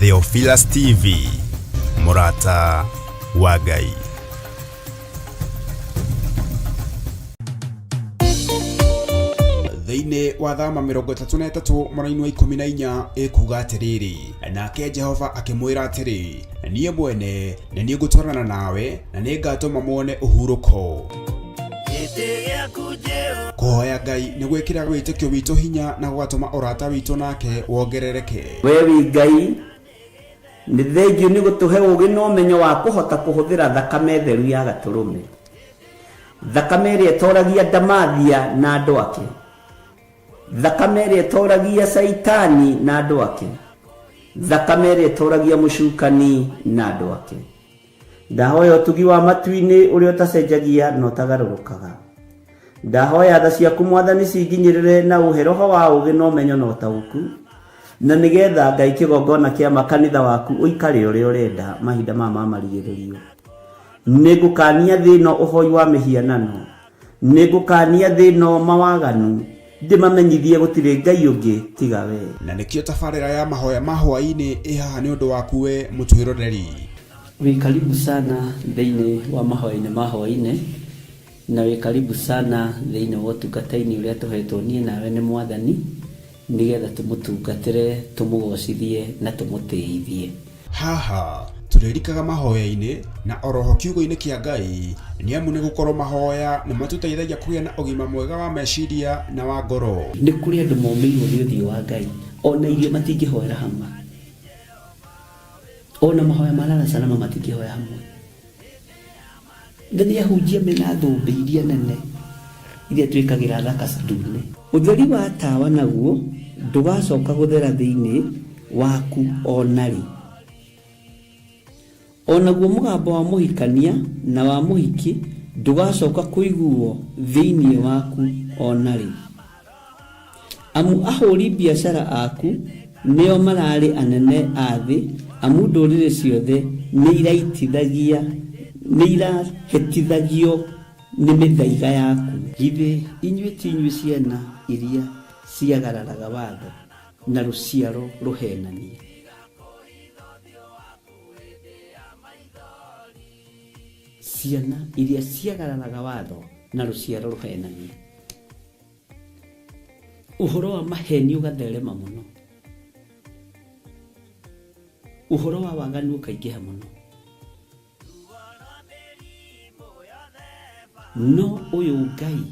Theophilus TV, mũrata wa Ngai. Thĩinĩ wa Thama 33 mũraini wa 14 ĩkuga atĩrĩrĩ, nake Jehova akĩmwĩra atĩrĩ, niĩ mwene nĩ niĩ ngũtwarana nawe na nĩ ngatũma muone ũhurũko. Kũhoya Ngai nĩ gwĩkĩraga wĩtĩkio witũ hinya na gũgatũma ũrata witũ nake wongerereke. We wĩ Ngai, nĩ thengiũ nĩ gũtũhe ũũgĩ na ũmenyo wa kũhota kũhũthĩra thakame theru ya Gatũrũme, thakame ĩrĩa ĩtoragia ndamathia na andũ ake, thakame ĩrĩa ĩtoragia Caitani na andũ ake, thakame ĩrĩa ĩtoragia mũcukani na andũ ake. Ndahoya ũtugi wa matu-inĩ ũrĩa ũtacenjagia na ũtagarũrũkaga. Ndahoya tha ciaku Mwathani cinginyĩrĩre na ũhe roho wa ũũgĩ na ũmenyo na ũtaũku, na nĩgetha Ngai kĩgongona kĩa ma kanitha waku ũikare ũrĩa ũrenda mahinda maya ma marigĩrĩrio. Nĩngũkania thĩ ĩno ũhoi wa mĩhianano, nĩngũkania thĩ ĩno mawaganu, ndĩmamenyithie gũtirĩ Ngai ũngĩ tiga we. Na nĩkĩo tabarĩra ya mahoya ma hwaĩ-inĩ ĩ haha nĩ ũndũ waku we mũtwĩroreri. Wĩ karibu sana thĩinĩ wa mahoya-inĩ ma hwaĩ-inĩ, na wĩ karibu sana thĩinĩ wa ũtungata-inĩ ũrĩa tũhetwo niĩ nawe nĩ Mwathani, nĩgetha tũmũtungatĩre, tũmũgocithie na tũmũtĩithie. Haha tũrĩrikaga mahoya-inĩ na oroho kiugo-inĩ kĩa Ngai, nĩ amu nĩ gũkorwo mahoya nĩ matũteithagia kũgĩa na ũgima mwega wa meciria na wa ngoro. Nĩ kũrĩ andũ momĩirwo nĩ ũthiũ wa Ngai, ona irio matingĩhoera hamwe, ona mahoya ma lala salama matingĩhoya hamwe. Na nĩ ahunjia mena thũmbĩ iria nene iria twĩkagĩra thaka ndune. Ũtheri wa tawa naguo ndũgacoka gũthera thĩinĩ waku o na rĩ. O naguo mũgambo wa mũhikania na wa mũhiki ndũgacoka kũiguwo thĩinĩ waku o na rĩ. Amu ahũri biacara aku nĩo mararĩ anene a thĩ, amu ndũrĩrĩ ciothe nĩirahĩtithagio nĩ mĩthaiga yaku. Githĩ inyuĩ ti inyuĩ ciana iria ciagararaga watho, na rũciaro rũheenania? Ciana iria ciagararaga watho, na rũciaro rũheenania. Ũhoro wa maheni ũgatherema mũno, ũhoro wa waganu ũkaingĩha mũno. No ũyũ Ngai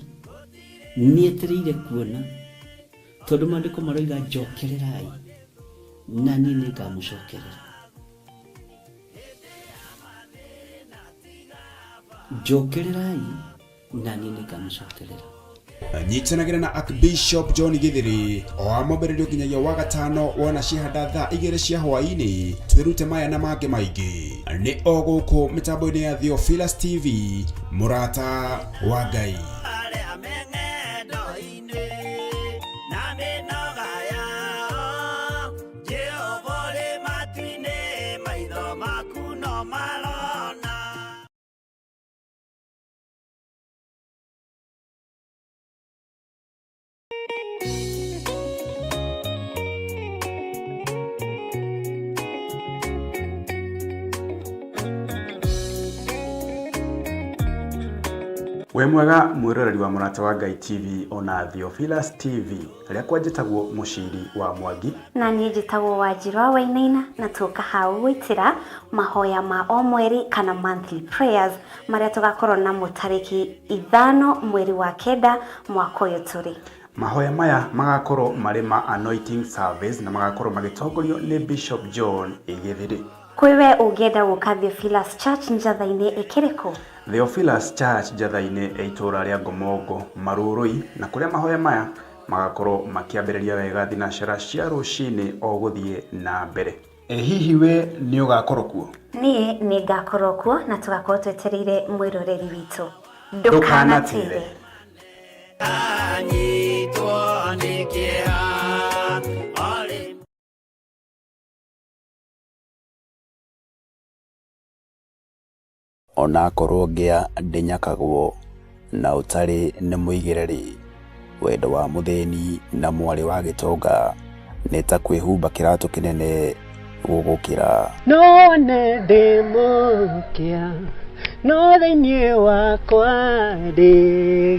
nĩetereire kuona, tondũ maandĩko maroiga njokererai na niĩ nĩngamũcokerera. Njokererai na niĩ nĩngamũcokerera. Nyitanagĩra na Archbishop John Githiri o wa mwambĩrĩrio nginyagia wa gatano wona ciahanda thaa 2 cia hwaĩ-inĩ, twĩrute maya na mangĩ maingĩ nĩ o gũkũ mĩtambo-inĩ ya Theophilus TV, mũrata wa Ngai. Wĩ mwega mwĩroreri wa Mũrata wa Ngai TV ona Theophilus TV. Rĩakwa njĩtagwo Mũciri wa Mwangi. Na niĩ njĩtagwo Wanjirũ wa Wainaina, na tũka hau gũitĩra mahoya ma o mweri kana monthly prayers marĩa tũgakorwo namo tarĩki 5 mweri wa 9 mwaka ũyũ tũrĩ. Mahoya maya magakorwo marĩ ma anointing service na magakorwo magĩtongorio nĩ Bishop John Githiri. Kwĩ we ũngĩenda gũka Theophilus Church Njatha-inĩ ĩkĩrĩ kũ? Theophilus Church Njatha-inĩ ĩ itũũra rĩa Ngomongo Marurui, na kũrĩa mahoya maya magakorwo makĩambĩrĩria wega thinacara cia rũcinĩ o gũthiĩ na mbere. Ĩ hihi we nĩ ũgakorwo kuo? Niĩ nĩ ngakorwo kuo na tũgakorwo twetereire mwĩroreri witũ. Ndũkanatĩre. Anyitwo nĩ kĩeha orĩ Onakorwo ngĩa ndĩnyakagwo na ũtarĩ nĩ mũigĩre-rĩ, wendo wa mũthĩni na mwarĩ wa gĩtonga nĩ ta kwĩhumba kĩratũ kĩnene Gũgũkĩra. No one ndĩ mũkĩa, no thĩinĩ wakwa ndĩ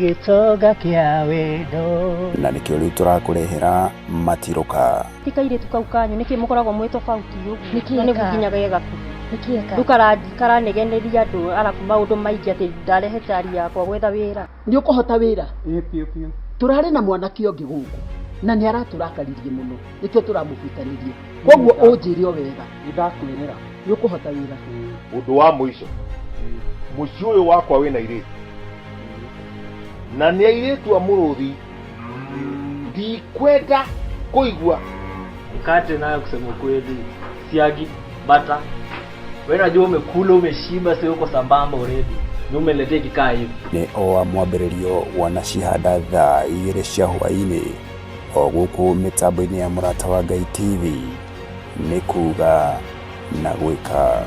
gĩtonga kĩa wendo. Na nĩkĩo rĩu tũrakũrehera matirũka. Ti kairĩtu kau kanyu nĩkĩ mũkoragwo mwĩ tofauti ũguo? Nĩkĩ Na nĩguo eka? nginya ge gakuhĩ. Nĩkĩ eka? Rĩu karanegeneria andũ arabu maũndũ maingĩ atĩ ndarehe cari yakwa gwetha wĩra. Nĩ ũkũhota wĩra? Tũrarĩ na mwanake ũngĩ gũkũ na nĩ aratũrakaririe mũno nĩkĩo tũramũbutanirie. Koguo ũnjĩre o wega. Nĩndakwĩrĩra. Nĩ ũkũhota wĩra? Ũndũ wa mũico, mũciĩ ũyũ wakwa wĩna airĩtu na nĩ airĩtu a mũrũthi, ndikwenda kũigua. Mkate nayo kusema ukweli, siagi, bata. Wewe unajua umekula umeshiba, sio uko sambamba already. Ni umeletea kikaa hivi. Nĩ o wa mwambĩrĩrio wanacihanda thaa 2 cia hwaĩ-inĩ o gũkũ mĩtambo-inĩ ya Mũrata wa Ngai TV. Nĩ kuga na gwĩka.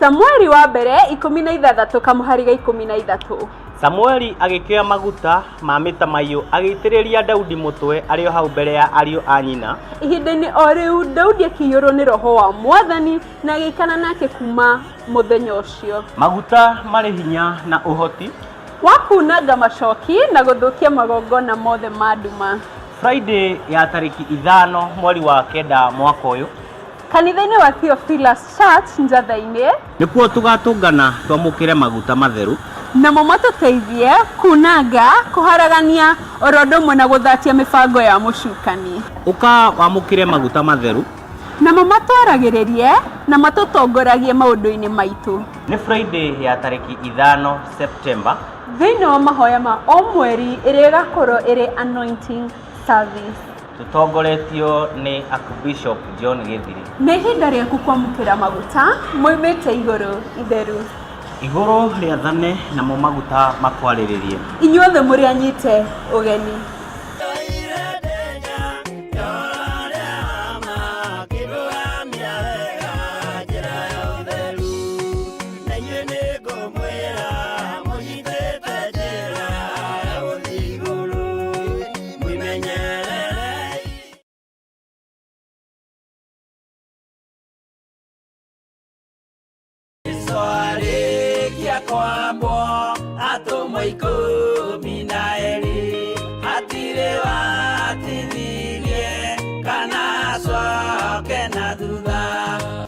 Samueli wa mbere 16 kamũhari ga 13. Samueli agĩkĩoya maguta ma mĩtamaiyũ agĩitĩrĩria Daudi mũtwe arĩ o hau mbere ya ariũ a nyina. Ihinda-inĩ o rĩu Daudi akĩiyũrwo nĩ roho wa Mwathani na agĩikara nake kuma mũthenya ũcio. Maguta marĩ hinya na ũhoti wa kunanga macoki na gũthũkia magongona mothe ma nduma. Friday ya tarĩki 5 mweri wa 9 mwaka ũyũ kanitha-inĩ wa Theophilus Church Njatha-inĩ nĩkuo tũgatũngana twamũkĩre maguta matheru namo matũteithie kunanga, kũharagania oro ũndũ ũmwe na gũthatia mĩbango ya mũcukani. Ũka wamũkĩre maguta matheru namo matwaragĩrĩrie na matũtongoragie maũndũ-inĩ maitũ. Nĩ Friday ya tarĩki 5 September thĩinĩ wa mahoya ma o mweri ĩrĩa ĩgakorwo ĩrĩ anointing service. Tũtongoretio nĩ Archbishop John Gĩthiri. Nĩ ihinda rĩaku kwamũkĩra maguta moimĩte igũrũ itheru. Igũrũ rĩathane namo maguta makwarĩrĩrie. Inyuothe mũrĩ anyite ũgeni. Arĩkia kwambwo atũmwo 12 hatirĩ watithirie kana acoke na thutha.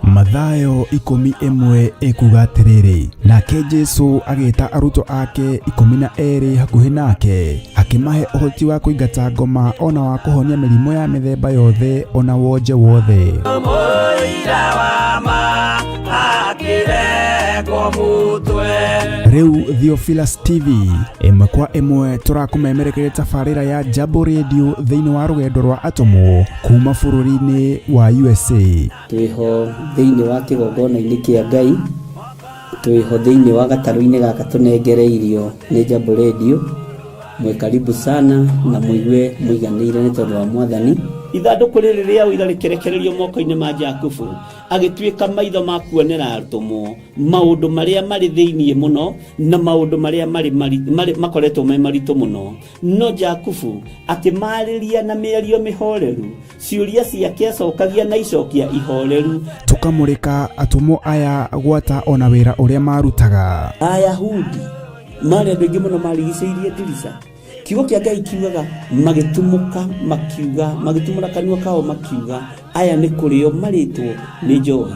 Mathayo 11 ĩkuga atĩrĩrĩ, nake Jesu agĩta arutwo ake 12 hakuhĩ nake, akĩmahe ũhoti wa kũingata ngoma ona wa kũhonia mĩrimũ ya mĩthemba yothe ona wonje wothe. Mũira wa ma akĩrengwo mũtwe. Rĩu Theophilus TV ĩmwe kwa ĩmwe tũrakũmemerekeria tabarĩra ya Jambo Radio thĩinĩ wa rũgendo rwa atũmwo kuma bũrũri-inĩ wa USA. Twĩho thĩinĩ wa kĩgongona-inĩ kĩa Ngai, twĩho thĩinĩ wa gatarũ-inĩ gaka tũnengereirio nĩ Jambo Radio. Mwĩ karibu sana na mũigue mũiganĩire nĩ tondũ wa Mwathani. Ithandũkũ rĩrĩ rĩa ũira rĩkĩrekererio moko-inĩ ma Jakubu, agĩtuĩka maitho ma kuonera atũmwo maũndũ marĩa marĩ thĩinĩ mũno na maũndũ marĩa marĩ makoretwo me maritũ mũno. No Jakubu akĩmarĩria na mĩario mĩhoreru, ciũria ciake acokagia na icokia ihoreru. Tũkamũrĩka atũmwo aya gwata ona wĩra ũrĩa marutaga. Ayahudi marĩ andũ aingĩ mũno marigicĩirie ndirica. Kiugo kĩa Ngai kiugaga magĩtumũka makiuga, magĩtumũra kanua kao makiuga, aya nĩ kũrĩo marĩtwo nĩ njohi.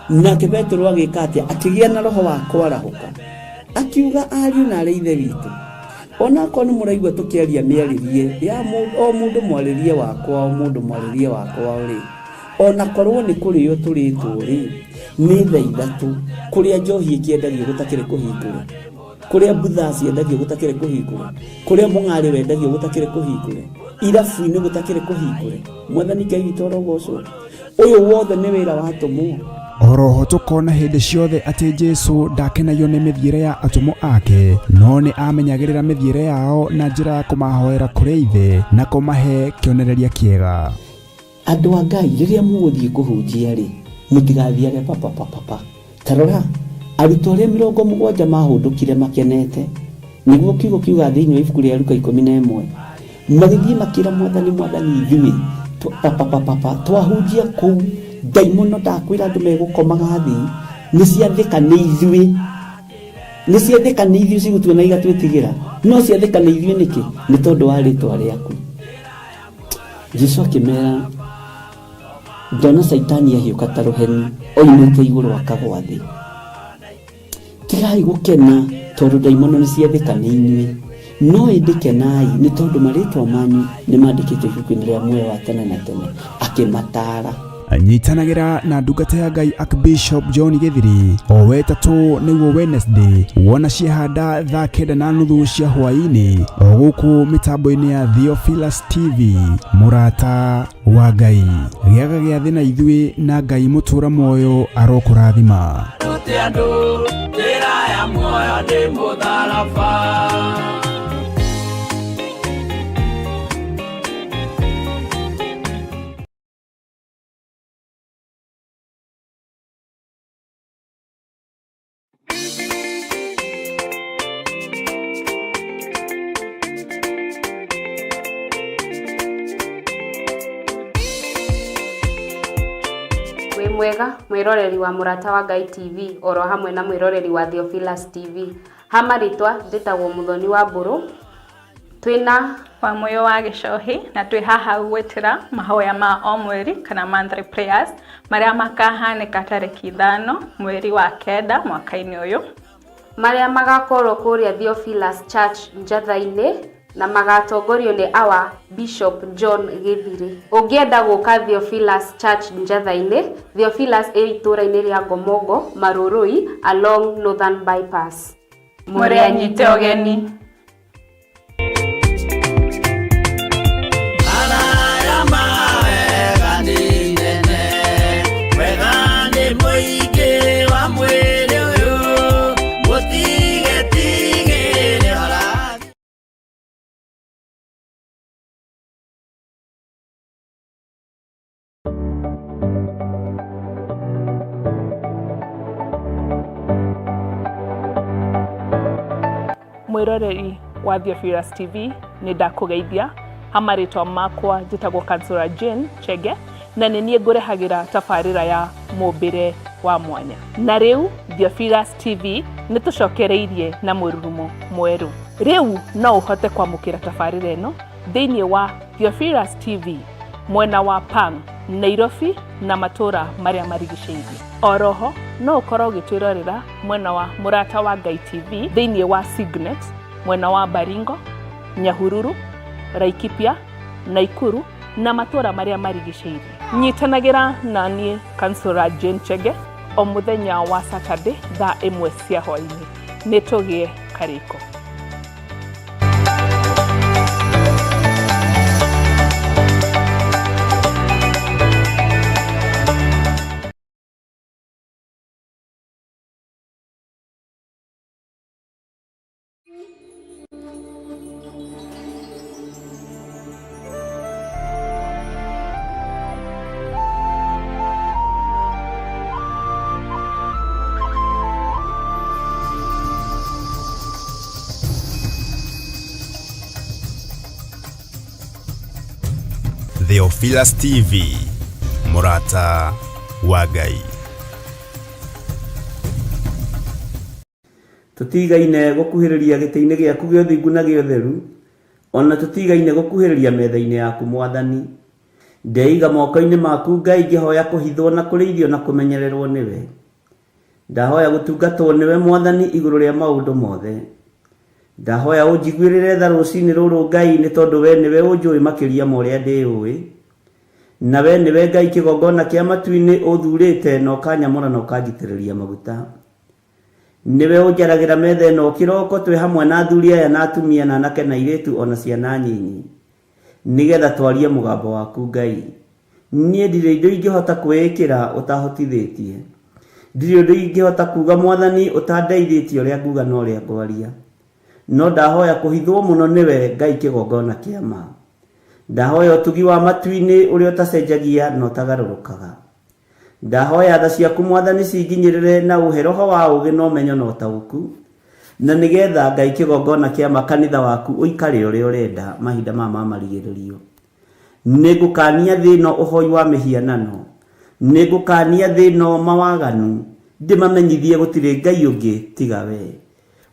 Nake Petero agĩka atĩa? Akĩgĩa na roho wa kwarahũka, akiuga ariũ na arĩ ithe witũ, onakorwo nĩ mũraigua tũkĩaria mĩarĩrie ya o mũndũ mwarĩrie wakwa, o mũndũ mwarĩrie wakwa rĩ, onakorwo nĩ kũrĩo tũrĩtwo rĩ, nĩ thaa 3 kũrĩa njohi ĩkĩendagio gũtakĩrĩ kũhingũre, kũrĩa mbutha ciendagio gũtakĩrĩ kũhingũre, kũrĩa mũng'arĩ wendagio gũtakĩrĩ kũhingũre, irabu-inĩ gũtakĩrĩ kũhingũre. Mwathani Ngai witũ arogocwo. Ũyũ wothe nĩ wĩra wa atũmwo. Oroho tũkona hĩndĩ ciothe atĩ Jesu ndakenagio nĩ mĩthiĩre ya atũmwo ake, no nĩ amenyagĩrĩra mĩthiĩre yao na njĩra ya kũmahoera kũrĩ Ithe na kũmahe kĩonereria kĩega. Andũ a Ngai, rĩrĩa mũgũthiĩ kũhunjia rĩ, mũtigathiage papapapapa. Ta rora, arutwo arĩa 70 maahũndũkire makenete, nĩguo kiugo kiugaga thĩinĩ wa ibuku rĩa Luka 11, magĩthiĩ makĩra Mwathani, Mwathani, ithuĩ papapapapa twahunjia kũu, ndaimono ndakwĩra andũ megũkomaga thĩ, nĩ ciathĩka nĩ ithuĩ. Nĩ ciathĩka nĩ ithuĩ cigũtuona igatwĩtigĩra. No ciathĩka nĩ ithuĩ nĩkĩ? Nĩ tondũ wa rĩtwa rĩaku. Jesu akĩmera, ndona Caitani ahiũka ta rũheni oimĩte igũrũ akagwa thĩ. Tigai gũkena tondũ ndaimono nĩ ciathĩka nĩ inyuĩ, no ĩndĩ kenai nĩ tondũ marĩtwa manyu nĩ mandĩkĩtwo ibuku-inĩ rĩa muoyo wa tene na tene. Akĩmataara. Nyitanagĩra na ndungata ya Ngai Archbishop John Gĩthiri o wetatũ nĩguo Wednesday wona ciehanda thaa 9:30 cia hwaĩ-inĩ o gũkũ mĩtambo-inĩ ya Theophilus TV mũrata wa Ngai gĩaga gĩathĩ na ithuĩ na Ngai mũtũra muoyo arokũrathima. Rute andũ njĩra ya muoyo nĩ mũtharaba. Wĩ mwega mwĩroreri wa Mũrata wa Ngai TV oro hamwe na mwĩroreri wa Theophilus TV. Ha marĩtwa njĩtagwo Mũthoni wa Mbũrũ. Twĩna Wamũyũ wa Gĩcohi na twĩ haha gwĩtĩra mahoya ma o mweri kana monthly prayers marĩa makahanĩka tarĩki 5 mweri wa 9 mwaka-inĩ ũyũ. Marĩa magakorwo kũrĩa Theophilus Church Njatha-inĩ na magatongorio nĩ our Bishop John Gĩthirĩ. Ũngĩenda gũka Theophilus Church Njatha-inĩ, Theophilus ĩ itũra-inĩ rĩa Ngomongo, Marurui along Northern Bypass. Mũrĩ anyite ũgeni. Mwĩroreri wa Theophilus TV, nĩ ndakũgeithia. Ha marĩtwa makwa njĩtagwo Kansũra Jane Chege, na nĩ niĩ ngũrehagĩra tabarĩra ya mũmbĩre wa mwanya. Na rĩu Theophilus TV nĩ tũcokereirie na mũrurumo mwerũ. Rĩu no ũhote kwamũkĩra tabarĩra ĩno thĩinĩ wa Theophilus TV mwena wa Pang, Nairobi na matũra marĩa marigicĩirie. Oroho no ũkorwo ũgĩtwĩrorera mwena wa Mũrata wa Ngai TV thĩinĩ wa Signet mwena wa Baringo, Nyahururu, Laikipia, Naikuru na matũra marĩa marigicĩirie. Nyitanagĩra na niĩ Kansũra Jane Chege o mũthenya wa Saturday thaa 1 cia hwaĩ-inĩ. Nĩ tũgĩe karĩko. Theophilus TV, mũrata wa Ngai. Tũtigaine gũkuhĩrĩria gĩtĩ-inĩ gĩaku gĩa ũthingu na gĩa ũtheru, o na tũtigaine gũkuhĩrĩria metha-inĩ yaku, Mwathani. Ndeiga moko-inĩ maku, Ngai, ngĩhoya kũhithwo na kũrĩithio na kũmenyererwo nĩwe. Ndahoya gũtungatwo nĩwe, Mwathani, igũrũ rĩa maũndũ mothe. Ndahoya ũnjiguĩrĩre tha rũcinĩ rũrũ, Ngai, nĩ tondũ wee nĩwe ũnjũĩ makĩria ma ũrĩa ndĩũĩ. Na wee nĩwe Ngai kĩgongona kĩa matu-inĩ, ũũthurĩte na ũkanyamũra na ũkanjitĩrĩria maguta. Nĩwe ũnjaragĩra metha ĩno o kĩroko twĩ hamwe na athuri aya na atumia na anake na airĩtu o na ciana nyinyi, nĩgetha twarie mũgambo waku Ngai. Niĩ ndirĩ indo ingĩhota kwĩĩkĩra ũtahotithĩtie. Ndirĩ ũndũ ingĩhota kuuga Mwathani ũtandeithĩtie ũrĩa nguuga na ũrĩa ngwaria. No ndahoya kũhithwo mũno nĩwe Ngai kĩgongona kĩa ma. Ndahoya ũtugi wa matu-inĩ ũrĩa ũtacenjagia na ũtagarũrũkaga. Ndahoya tha ciaku Mwathani cinginyĩrĩre na ũhe roho wa ũũgĩ na ũmenyo na ũtaũku, na nĩgetha Ngai kĩgongona kĩa ma kanitha waku ũikare ũrĩa ũrenda mahinda maya ma marigĩrĩrio. Nĩngũkaania thĩ ĩno ũhoi wa mĩhianano, nĩngũkaania thĩ ĩno mawaganu, ndĩmamenyithie gũtirĩ Ngai ũngĩ tiga wee.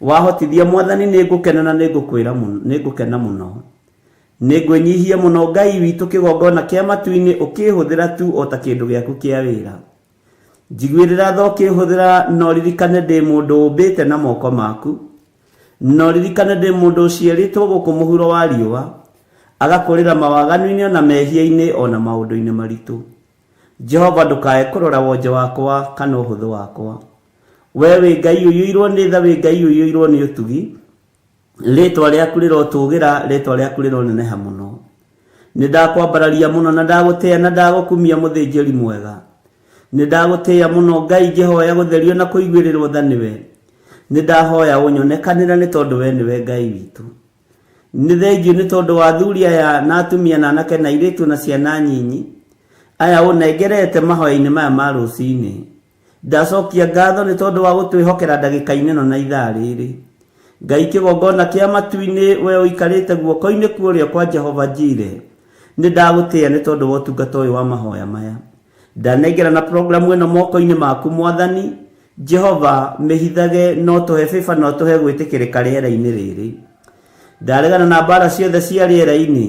Wahotithia Mwathani nĩngũkena na nĩngũkwĩra nĩngũkena mũno. Nĩngwĩnyihia mũno Ngai witũ kĩgongona kĩa matu-inĩ ũkĩhũthĩra tu o ta kĩndũ gĩaku kĩa wĩra. Njiguĩrĩra tha ũkĩhũthĩra na ũririkane ndĩ mũndũ ũmbĩte na moko maku. Na ũririkane ndĩ mũndũ ũciarĩtwo gũkũ mũhuro wa riũa, agakũrĩra mawaganu-inĩ o na mehia-inĩ o na maũndũ-inĩ maritũ. Jehova ndũkae kũrora wonje wakwa kana ũhũthũ wakwa. Wee wĩ Ngai ũiyũirwo nĩ tha, wĩ Ngai ũiyũirwo nĩ ũtugi. Rĩĩtwa rĩaku rĩrotũũgĩra, rĩĩtwa rĩaku rĩroneneha mũno. Nĩndakwambararia mũno na ndagũtĩĩa na ndagũkumia mũthĩnjĩri mwega. Nĩndagũtĩĩa mũno Ngai ngĩhoya gũtherio na kũiguĩrĩrwo tha nĩwe. Nĩndahoya ũnyonekanĩre nĩ tondũ wee nĩwe Ngai witũ. Nĩ thengiũ nĩ tondũ wa athuri aya na atumia na anake na airĩtu na ciana nyinyi, aya ũnengerete mahoya-inĩ maya ma rũcinĩ. Ndacokia ngatho nĩ tondũ wa gũtwĩhokera ndagĩka-inĩ ĩno na ithaa rĩrĩ. Ngai kĩgongona kĩa matu-inĩ, we ũikarĩte guoko-inĩ kwa ũrĩo kwa Jehova Jire, nĩ ndagũtĩĩa nĩ tondũ wa ũtungata ũyũ wa mahoya maya. Ndanengerana programu ĩno moko-inĩ maku Mwathani, Jehova, mĩhithage na ũtũhe favor na ũtũhe gwĩtĩkĩrĩka rĩera-inĩ rĩrĩ. Ndaregana na mbara ciothe cia rĩera-inĩ.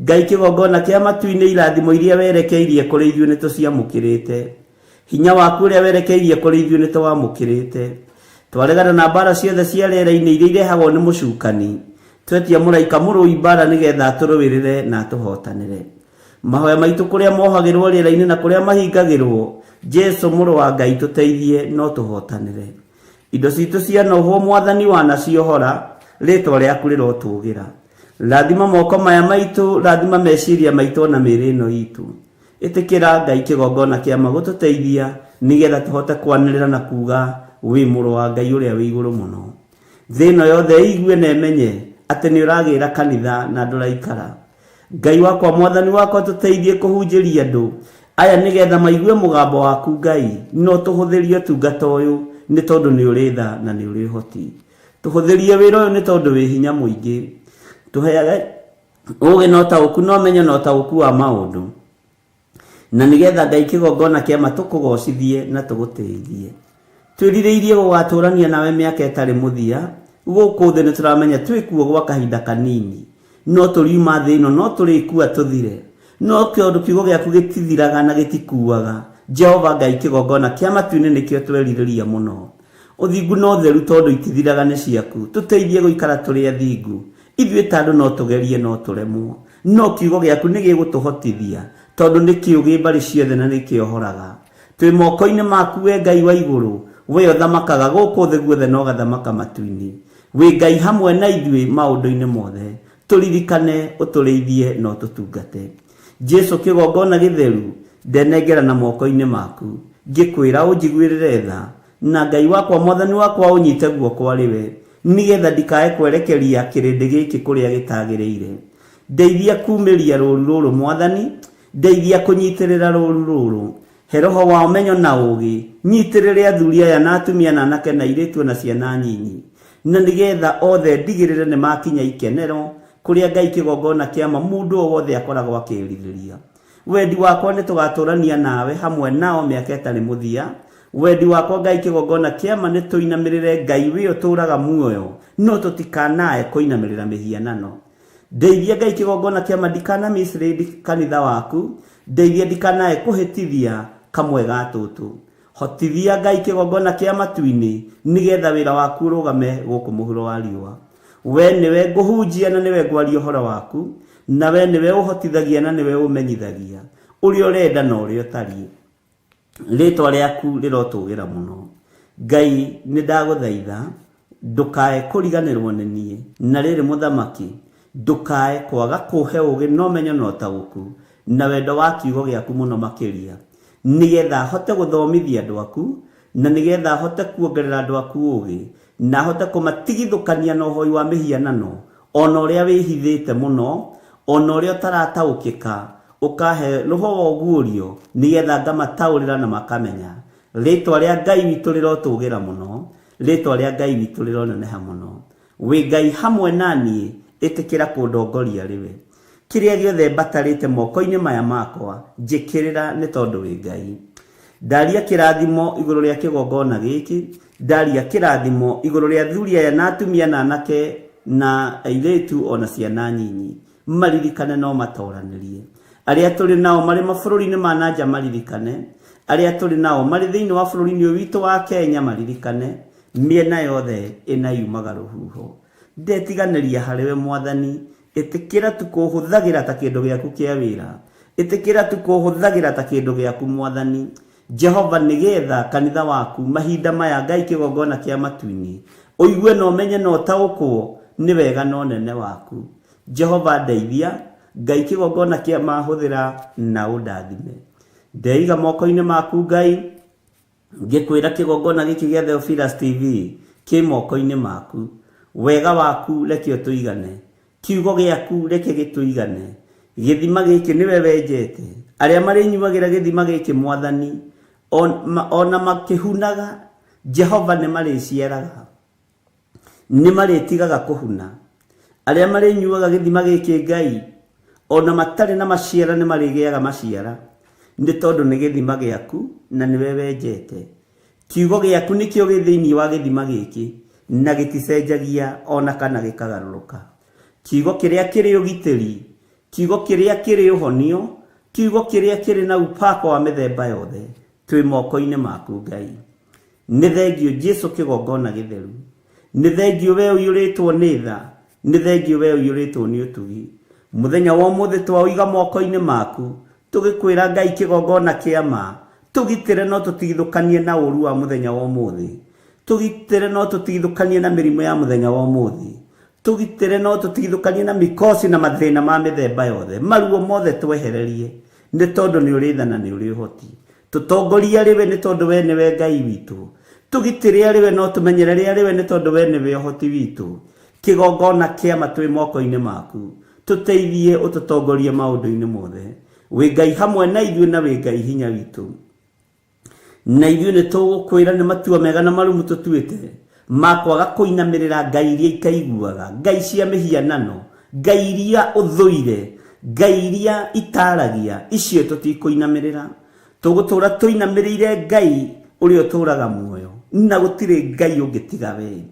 Ngai kĩgongona kĩa matu-inĩ irathimo iria werekeirie kũrĩ ithuĩ nĩ tũciamũkĩrĩte. Hinya waku ũrĩa werekeirie kũrĩ ithuĩ nĩ tũwamũkĩrĩte. Twaregana na mbaara ciothe cia rĩera-inĩ iria irehagwo nĩ mũcukani. Twetia mũraika mũrũi mbaara nĩgetha atũrũĩrĩre na atũhotanĩre. Mahoya maitũ kũrĩa mohagĩrwo rĩera-inĩ na kũrĩa mahingagĩrwo, Jesu mũrũ wa Ngai tũteithie na ũtũhotanĩre. Indo citũ cianohwo Mwathani wanaciohora, rĩtwa rĩaku rĩrotũgĩra. Rathima moko maya maitũ, rathima meciria maitũ ona mĩĩrĩ ĩno itũ. Ĩtĩkĩra Ngai kĩgongona kĩa ma gũtũteithia nĩgetha tũhote kwanĩrĩra na kuuga wĩ mũrũ wa Ngai ũrĩa wĩ igũrũ mũno. Thĩ ĩno yothe ĩigue na ĩmenye atĩ nĩ ũragĩra kanitha na ndũraikara. Ngai wakwa mwathani wakwa tũteithie kũhunjĩria andũ aya nĩgetha maigue mũgambo waku Ngai na ũtũhũthĩrie ũtungata ũyũ nĩ tondũ nĩ ũrĩ tha na nĩ ũrĩ ũhoti. Tũhũthĩrie wĩra ũyũ nĩ tondũ wĩ hinya mũingĩ. Tũheage ũũgĩ na ũtaũku na ũmenyo na ũtaũku wa maũndũ, na nĩgetha Ngai kĩgongona kĩa ma tũkũgoocithie na tũgũtĩithie. Twĩrirĩirie gũgatũũrania nawe mĩaka ĩtarĩ mũthia gũkũ thĩ. Nĩ tũramenya twĩ kuo gwa kahinda kanini, no tũriuma thĩ ĩno, no tũrĩkua tũthire. No tondũ kiugo gĩaku gĩtithiraga na gĩtikuaga, Jehova Ngai kĩgongona kĩa matu-inĩ nĩkĩo twerirĩria mũno. Ũthingu na ũtheru tondũ itithiraga nĩ ciaku, tũteithie gũikara tũrĩ athingu. Ithuĩ ta andũ no tũgerie no tũremwo, no kiugo gĩaku nĩ gĩgũtũhotithia, tondũ nĩ kĩũgĩ mbarĩ ciothe na nĩ kĩohoraga. Twĩ moko-inĩ maku wee Ngai wa igũrũ, wee ũthamakaga gũkũ thĩ guothe na ũgathamaka matu-inĩ. Wĩ Ngai hamwe na ithuĩ maũndũ-inĩ mothe. Tũririkane, ũtũrĩithie na ũtũtungate. Jesu kĩgongona gĩtheru, ndenengerana moko-inĩ maku, ngĩkwĩra ũnjiguĩrĩre tha, Na Ngai wakwa, Mwathani wakwa ũnyite guoko arĩ we, nĩ getha ndikae kwerekeria kĩrĩndĩ gĩkĩ kũrĩa gĩtagĩrĩire. Ndeithia kuumĩria rũũru rũrũ, Mwathani, ndeithia kũnyitĩrĩra rũũru rũrũ. He roho wa ũmenyo na ũũgĩ, nyitĩrĩre athuri aya na atumia na anake na airĩtu o na ciana nyinyi, na nĩ getha othe ndigĩrĩre nĩ makinya ikenero kũrĩa Ngai kĩgongona kĩa ma mũndũ o wothe akoragwo akĩĩrirĩria. Wendi wakwa nĩ tũgatũrania nawe hamwe nao mĩaka ĩtarĩ mũthia. Wendi wakwa Ngai kĩgongona kĩa ma nĩ tũinamĩrĩre Ngai wĩ ũtũraga muoyo no tũtikanae kũinamĩrĩra mĩhianano. Ndeithia Ngai kĩgongona kĩa ma ndikana mislead kanitha waku, ndeithia ndikanae kũhĩtithia kamwe ga tũtũ. Hotithia Ngai kĩgongona kĩa matu-inĩ nĩgetha wĩra waku ũrũgame gũkũ mũhuro wa riũa. Wee nĩwe ngũhunjia na nĩwe ngwaria ũhoro waku, na wee nĩwe ũhotithagia na nĩwe ũmenyithagia ũrĩa ũrenda na ũrĩa ũtariĩ. Rĩĩtwa rĩaku rĩrotũgĩra mũno. Ngai, nĩ ndagũthaitha, ndũkae kũriganĩrwo nĩ niĩ. Na rĩrĩ, mũthamaki, ndũkae kwaga kũũhe ũũgĩ na ũmenyo na ũtaũku, na wendo wa kiugo gĩaku mũno makĩria, nĩgetha hote gũthomithia andũ aku, na nĩgetha hote kuongerera andũ aku ũũgĩ, na hote kũmatigithũkania na ũhoi wa mĩhianano, o na ũrĩa wĩhithĩte mũno, Ona ũrĩa ũtarataũkĩka, ũkahe roho wa ũguũrio, nĩgetha ngamataũrĩra na makamenya. Rĩtwa rĩa Ngai witũ rĩrotũgĩra mũno, rĩtwa rĩa Ngai witũ rĩroneneha mũno. Wĩ Ngai hamwe na niĩ, ĩtĩkĩra kũndongoria rĩwe. Kĩrĩa gĩothe mbatarĩte moko-inĩ maya makwa, njĩkĩrĩra nĩ tondũ wĩ Ngai. Ndaria kĩrathimo igũrũ rĩa kĩgongona gĩkĩ, ndaria kĩrathimo igũrũ rĩa athuri aya na atumia na anake na airĩtu o na ciana nyinyi. Maririkane no matoranĩrie. Arĩa tũrĩ nao marĩ mabũrũri-inĩ ma na nja maririkane, arĩa tũrĩ nao marĩ thĩinĩ wa bũrũri-inĩ ũyũ witũ wa Kenya maririkane, mĩena yothe ĩna yumaga rũhuho. Ndetiganĩria harĩwe Mwathani, Ĩtĩkĩra tu kũũhũthagĩra ta kĩndũ gĩaku kĩa wĩra. Ĩtĩkĩra tu kũũhũthagĩra ta kĩndũ gĩaku, Mwathani Jehova, nĩgetha kanitha waku mahinda maya, Ngai kĩgongona kĩa matu-inĩ, ũigue na ũmenye na ũtaũkwo nĩ wega na ũnene waku. Jehova ndeithia, Ngai kĩgongona kĩa ma hũthĩra na ũndathime. Ndeiga moko-inĩ maku, Ngai. Ngĩkwĩra kĩgongona gĩkĩ gĩa Theophilus TV kĩ moko-inĩ maku. Wega waku reke ũtũigane. Kiugo gĩaku reke gĩtũigane. Gĩthima gĩkĩ nĩwe wenjete. Arĩa marĩnyuagĩra gĩthima gĩkĩ Mwathani, o na makĩhunaga, Jehova nĩ marĩciaraga. Nĩ marĩtigaga kũhuna. Arĩa marĩnyuaga gĩthima gĩkĩ Ngai, o na matarĩ na maciara nĩ marĩgĩaga maciara, nĩ tondũ nĩ gĩthima gĩaku na nĩwe wenjete. Kiugo gĩaku nĩkĩo gĩ thĩinĩ wa gĩthima gĩkĩ, na gĩticenjagia o na kana gĩkagarũrũka. Kiugo kĩrĩa kĩrĩ ũgitĩri, kiugo kĩrĩa kĩrĩ ũhonio, kiugo kĩrĩa kĩrĩ na upako wa mĩthemba yothe, twĩ moko-inĩ maku Ngai. Nĩ thengiũ Jesu kĩgongona gĩtheru. Nĩ thengiũ we ũiyũrĩtwo nĩ tha. Nĩ thengiũ we ũiyũrĩtwo nĩ ũtugi. Mũthenya wa ũmũthĩ twaũiga moko-inĩ maku, tũgĩkwĩra Ngai kĩgongona kĩa ma, tũgitĩre no tũtigithũkanie na ũru wa mũthenya wa ũmũthĩ. Tũgitĩre no tũtigithũkanie na mĩrimũ ya mũthenya wa ũmũthĩ. Tũgitĩre no tũtigithũkanie na mikosi na mathĩna ma mĩthemba yothe. Maruo mothe twehererie, nĩ tondũ nĩ ũrĩ tha na nĩ ũrĩ ũhoti. Tũtongorie arĩ we nĩ tondũ we nĩwe Ngai witũ. Tũgitĩre arĩ we na ũtũmenyerere arĩ we nĩ tondũ we nĩwe ũhoti witũ. Kĩgongona kĩa ma twĩ moko-inĩ maku. Tũteithie ũtũtongorie maũndũ-inĩ mothe. Wĩ Ngai hamwe na ithuĩ na wĩ Ngai hinya witũ. Na ithuĩ nĩ tũgũkwĩra nĩ matua mega na marũmu tũtuĩte ma kwaga kũinamĩrĩra ngai iria itaiguaga, ngai cia mĩhianano, ngai iria ũthũire, ngai iria itaaragia, icio tũtikũinamĩrĩra. Tũgũtũũra tũinamĩrĩire Ngai ũrĩa ũtũũraga muoyo, na gũtirĩ Ngai ũngĩ tiga we.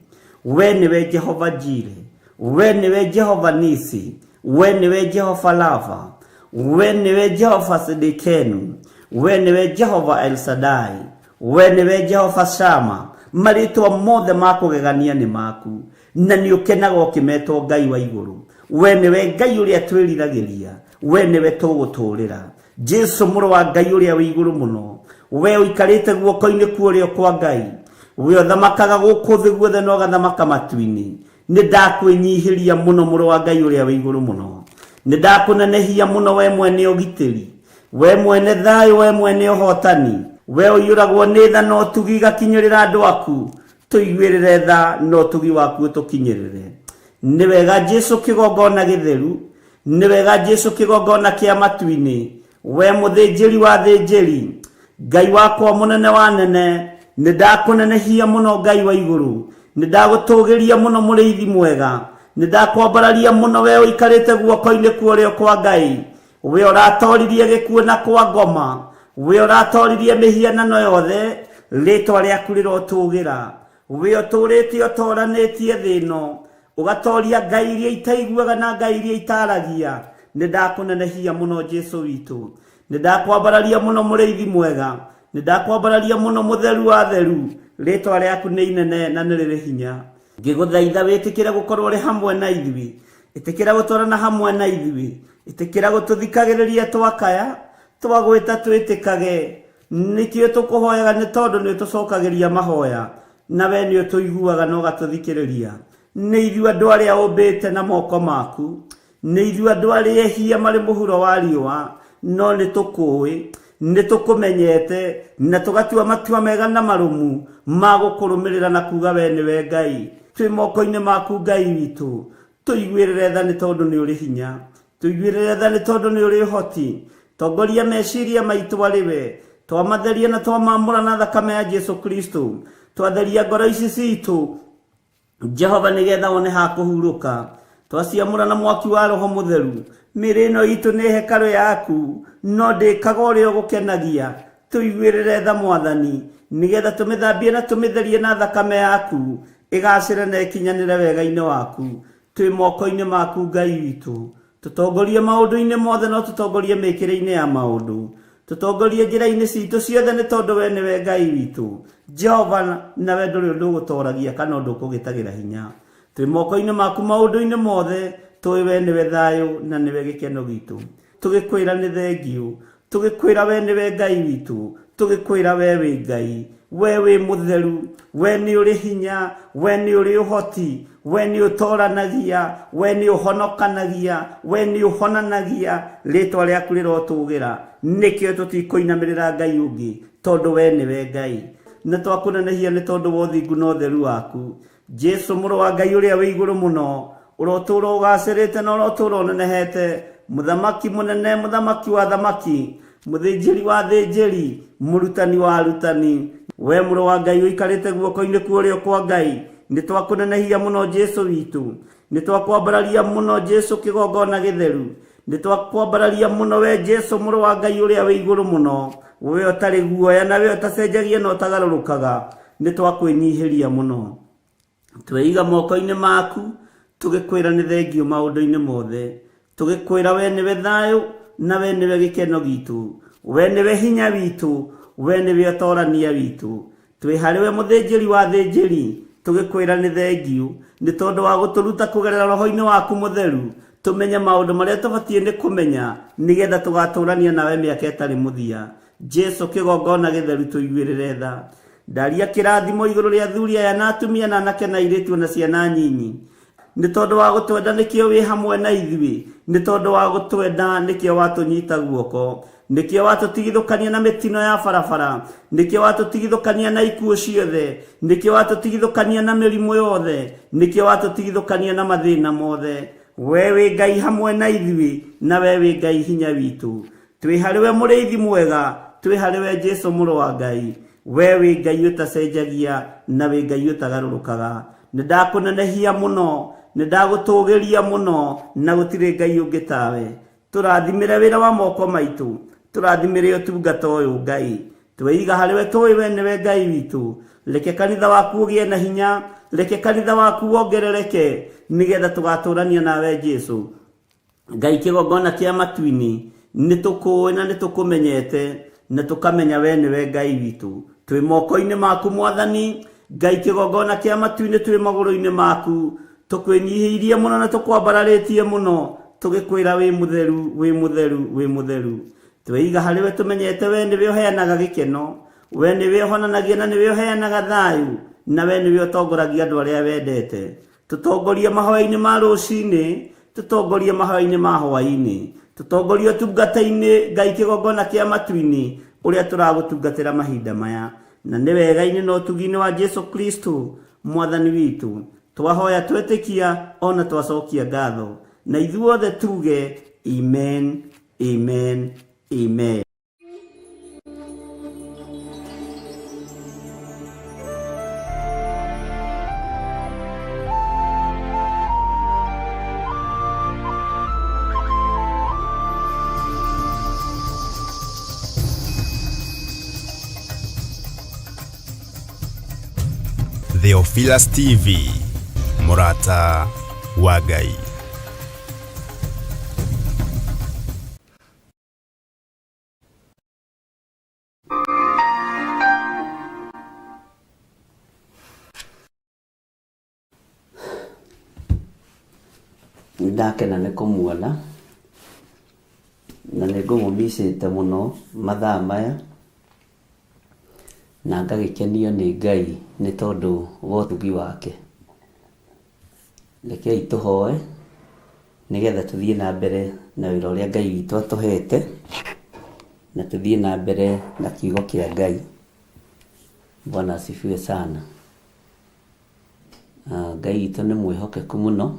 We nĩwe Jehova Jire, we nĩwe Jehova Nisi, we nĩwe Jehova Rafa, we nĩwe Jehova Sidikenu, we nĩwe Jehova El Shaddai, we nĩwe Jehova Shama. Marĩtwa mothe ma kũgegania nĩ maku, na nĩ ũkenaga ũkĩmetwo Ngai wa igũrũ. We nĩwe Ngai ũrĩa twĩriragĩria, we nĩwe tũgũtũũrĩra. Jesu mũrũ wa Ngai ũrĩa wĩ igũrũ mũno, we ũikarĩte guoko-inĩ kwa ũrĩo kwa Ngai, we ũthamakaga gũkũ thĩ guothe na ũgathamaka matu-inĩ. Nĩ ndakwĩnyihĩria mũno mũrũ wa Ngai ũrĩa wĩ igũrũ mũno. Nĩ ndakũnenehia mũno we mwene ũgitĩri, we mwene thayũ, we mwene ũhotani, we ũiyũragwo nĩ tha na ũtugi igakinyĩrĩra andũ aku. Tũiguĩrĩre tha na ũtugi waku ũtũkinyĩrĩre. Nĩ wega Jesu kĩgongona gĩtheru, nĩ wega Jesu kĩgongona kĩa matu-inĩ, we mũthĩnjĩri wa athĩnjĩri, Ngai wakwa mũnene wa nene, nĩ ndakũnenehia mũno Ngai wa igũrũ, nĩ ndagũtũgĩria mũno mũrĩithi mwega, nĩ ndakwambararia mũno we ũikarĩte guoko-inĩ kwa ũrĩo kwa Ngai, we ũratoririe gĩkuũ na kwa ngoma, we ũratoririe mĩhianano yothe, rĩtwa rĩaku rĩrotũgĩra, we ũtũrĩte ũtoranĩtie thĩ ĩno, ũgatoria ngai iria itaiguaga na ngai iria itaragia. Nĩ ndakũnenehia mũno Jesu witũ, nĩ ndakwambararia mũno mũrĩithi mwega, nĩ ndakwambararia mũno mũtheru wa theru, rĩtwa rĩaku nĩ inene na nĩ rĩrĩ hinya. Ngĩgũthaitha wĩtĩkĩre gũkorwo ũrĩ hamwe na ithuĩ, ĩtĩkĩra gũtwarana hamwe na ithuĩ, ĩtĩkĩra gũtũthikagĩrĩria twakaya, twagwĩta twĩtĩkage. Nĩkĩo tũkũhoyaga nĩ tondũ nĩ ũtũcokagĩria mahoya, na we nĩ ũtũiguaga na ũgatũthikĩrĩria. Nĩ ithuĩ andũ arĩa ũmbĩte na moko maku, nĩ ithuĩ andũ arĩa ehia marĩ mũhuro wa riũa, no nĩ tũkũũĩ, nĩ tũkũmenyete, na tũgatua matua mega na marũmu ma gũkũrũmĩrĩra na kuuga we nĩwe Ngai. Twĩ moko-inĩ maku Ngai witũ, tũiguĩrĩre tha nĩ tondũ nĩ ũrĩ hinya. Tũiguĩrĩre tha nĩ tondũ nĩ ũrĩ ũhoti. Tongoria meciria maitũ arĩ we. Twamatheria na twamamũra na thakame ya Jesu Kristo. Twatheria ngoro ici citũ Jehova nĩgetha wone ha kũhurũka. Twaciamũra na mwaki wa Roho Mũtheru. Mĩĩrĩ ĩno itũ nĩ hekarũ yaku, no ndĩkaga ũrĩa ũgũkenagia. Tũiguĩrĩre tha Mwathani, nĩgetha tũmĩthambie na tũmĩtherie na thakame yaku, ĩgacĩre na ĩkinyanĩre wega-inĩ waku. Twĩ moko-inĩ maku Ngai witũ. Tũtongorie maũndũ-inĩ mothe no tũtongorie mĩkĩre-inĩ ya maũndũ. Tũtongorie njĩra-inĩ citũ ciothe nĩ tondũ we nĩwe Ngai witũ. Jehova, nawe ndũrĩ ũndũ ũgũtoragia kana ũndũ ũkũgĩtagĩra hinya. Twĩ moko-inĩ maku maũndũ-inĩ mothe, tũĩ we nĩwe thayũ na nĩwe gĩkeno gitũ. Tũgĩkwĩra nĩ thengiũ. Tũgĩkwĩra we nĩwe Ngai witũ. Tũgĩkwĩra we wĩ Ngai. We wĩ mũtheru. We nĩ ũrĩ hinya. We nĩ ũrĩ ũhoti. We nĩ ũtoranagia. We nĩ ũhonokanagia. We nĩ ũhonanagia. Rĩtwa rĩaku rĩrotũgĩra. Nĩkĩo tũtikũinamĩrĩra Ngai ũngĩ, tondũ we nĩwe Ngai. Na twakũnenehia nĩ tondũ wa ũthingu na ũtheru waku. Jesu mũrũ wa Ngai ũrĩa wĩ igũrũ mũno, ũrotũũra ũgacĩrĩte na ũrotũũra ũnenehete, mũthamaki mũnene, mũthamaki wa athamaki, mũthĩnjĩri wa athĩnjĩri, mũrutani wa arutani. We mũrũ wa Ngai ũikarĩte guoko-inĩ kwa ũrĩo kwa Ngai, nĩ twakũnenehia mũno Jesu witũ. Nĩ twakwambararia mũno Jesu kĩgongona gĩtheru. Nĩ twakwambararia mũno we Jesu mũrũ wa Ngai ũrĩa wĩ igũrũ mũno, we ũtarĩ guoya na we ũtacenjagia na ũtagarũrũkaga. Nĩ twakwĩnyihĩria mũno. Tweiga moko-inĩ maku, tũgĩkwĩra nĩ thengiũ maũndũ-inĩ mothe. Tũgĩkwĩra we nĩwe thayũ na we nĩwe gĩkeno gitũ. We nĩwe hinya witũ, we nĩwe ũtorania witũ. Twĩ harĩ we mũthĩnjĩri wa athĩnjĩri, tũgĩkwĩra nĩ thengiũ, nĩ tondũ wa gũtũruta kũgerera roho-inĩ waku mũtheru, tũmenye maũndũ marĩa tũbatiĩ nĩ kũmenya, nĩgetha tũgatũrania nawe mĩaka ĩtarĩ mũthia. Jesu kĩgongona gĩtheru tũiguĩrĩre tha. Ndaria kĩrathimo igũrũ rĩa athuri aya na atumia na anake na airĩtu ona ciana nyinyi. Nĩ tondũ wa gũtwenda nĩkĩo wĩ hamwe na ithuĩ, nĩ tondũ wa gũtwenda nĩkĩo watũnyita guoko, nĩkĩo watũtigithũkania na mĩtino ya barabara, nĩkĩo watũtigithũkania na ikuũ ciothe, nĩkĩo watũtigithũkania na mĩrimũ yothe, nĩkĩo watũtigithũkania na mathĩna mothe. We wĩ Ngai hamwe na ithuĩ, na we wĩ Ngai hinya witũ. Twĩ harĩ we mũrĩithi mwega, twĩ harĩ we Jesu mũrũ wa Ngai. We wĩ Ngai ũtacenjagia na wĩ Ngai ũtagarũrũkaga. Nĩ ndakũnenehia mũno, nĩ ndagũtũgĩria mũno, na gũtirĩ Ngai ũngĩ tawe. Tũrathimĩre wĩra wa moko maitũ, tũrathimĩre ũtungata ũyũ Ngai. Tweiga harĩ we tũĩ we nĩwe Ngai witũ. Reke kanitha waku ũgĩe na hinya, reke kanitha waku wongerereke, nĩgetha tũgatũrania nawe Jesu. Ngai kĩgongona kĩa matu-inĩ, nĩ tũkũũĩ na nĩ tũkũmenyete, na tũkamenya we nĩwe Ngai witũ. Twĩ moko-inĩ maku Mwathani, Ngai kĩgongona kĩa matu-inĩ twĩ magũrũ-inĩ maku, tũkwĩnyihĩirie mũno na tũkwambararĩtie mũno, tũgĩkwĩra wĩ mũtheru, wĩ mũtheru, wĩ mũtheru. Tweiga harĩ we tũmenyete we nĩwe ũheanaga gĩkeno, we nĩwe ũhonanagia na nĩwe ũheanaga thayũ, na we nĩwe ũtongoragia andũ arĩa wendete. Tũtongorie mahoya-inĩ ma rũcinĩ, tũtongorie mahoya-inĩ ma hwaĩ-inĩ, tũtongorie ũtungata-inĩ Ngai kĩgongona kĩa matu-inĩ ũrĩa tũragũtungatĩra mahinda maya. Na nĩ wega-inĩ na ũtugi-inĩ wa Jesu Kristo Mwathani witũ, twahoya twetĩkia ona twacokia ngatho. Na ithuothe tuge amen, amen, amen. Theophilus TV, mũrata wa Ngai. Nĩ ndakena nĩ kũmuona na nĩ ngũmũmicĩte mũno mathaa maya na ngagĩkenio nĩ Ngai nĩ tondũ wa ũtugi wake. Rekei tũhoe nĩgetha tũthiĩ na mbere na wĩra ũrĩa Ngai witũ atũhete na tũthiĩ na mbere na kiugo kĩa Ngai. Bwana asifiwe sana. Ngai witũ nĩ mwĩhokeku mũno.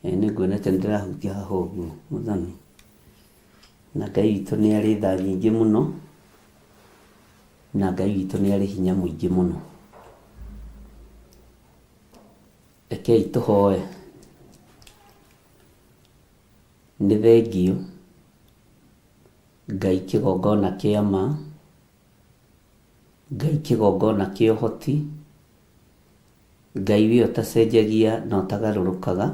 Nĩ nguonete nĩ ndĩrahutia haha ũguo mũthoni. Na Ngai witũ nĩ arĩ tha nyingĩ mũno, na Ngai witũ nĩ arĩ hinya mũingĩ mũno. Rekei tũhoe. Nĩ thengiũ Ngai kĩgongona kĩa ma, Ngai kĩgongona kĩa ũhoti, Ngai we ũtacenjagia na ũtagarũrũkaga,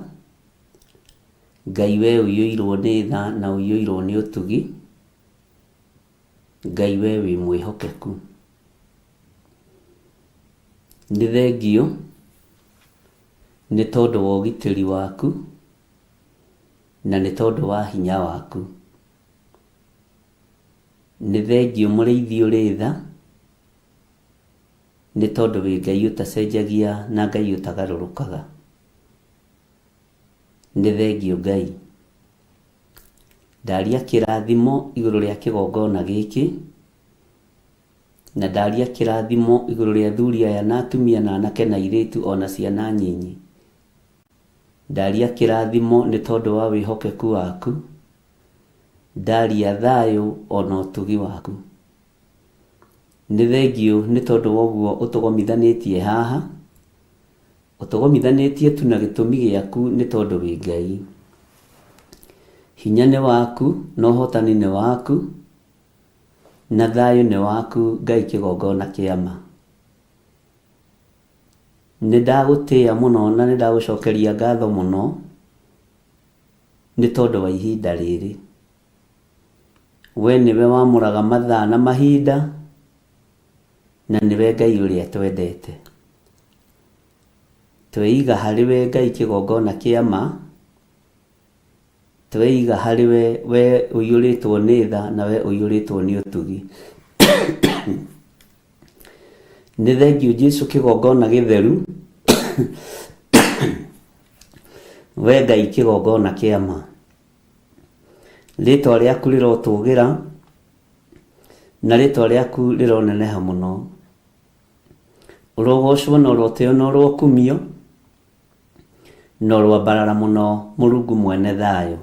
Ngai we ũiyũirwo nĩ tha na ũiyũirwo nĩ ũtugi, Ngai we wĩ mwĩhokeku. Nĩ thengiũ nĩ tondũ wa ũgitĩri waku na nĩ tondũ wa hinya waku. Nĩ thengiũ mũrĩithi ũrĩ tha nĩ tondũ wĩ Ngai ũtacenjagia na Ngai ũtagarũrũkaga. Nĩ thengiũ Ngai. Ndaria kĩrathimo igũrũ rĩa kĩgongona gĩkĩ, na ndaria kĩrathimo igũrũ rĩa athuri aya na atumia na anake na airĩtu ona ciana nyinyi. Ndaria kĩrathimo nĩ tondũ wa wĩhokeku waku, ndaria thayũ ona ũtugi waku. Nĩ thengiũ nĩ tondũ wa ũguo ũtũgomithanĩtie haha, ũtũgomithanĩtie tu na gĩtũmi gĩaku nĩ tondũ wĩ Ngai. Hinya nĩ waku na ũhotani nĩ waku na thayũ nĩ waku Ngai kĩgongona kĩa ma. Nĩ ndagũtĩĩa mũno na nĩ ndagũcokeria ngatho mũno nĩ tondũ wa ihinda rĩrĩ. We nĩwe wamũraga mathaa na mahinda na nĩwe Ngai ũrĩa twendete. Tweiga harĩ we Ngai kĩgongona kĩa ma, tweiga harĩ we, we ũiyũrĩtwo nĩ tha na we ũiyũrĩtwo nĩ ũtugi. Nĩ thengiũ Jesu kĩgongona gĩtheru, we Ngai kĩgongona kĩa ma. Rĩtwa rĩaku rĩrotũgĩra na rĩtwa rĩaku rĩroneneha mũno. Ũrogocwo na ũrotĩo na ũrokumio na ũroambarara mũno Mũrungu mwene thayũ.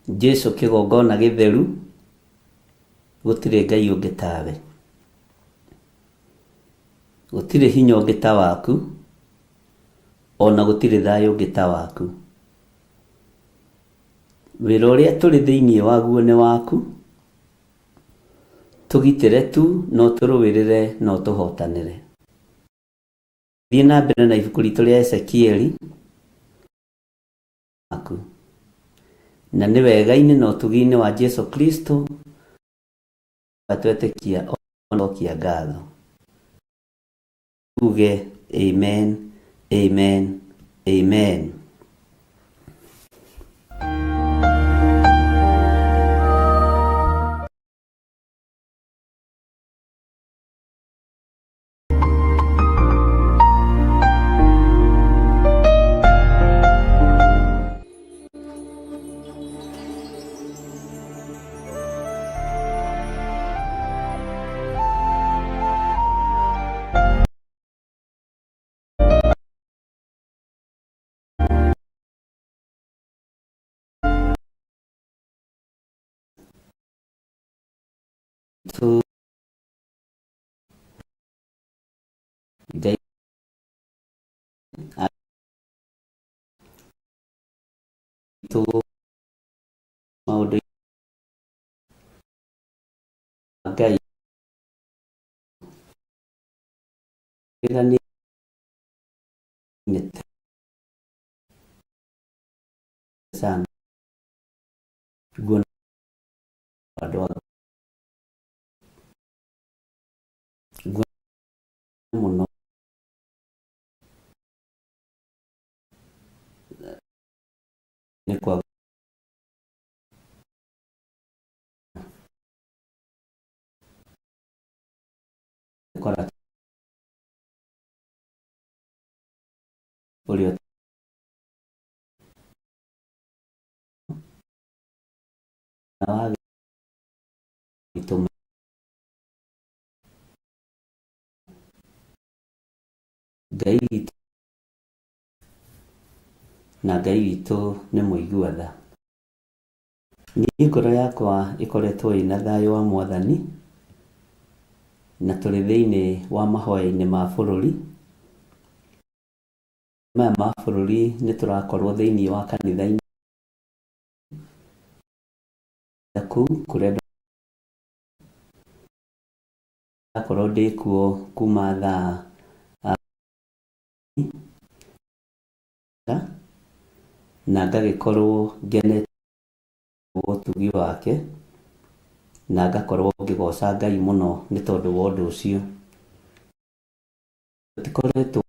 Jesu kĩgongona gĩtheru, gũtirĩ Ngai ũngĩ tawe. Gũtirĩ hinya ũngĩ ta waku, ona gũtirĩ thayũ ũngĩ ta waku. Wĩra ũrĩa tũrĩ thĩinĩ waguo nĩ waku, tũgitĩre tu na ũtũrũĩrĩre na ũtũhotanĩre. Thiĩ na mbere na ibuku ritũ rĩa Ezekieli waku. Na nĩ wega-inĩ na ũtugi-inĩ wa Jesu Kristo twetĩkia onokia ngatho. Tuge amen, amen, amen. Tu Ngai tu maũndũ Ngai nĩ sana nguona andũ a nguona mũno nĩ kwaga gũkora ũrĩa wa gĩtũma Ngai witũ. Na Ngai witũ nĩ mũigua tha. Niĩ ngoro yakwa ĩkoretwo ĩna thayũ wa Mwathani, na tũrĩ thĩinĩ wa mahoya-inĩ ma bũrũri. Maya ma bũrũri nĩ tũrakorwo thĩinĩ wa kanitha-inĩ kũu kũrĩa ndakorwo ndĩ kuo kuma thaa na ngagĩkorwo ngenete ũtugi wake na ngakorwo ngĩgoca Ngai mũno nĩ tondũ wa ũndũ ũcio. Tũtikoretwo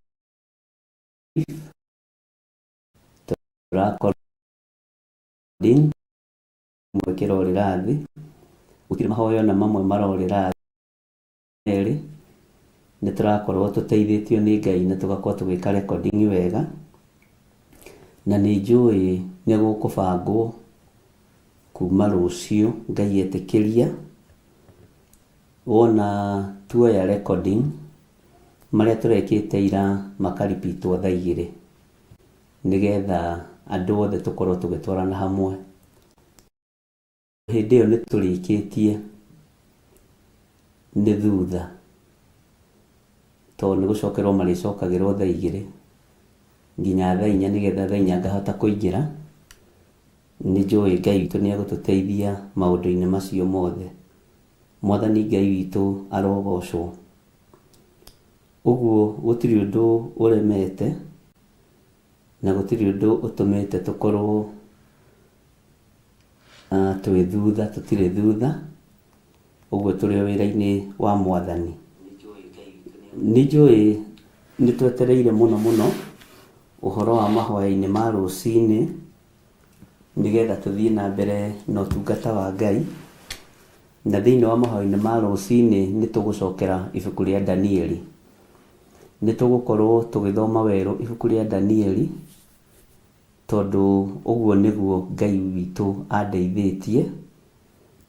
tũrakorwo kĩmwe kĩrorĩra thĩ, gũtirĩ mahoya ona mamwe marorĩra thĩ. Nĩ tũrakorwo tũteithĩtio nĩ Ngai na tũgakorwo tũgĩka recording wega, na nĩ njũĩ nĩ gũkũbangwo kuma rũciũ Ngai etĩkĩria, wona tuoya recording marĩa tũrekĩte ira makaripitwo thaa igĩrĩ, nĩgetha andũ othe tũkorwo tũgĩtwarana hamwe. Hĩndĩ ĩyo nĩ tũrĩkĩtie nĩ thutha, tondũ nĩ gũcokerwo marĩcokagĩrwo thaa igĩrĩ nginya thaa inya, nĩgetha thaa inya ngahota kũingĩra. Nĩ njũĩ Ngai witũ nĩ egũtũteithia maũndũ-inĩ macio mothe. Mwathani Ngai witũ arogocwo. Ũguo gũtirĩ ũndũ ũremete na gũtirĩ ũndũ ũtũmĩte tũkorwo twĩ thutha, tũtirĩ thutha, ũguo tũrĩ o wĩra-inĩ wa Mwathani. Nĩ njũĩ nĩ twetereire mũno mũno ũhoro wa mahoya-inĩ ma rũcinĩ nĩgetha tũthiĩ na mbere na ũtungata wa Ngai. Na thĩinĩ wa mahoya-inĩ ma rũcinĩ nĩ tũgũcokera ibuku rĩa Danieli. Nĩ tũgũkorwo tũgĩthoma werũ ibuku rĩa Danieli, tondũ ũguo nĩguo Ngai witũ andeithĩtie,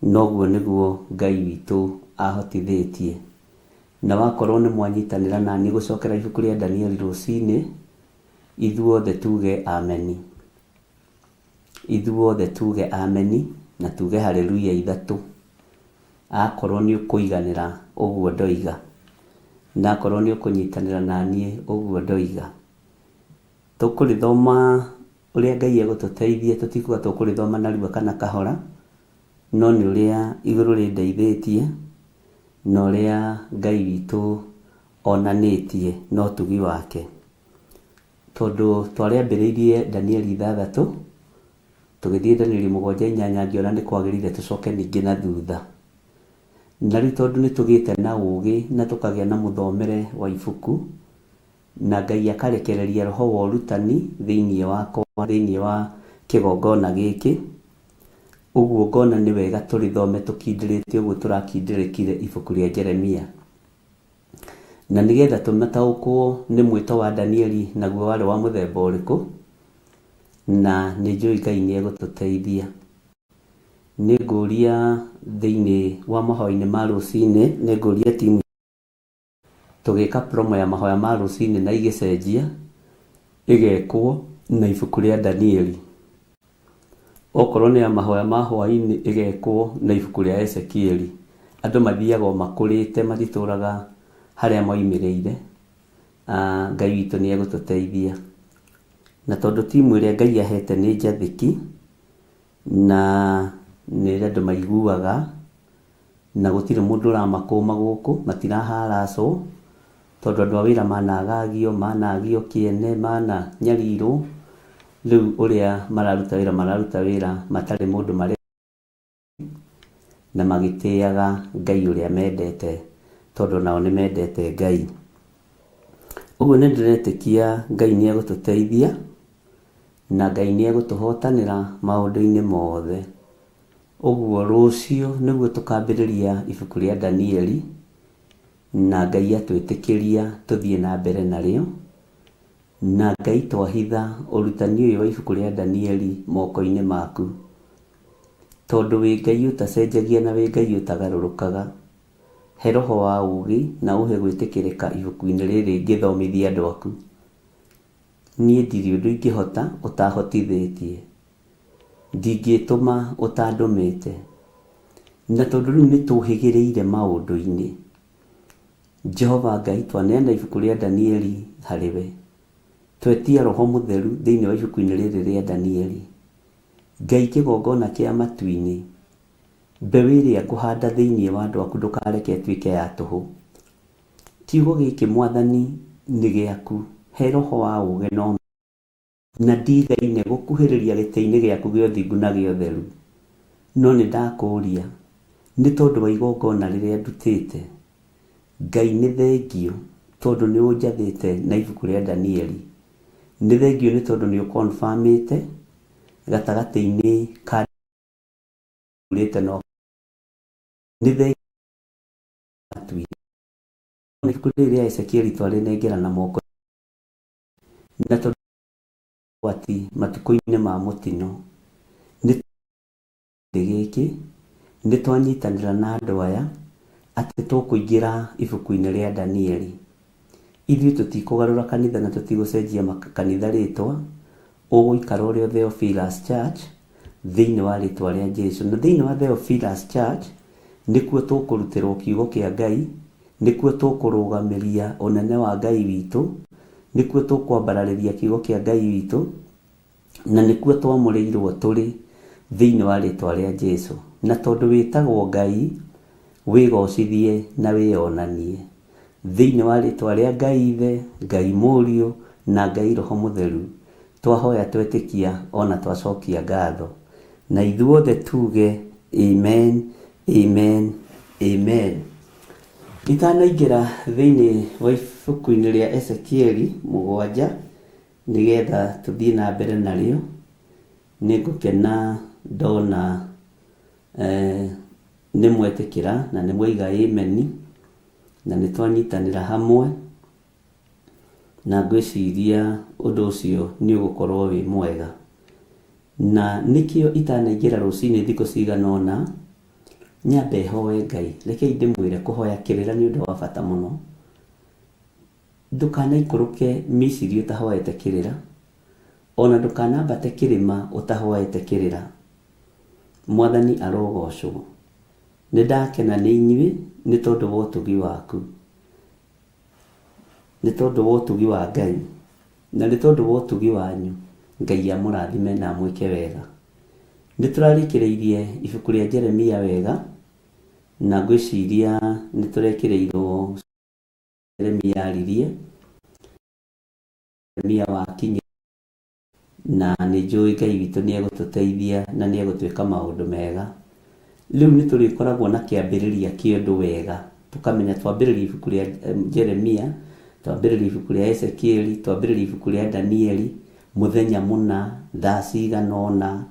na ũguo nĩguo Ngai witũ ahotithĩtie. Na wakorwo nĩ mwanyitanĩra naniĩ gũcokera ibuku rĩa Danieli rũcinĩ, ithuothe tuge ameni. Ithuothe tuge ameni na tuge haleluya ithatũ. Akorwo nĩ ũkũiganĩra ũguo ndoiga, na akorwo nĩ ũkũnyitanĩra naniĩ ũguo ndoiga. Tũkũrĩthoma ũrĩa Ngai egũtũteithia, tũtikuga tũkũrĩthoma narua kana kahora, no nĩ ũrĩa igũrũ rĩndeithĩtie, na ũrĩa Ngai witũ onanĩtie na ũtugi wake. Tondũ twarĩambĩrĩirie Danieli ithathatũ, tũgĩthiĩ Danieli mũgwanja inyanya, ngĩona nĩ kwagĩrĩire tũcoke ningĩ na thutha. Na rĩu tondũ nĩ tũgĩte na ũgĩ na tũkagĩa na mũthomere wa ibuku, na Ngai akarekereria roho wa ũrutani thĩinĩ wakwa, thĩinĩ wa kĩgongona gĩkĩ, ũguo ngona nĩ wega tũrĩthome tũkindĩrĩte ũguo tũrakindĩrĩkire ibuku rĩa Jeremia. Na nĩgetha tũmataũkwo nĩ mwĩto wa Danieli naguo warĩ wa mũthemba ũrĩkũ, na nĩ njũĩ Ngai nĩ egũtũteithia. Nĩ ngũria thĩinĩ wa mahoya-inĩ ma rũcinĩ, nĩ ngũria timu tũgĩka promo ya mahoya ma rũcinĩ na igĩcenjia, ĩgekwo na ibuku rĩa Danieli. Okorwo nĩ ya mahoya ma hwaĩ-inĩ ĩgekwo na ibuku rĩa Ezekieli. Andũ mathiaga o makũrĩte, matitũraga harĩa moimĩrĩire. Ngai witũ nĩ egũtũteithia. Na tondũ timu ĩrĩa Ngai ahete nĩ njathĩki, na nĩ andũ maiguaga, na gũtirĩ mũndũ ũramakũma gũkũ, matiraharacwo, tondũ andũ a wĩra managagio, managio kĩene, mananyarirwo, rĩu ũrĩa mararuta wĩra, mararuta wĩra matarĩ mũndũ mare na magĩtĩaga Ngai ũrĩa mendete, tondũ nao nĩ mendete Ngai. Ũguo nĩ ndĩretĩkia Ngai nĩ egũtũteithia, na Ngai nĩ egũtũhotanĩra maũndũ-inĩ mothe. Ũguo rũciũ nĩguo tũkambĩrĩria ibuku rĩa Danieli, na Ngai atwĩtĩkĩria tũthiĩ na mbere narĩo. Na Ngai twahitha ũrutani ũyũ wa ibuku rĩa Danieli moko-inĩ maku. Tondũ wĩ Ngai ũtacenjagia na wĩ Ngai ũtagarũrũkaga. He roho wa ũũgĩ na ũhe gwĩtĩkĩrĩka ibuku-inĩ rĩrĩ ngĩthomithia andũ aku. Niĩ ndirĩ ũndũ ingĩhota ũtahotithĩtie. Ndingĩtũma ũtandũmĩte. Na tondũ rĩu nĩ tũhĩgĩrĩire maũndũ-inĩ, Jehova Ngai twaneana ibuku rĩa Danieli harĩ we. Twetia Roho Mũtheru thĩinĩ wa ibuku-inĩ rĩrĩ rĩa Danieli. Ngai kĩgongona kĩa matu-inĩ, mbeũ ĩrĩa ngũhanda thĩinĩ wa andũ aku ndũkareke ĩtuĩke ya tũhũ. Kiugo gĩkĩ Mwathani nĩ gĩaku, he roho wa ũũgĩ na ũmenyo. Na ndigaine gũkuhĩrĩria gĩtĩ-inĩ gĩaku gĩa ũthingu na gĩa ũtheru, no nĩndakũũria, nĩ tondũ wa igongona rĩrĩa ndutĩte. Ngai nĩ thengiũ tondũ nĩ ũnjathĩte na ibuku rĩa Danieli. Nĩ thengiũ nĩ tondũ nĩ ũ-confirm-ĩte gatagatĩ-inĩ ka ũrĩte no nĩ thengiũ matu-inĩ. Ibuku rĩrĩ rĩa Ezekieli twarĩnengera na moko na tondũ ũgwati matukũ-inĩ ma mũtino. Nĩ gĩkĩ nĩ twanyitanĩra na andũ aya atĩ tũkũingĩra ibuku-inĩ rĩa Danieli. Ithuĩ tũtikũgarũra kanitha na tũtigũcenjia kanitha rĩtwa, ũgũikara ũrĩ o Theophilus Church thĩinĩ wa rĩtwa rĩa Jesu. Na thĩinĩ wa Theophilus Church nĩkuo tũkũrutĩrwo kiugo kĩa Ngai, nĩkuo tũkũrũgamĩria ũnene wa Ngai witũ, nĩkuo tũkwambararĩria kiugo kĩa Ngai witũ, na nĩkuo twamũrĩirwo tũrĩ thĩinĩ wa rĩtwa rĩa Jesu. Na tondũ wĩtagwo Ngai, wĩgocithie na wĩonanie. Thĩinĩ wa rĩtwa rĩa Ngai Ithe, Ngai Mũriũ, na Ngai Roho Mũtheru, twahoya twetĩkia ona twacokia ngatho. Na ithuothe tuge amen, amen, amen. Itanaingĩra thĩinĩ wa ibuku-inĩ rĩa Ezekieli mũgwanja, nĩgetha tũthiĩ na mbere narĩo, nĩ ngũkena ndona eh, nĩ mwetĩkĩra na nĩ mwaiga ameni na nĩ twanyitanĩra hamwe na ngwĩciria ũndũ ũcio nĩ ũgũkorwo wĩ mwega. Na nĩkĩo itanaingĩra rũcinĩ thikũ cigana ũna, nyambe hoe Ngai. Rekei ndĩmwĩre kũhoya kĩrĩra nĩ ũndũ wa bata mũno. Ndũkanaikũrũke Misiri ũtahoete kĩrĩra, o na ndũkanambate kĩrĩma ũtahoete kĩrĩra. Mwathani arogoocwo. Nĩndakena nĩ inyuĩ nĩ tondũ wa ũtugi waku, nĩ tondũ wa ũtugi wa Ngai, na nĩ tondũ wa ũtugi wanyu. Ngai amũrathime na amwĩke wega. Nĩtũrarĩkĩrĩirie ibuku rĩa Jeremia wega, na ngwĩciria nĩtũrekĩrĩirwo Jeremia aririe, Jeremia wakinyire, na nĩ njũĩ Ngai witũ nĩ egũtũteithia na nĩ egũtwĩka maũndũ mega. Rĩu nĩ tũrĩkoragwo na kĩambĩrĩria kĩa ũndũ wega, tũkamenya twambĩrĩria ibuku rĩa Jeremia, twambĩrĩria ibuku rĩa Ezekieli, twambĩrĩria ibuku rĩa Danieli, mũthenya mũna, thaa cigana ũna.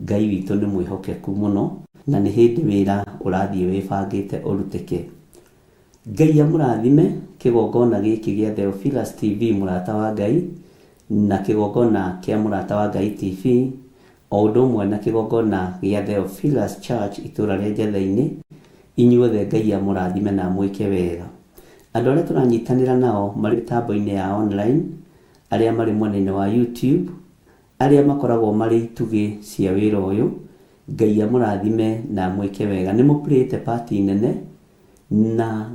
Ngai witũ nĩ mwĩhokeku mũno, na nĩ hĩndĩ wĩra ũrathiĩ wĩbangĩte ũrutĩke. Ngai amũrathime, kĩgongona gĩkĩ gĩa Theophilus TV Mũrata wa Ngai, na kĩgongona kĩa Mũrata wa Ngai TV, o ũndũ ũmwe na kĩgongona gĩa Theophilus Church itũra rĩa Njetha-inĩ, inyuothe Ngai amũrathime na amwĩke wega. Andũ arĩa tũranyitanĩra nao marĩ mĩtambo-inĩ ya online, arĩa marĩ mwena-inĩ wa YouTube, arĩa makoragwo marĩ itugĩ cia wĩra ũyũ, Ngai amũrathime na amwĩke wega. Nĩ mũplayĩte part nene na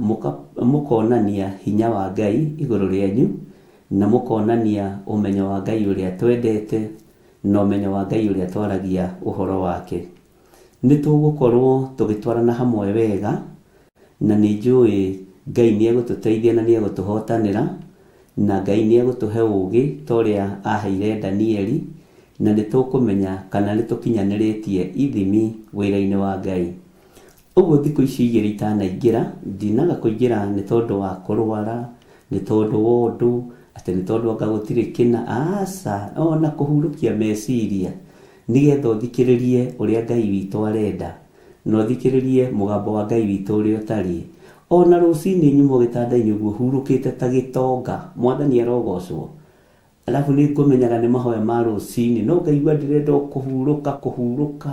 mũkonania hinya wa Ngai igũrũ rĩanyu, na mũkonania ũmenyo wa Ngai ũrĩa twendete, na ũmenyo wa Ngai ũrĩa twaragia ũhoro wake. Nĩ tũgũkorwo tũgĩtwarana hamwe wega, na nĩ njũĩ Ngai nĩ egũtũteithia na nĩ egũtũhotanĩra, na Ngai nĩ egũtũhe ũũgĩ ta ũrĩa aheire Danieli, na nĩ tũkũmenya kana nĩ tũkinyanĩrĩtie ithimi wĩra-inĩ wa Ngai. Ũguo thikũ ici igĩrĩ itanaingĩra, ndinaga kũingĩra nĩ tondũ wa kũrwara, nĩ tondũ wa ũndũ, atĩ nĩ tondũ anga gũtirĩ kĩna, aca, ona kũhurũkia meciria, nĩgetha ũthikĩrĩrie ũrĩa Ngai witũ arenda, na ũthikĩrĩrie mũgambo wa Ngai witũ ũrĩa ũtariĩ. Ona rũcinĩ nyuma o gĩtanda-inĩ ũguo hurũkĩte ta gĩtonga, Mwathani arogocwo. Alafu nĩ ngũmenyaga nĩ mahoya ma rũcinĩ, no ngaigua ndĩrenda o kũhurũka, kũhurũka.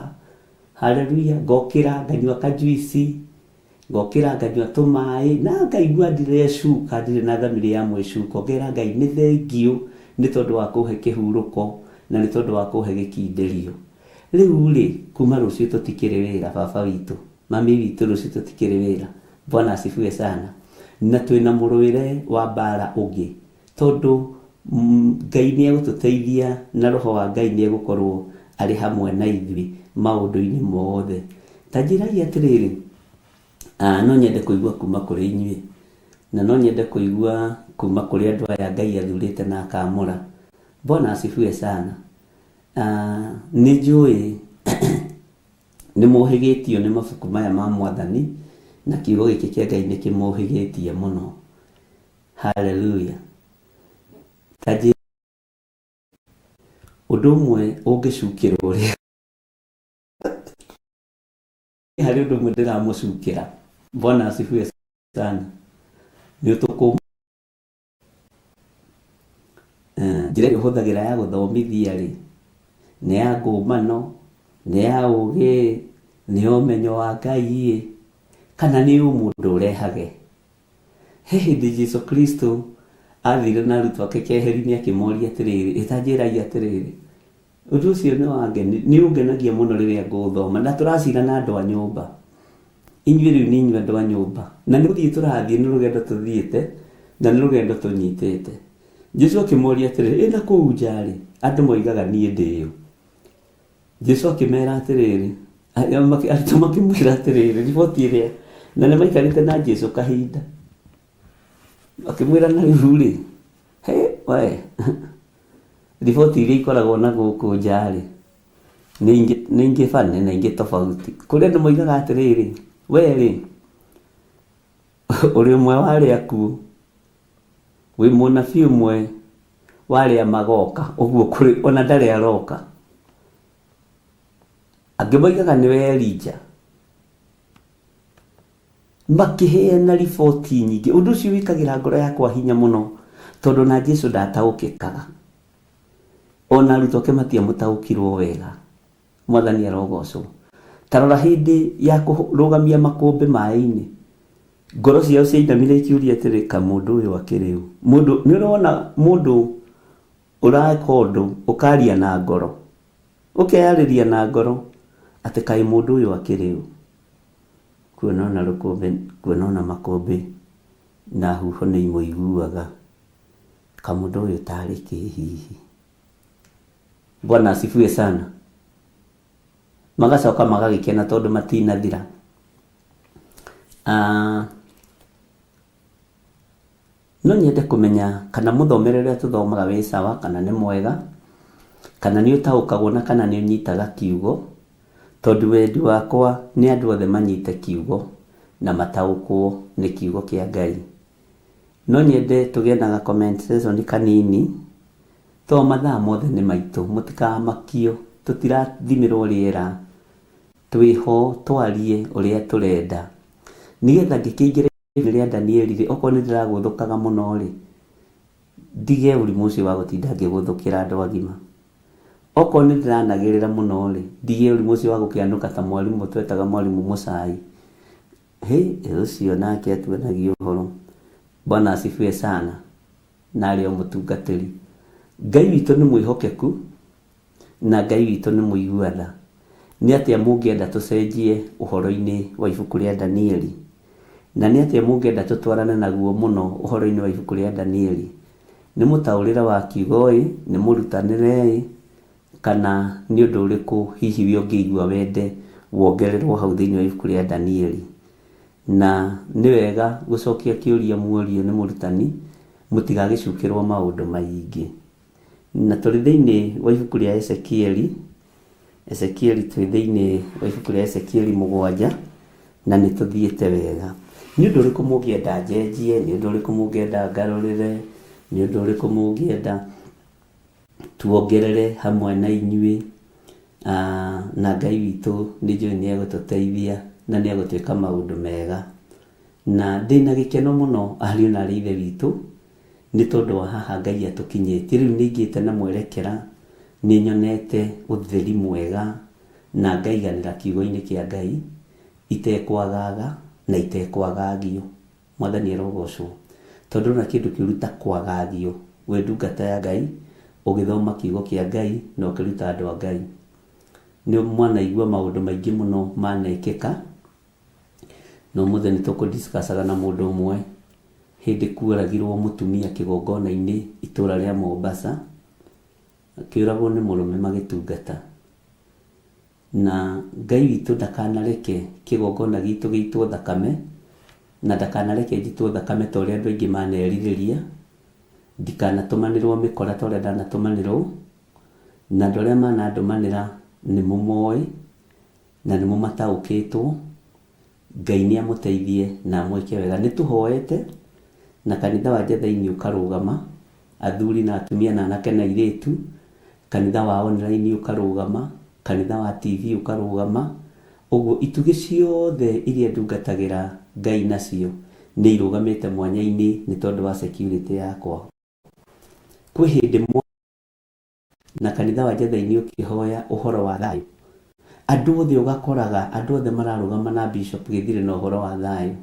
Haleluya, ngokĩra nganyua kajuici, ngokĩra nganyua tũmaĩ, na ngaigua ndirecuka, ndirĩ na thamiri ya mwĩcuko. Ngera Ngai nĩ thengiũ nĩ tondũ wa kũhe kĩhurũko na nĩ tondũ wa kũhe gĩkindĩrio. Rĩu-rĩ, kuma rũciũ tũtikĩrĩ wĩra baba witũ, mami witũ rũciũ tũtikĩrĩ wĩra. Bwana asifiwe sana. Na twĩna mũrũĩre wa mbara ũngĩ tondũ Ngai nĩ egũtũteithia na roho wa Ngai nĩ egũkorwo arĩ hamwe na ithuĩ maũndũ-inĩ mothe. Ta njĩrai atĩrĩrĩ, no nyende kũigua kuma kũrĩ inyuĩ, na no nyende kũigua kuma kũrĩ andũ aya Ngai athurĩte na akaamũra. Bwana asifiwe sana. Nĩ njũĩ nĩ mũhĩgĩtio nĩ mabuku maya ma Mwathani, na kiugo gĩkĩ kĩa Ngai nĩ kĩmũhĩgĩtie mũno. Hallelujah. Ta njĩra ũndũ ũmwe ũngĩcukĩrwo ũrĩa harĩ ũndũ ũmwe ndĩramũcukĩra. Bwana asifiwe sana. Nĩ ũtũkũ njĩra ĩrĩa ũhũthagĩra ya gũthomithia rĩ, nĩ ya ngũmano, nĩ ya ũgĩ, nĩ ya ũmenyo wa Ngai ĩ, kana nĩ ũmũndũ ũrehage? He hĩndĩ Jesu Kristo athire na arutwo ake keheri-inĩ akĩmoria atĩrĩrĩ, ĩ ta njĩrai atĩrĩrĩ, ũndũ ũcio nĩ ũngenagia mũno rĩrĩa ngũũthoma, na tũracira na andũ a nyũmba. Inyuĩ rĩu nĩ inyuĩ andũ a nyũmba, na nĩ gũthiĩ tũrathiĩ, nĩ rũgendo tũthiĩte, na nĩ rũgendo tũnyitĩte. Jesu akĩmoria atĩrĩ, ĩ na kũu nja-rĩ, andũ moigaga niĩ ndĩ ũ? Jesu akĩmera atĩrĩrĩ, arutwo makĩmwĩra atĩrĩrĩ, riboti ĩrĩa, na nĩ maikarĩte na Jesu kahinda. Akĩmwĩra na rĩu-rĩ, he we, riboti iria ikoragwo na gũkũ nja-rĩ, nĩ ingĩ nĩ ingĩ funny na ingĩ tofauti. Kũrĩ andũ moigaga atĩrĩrĩ, we-rĩ, ũrĩ ũmwe wa arĩa akuũ, wĩ mũnabii ũmwe wa arĩa magoka, ũguo kũrĩ ona ndarĩ aroka. Angĩ moigaga nĩwe Elija. Makĩheana riboti nyingĩ. Ũndũ ũcio wĩkagĩra ngoro yakwa hinya mũno, tondũ ona Jesu ndataũkĩkaga. Ona arutwo ake matiamũtaũkirwo wega. Mwathani arogocwo. Ta rora hĩndĩ ya kũrũgamia makũmbĩ maĩ-inĩ, ngoro ciao ciainamire ikiũria atĩrĩ, ka mũndũ ũyũ akĩrĩ ũ? Mũndũ, nĩ ũrona mũndũ ũreka ũndũ ũkaria na ngoro, ũkeyarĩria na ngoro atĩ kaĩ mũndũ ũyũ akĩrĩ ũ? Kuona ona rũkũmbĩ, kuona ona makũmbĩ na huho nĩ imũiguaga. Kamũndũ ũyũ tarĩ kĩ hihi? Bwana asifiwe sana. Magacoka magagĩkena tondũ matinathira. Ah, no nyende kũmenya kana mũthomere ũrĩa tũthomaga wĩ sawa kana nĩ mwega, kana nĩ ũtaũkagwo na kana nĩ ũnyitaga kiugo, tondũ wendi wakwa nĩ andũ othe manyite kiugo na mataũkwo nĩ kiugo kĩa Ngai. No nyende tũgĩe na ga comment section kanini, to mathaa mothe nĩ maitũ, mũtikamakio, tũtirathimĩrwo rĩera, twĩho twarie ũrĩa tũrenda. Nĩgetha ngĩkĩingĩra ibuku-inĩ rĩa Danieli-rĩ, okorwo nĩ ndĩragũthũkaga mũno-rĩ, ndige ũrimũ ũcio wa gũtinda ngĩgũthũkĩra andũ agima. Okorwo nĩ ndĩranagĩrĩra mũno-rĩ, ndige ũrimũ ũcio wa gũkĩanũka ta mwarimũ twetaga mwarimũ Mũcai. Hĩ, ũcio nake atuonagia ũhoro. Bwana asifiwe sana. Na arĩ o mũtungatĩri. Ngai witũ nĩ mwĩhokeku na Ngai witũ nĩ mũigua tha. Nĩ atĩa mũngĩenda tũcenjie ũhoro-inĩ wa ibuku rĩa Danieli? Na nĩ atĩa mũngĩenda tũtwarane naguo mũno ũhoro-inĩ wa ibuku rĩa Danieli? Nĩ mũtaũrĩre wa kiugo-ĩ, nĩ mũrutanĩre-ĩ, Kana nĩ ũndũ ũrĩkũ hihi we ũngĩigua wende wongererũo hau thĩinĩ wa ibuku rĩa Danieli? Na nĩ wega gũcokia kĩũria muorio nĩ mũrutani, mũtigagĩcukĩrũo maũndũ maingĩ. Na tũrĩ thĩinĩ wa ibuku rĩa Ezekieli, Ezekieli twĩ thĩinĩ wa ibuku rĩa Ezekieli mũgwanja, na nĩ tũthiĩte wega. Nĩ ũndũ ũrĩkũ mũngĩenda njenjie? Nĩ ũndũ ũrĩkũ mũngĩenda ngarũrĩre? Nĩ ũndũ ũrĩkũ mũngĩenda tuongerere hamwe na inyuĩ, na Ngai witũ nĩ njũĩ nĩ egũtũteithia na nĩ egũtwĩka maũndũ mega. Na ndĩna gĩkeno mũno ariũ na aarĩ a Ithe witũ nĩ tondũ wa haha Ngai atũkinyĩtie. Rĩu nĩ ngĩte na mwerekera, nĩ nyonete ũtheri mwega na ngaiganĩra kiugo-inĩ kĩa Ngai itekwagaga na itekwagagio. Mwathani arogocwo. Tondũ ndũrona kĩndũ kĩũru ta kwagagio wĩ ndungata ya Ngai, ũgĩthoma kiugo kĩa Ngai na ũkĩruta andũ a Ngai. Nĩ mwanaigua maũndũ maingĩ mũno manekĩka, na ũmũthĩ nĩ tũkũ discuss aga na mũndũ ũmwe hĩndĩ kuoragirwo mũtumia kĩgongona-inĩ itũra rĩa Mombasa, akĩũragwo nĩ mũrũme magĩtungata. Na Ngai witũ ndakanareke kĩgongona gitũ gĩitwo thakame, na ndakanareke njitwo thakame ta ũrĩa andũ aingĩ manerirĩria, ndikanatũmanĩrwo mĩkora ta ũrĩa ndanatũmanĩrwo, na andũ arĩa manandũmanĩra nĩ mũmoĩ na nĩ mũmataũkĩtwo. Ngai nĩ amũteithie na amwĩke wega. Nĩ tũhoete na kanitha wa Njethainĩ ũkarũgama, athuri na atumia na anake na airĩtu, kanitha wa online ũkarũgama, kanitha wa TV ũkarũgama, ũguo itugĩ ciothe iria ndungatagĩra Ngai nacio nĩ irũgamĩte mwanya-inĩ nĩ tondũ wa security yakwa. Kwĩ hĩndĩ na kanitha wa Njethainĩ ũkĩhoya ũhoro wa thayũ, andũ othe ũgakoraga andũ othe mararũgama na Bishop Gĩthire na ũhoro wa thayũ,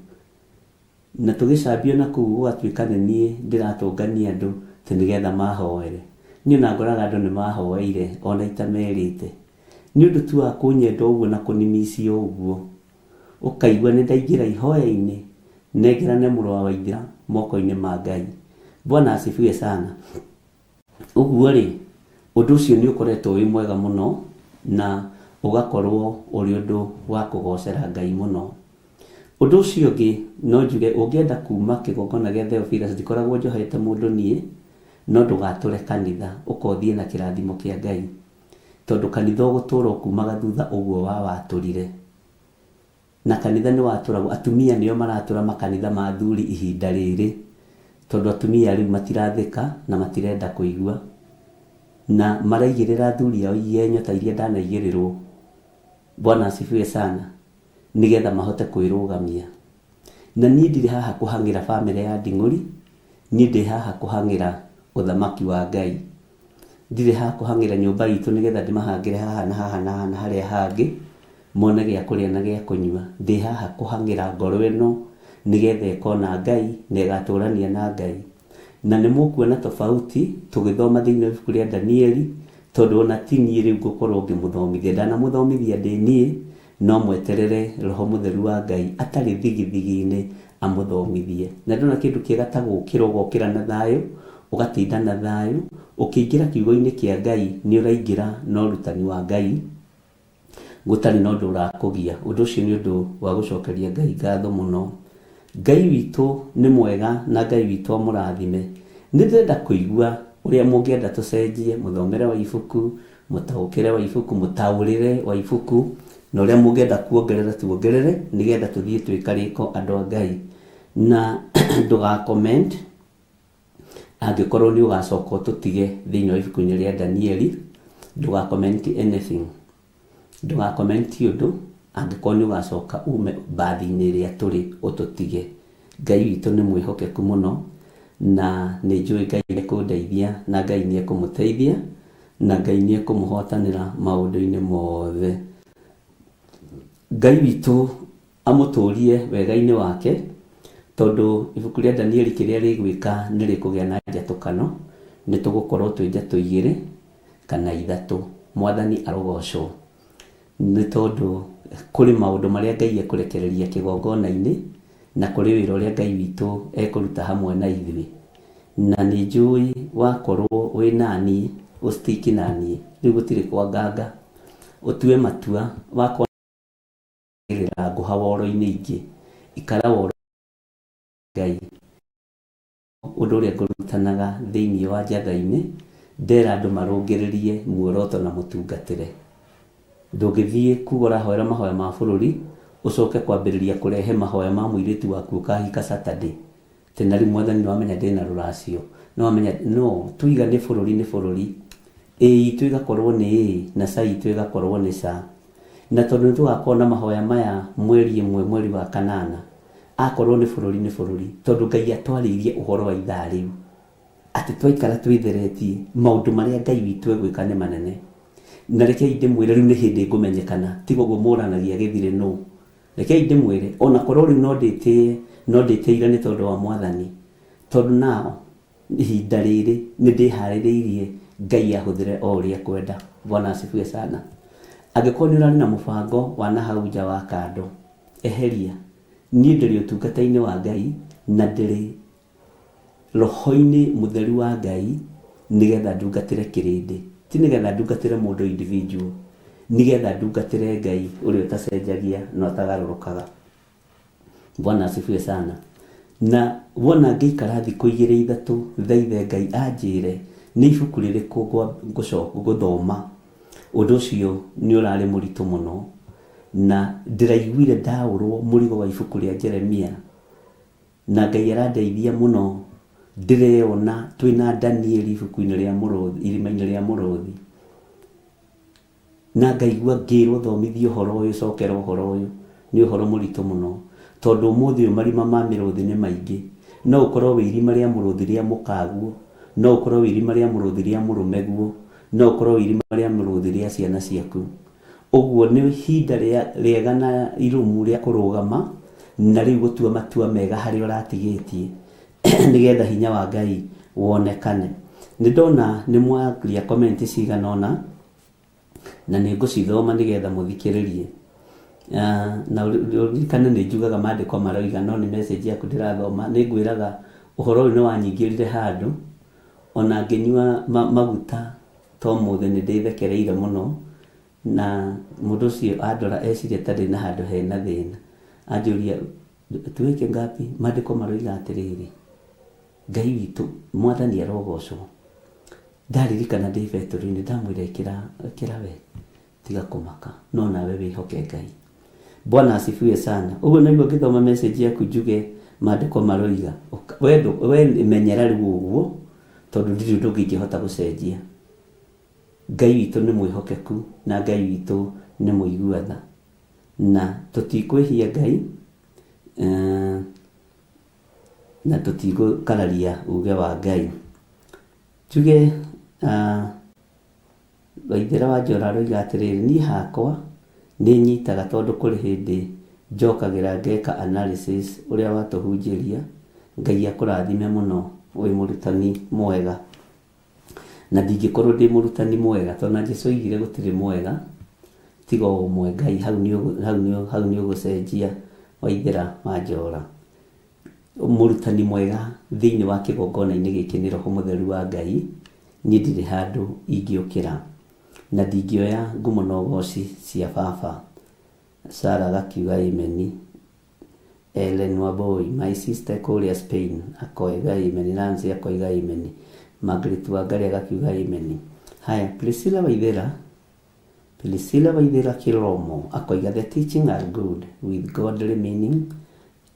na tũgĩcambio na kũu gũgatuĩka nĩ niĩ ndĩratũngania andũ atĩ nĩgetha mahoere. Niĩ ona ngoraga andũ nĩ mahoeire ona itamerĩte. Nĩ ũndũ tu wa kũnyenda ũguo na kũnimicia ũguo, ũkaigua nĩ ndaingĩra ihoya-inĩ, nengerane mũrũ wa Waithera moko-inĩ ma Ngai. Bwana asifiwe sana. Ũguo-rĩ, ũndũ ũcio nĩ ũkoretwo wĩ mwega mũno na ũgakorwo ũrĩ ũndũ wa kũgoocera Ngai mũno. Ũndũ ũcio ũngĩ no njuge ũngĩenda kuuma kĩgongona gĩa Theophilus ndikoragwo njohete mũndũ niĩ, no ndũgatũre kanitha, ũka ũthiĩ na kĩrathimo kĩa Ngai. Tondũ kanitha ũgũtũra ũkumaga thutha ũguo wa watũrire. Na kanitha nĩ watũragwo, atumia nĩo maratũra makanitha ma athuri ihinda rĩrĩ, tondũ atumia rĩu matirathĩka na matirenda kũigua, na maraigĩrĩra athuri ao igenyo ta iria ndanaigĩrĩrwo, Bwana asifiwe sana, nĩgetha mahote kwĩrũgamia. Na niĩ ndirĩ haha kũhang'ĩra bamĩrĩ ya Nding'ũri, niĩ ndĩ haha kũhang'ĩra ũthamaki wa Ngai. Ndirĩ haha kũhang'ĩra nyũmba itũ nĩgetha ndĩmahangĩre haha na haha na haha na harĩa hangĩ, mone gĩa kũrĩa na gĩa kũnyua. Ndĩ haha kũhang'ĩra ngoro ĩno nĩgetha ĩkona Ngai na ĩgatũrania na Ngai. Na nĩ mũkuona tofauti tũgĩthoma thĩinĩ wa ibuku rĩa Danieli, tondũ ona ti niĩ rĩu ngũkorwo ngĩmũthomithia. Ndanamũthomithia ndĩ niĩ, no mweterere Roho Mũtheru wa Ngai atarĩ thigithigi-inĩ amũthomithie. Na ndona kĩndũ kĩega ta gũkĩra ũgokĩra na thayũ, ũgatinda na thayũ, ũkĩingĩra kiugo-inĩ kĩa Ngai nĩ ũraingĩra na ũrutani wa Ngai gũtarĩ na ũndũ ũrakũgia. Ũndũ ũcio nĩ ũndũ wa gũcokeria Ngai ngatho mũno. Ngai witũ nĩ mwega na Ngai witũ amũrathime. Nĩ ndĩrenda kũigua ũrĩa mũngĩenda tũcenjie mũthomere wa ibuku, mũtaũkĩre wa ibuku, mũtaũrĩre wa ibuku, na ũrĩa mũngĩenda kuongerera tuongerere, nĩgetha tũthiĩ twĩ karĩko andũ a Ngai. Na ndũga comment angĩkorwo nĩ ũgacoka ũtũtige thĩinĩ wa ibuku-inĩ rĩa Danieli, ndũga comment anything. Ndũga comment ũndũ angĩkorwo nĩ ũgacoka ume mbathi-inĩ ĩrĩa tũrĩ ũtũtige. Ngai witũ nĩ mwĩhokeku mũno na nĩ njũĩ Ngai nĩ ekũndeithia na Ngai nĩ ekũmũteithia na Ngai nĩ ekũmũhotanĩra maũndũ-inĩ mothe. Ngai witũ amũtũrie wega-inĩ wake, tondũ ibuku rĩa Danieli kĩrĩa rĩgwĩka nĩ rĩkũgĩa na njatũkano, nĩ tũgũkorwo twĩ njatũ igĩrĩ kana ithatũ. Mwathani arogocwo, nĩ tondũ kũrĩ maũndũ marĩa Ngai ekũrekereria kĩgongona-inĩ, na kũrĩ wĩra ũrĩa Ngai witũ ekũruta hamwe na ithuĩ. Na nĩ njũĩ wakorwo wĩ naniĩ, ũ stick naniĩ, rĩu gũtirĩ kwanganga, ũtue matua wakwa. Gerera ngũha woro-inĩ ingĩ, ikara woro Ngai. Ũndũ ũrĩa ngũrutanaga thĩinĩ wa njatha-inĩ, ndera andũ marũngĩrĩrie muoroto na mũtungatĩre. Ndũngĩthiĩ kuga ũrahoera mahoya ma bũrũri, ũcoke kwambĩrĩria kũrehe mahoya ma mũirĩtu waku ũkahika Saturday. Atĩ na rĩu Mwathani nĩwamenya ndĩna rũracio, nĩwamenya, no, tuiga nĩ bũrũri nĩ bũrũri. Ĩĩ itũ ĩgakorwo nĩ ĩĩ na ca itũ ĩgakorwo nĩ ca. Na tondũ nĩtũgakorwo na mahoya maya mweri ĩmwe mweri wa kanana, akorwo nĩ bũrũri nĩ bũrũri, tondũ Ngai atwarĩirie ũhoro wa ithaa rĩu, atĩ twaikara twĩtheretie, maũndũ marĩa Ngai witũ egwĩka nĩ manene. Na rekei ndĩmwĩre rĩu nĩ hĩndĩ ngũmenyekana, tiga ũguo mũranagia gĩthirĩ nũ. Rekei ndĩmwĩre, o na korwo rĩu no ndĩtĩĩe, no ndĩtĩĩire nĩ tondũ wa Mwathani, tondũ now, ihinda rĩrĩ, nĩndĩharĩrĩirie Ngai ahũthĩre o ũrĩa ekwenda. Bwana asifiwe sana. Angĩkorwo nĩ ũrarĩ na mũbango wa na hau nja wa kando, eheria. Niĩ ndĩrĩ ũtungata-inĩ wa Ngai na ndĩrĩ roho-inĩ mũtheru wa Ngai nĩgetha ndungatĩre kĩrĩndĩ, ti nĩgetha ndungatĩre mũndũ individual, nĩgetha ndungatĩre Ngai ũrĩa ũtacenjagia na ũtagarũrũkaga. Bwana asifiwe sana. Na wona ngĩikara thikũ igĩrĩ ithatũ thaithe Ngai anjĩre nĩ ibuku rĩrĩkũ gũthoma, ũndũ ũcio nĩ ũrarĩ mũritũ mũno, na ndĩraiguire ndaũrwo mũrigo wa ibuku rĩa Jeremia, na Ngai arandeithia mũno, ndĩreona twĩna Danieli ibuku-inĩ rĩa mũrũthi, irima-inĩ rĩa mũrũthi, na ngaigua ngĩrwo thomithia ũhoro ũyũ, cokera ũhoro ũyũ, nĩ ũhoro mũritũ mũno, tondũ ũmũthĩ ũyũ marima ma mĩrũthi nĩ maingĩ. No ũkorwo wĩ irima rĩa mũrũthi rĩa mũkaguo, no ũkorwo wĩ irima rĩa mũrũthi rĩa mũrũmeguo, no ũkorwo wĩ irima rĩa mũrũthi rĩa ciana ciaku. Ũguo nĩ ihinda rĩega na irumu rĩa kũrũgama na rĩu gũtua matua mega harĩa ũratigĩtie nĩgetha hinya wa Ngai wonekane. Nĩ ndona nĩ mwaria comment cigana ũna na nĩ ngũcithoma nĩgetha mũthikĩrĩrie. Na ũririkane nĩ njugaga maandĩko maroiga no nĩ message yaku ndĩrathoma. Nĩ ngwĩraga ũhoro ũyũ nĩ wanyingĩrire handũ ona ngĩnyua maguta ta ũmũthĩ nĩ ndĩthekereire mũno, na mũndũ ũcio andora eciria ta ndĩna handũ hena thĩna. Anjũria tuweke ngapi? Maandĩko maroiga atĩrĩrĩ, Ngai witũ Mwathani arogocwo. Ndaririkana ndĩ betũrũ-inĩ ndamwĩra ĩkĩra we tiga kũmaka, no nawe wĩhoke Ngai. Bwana asifiwe sana. Ũguo nĩguo ngĩthoma message yaku njuge maandĩko maroiga we menyera rĩu ũguo, tondũ ndirĩ ũndũ ũngĩ ingĩhota gũcenjia. Ngai witũ nĩ mwĩhokeku na Ngai witũ nĩ mũigua tha, na tũtikwĩhia Ngai, na tũtigũkararia uge wa Ngai. Njuge Waithera wa Njora aroiga atĩrĩrĩ, niĩ hakwa nĩ nyitaga tondũ kũrĩ hĩndĩ njokagĩra ngeka analysis ũrĩa watũhunjĩria. Ngai akũrathime mũno, wĩ mũrutani mwega. Na ndingĩkorwo ndĩ mũrutani mwega tondũ na Jesu oigire gũtirĩ mwega tiga o ũmwe Ngai. Hau nĩ ũgũcenjia Waithera wa Njora. Mũrutani mwega thĩinĩ wa kĩgongona-inĩ gĩkĩ nĩ Roho Mũtheru wa Ngai. Niĩ ndirĩ handũ ingĩũkĩra na ndingĩoya ngumo na ũgoci cia baba. Sarah agakiuga amen. Ellen Wambui, my sister kũrĩa Spain, akoiga amen. Nancy akoiga amen. Margaret Wangari agakiuga amen. Haya, Priscilla Waithera, Priscilla Waithera Kiromo akoiga the teaching are good with godly meaning.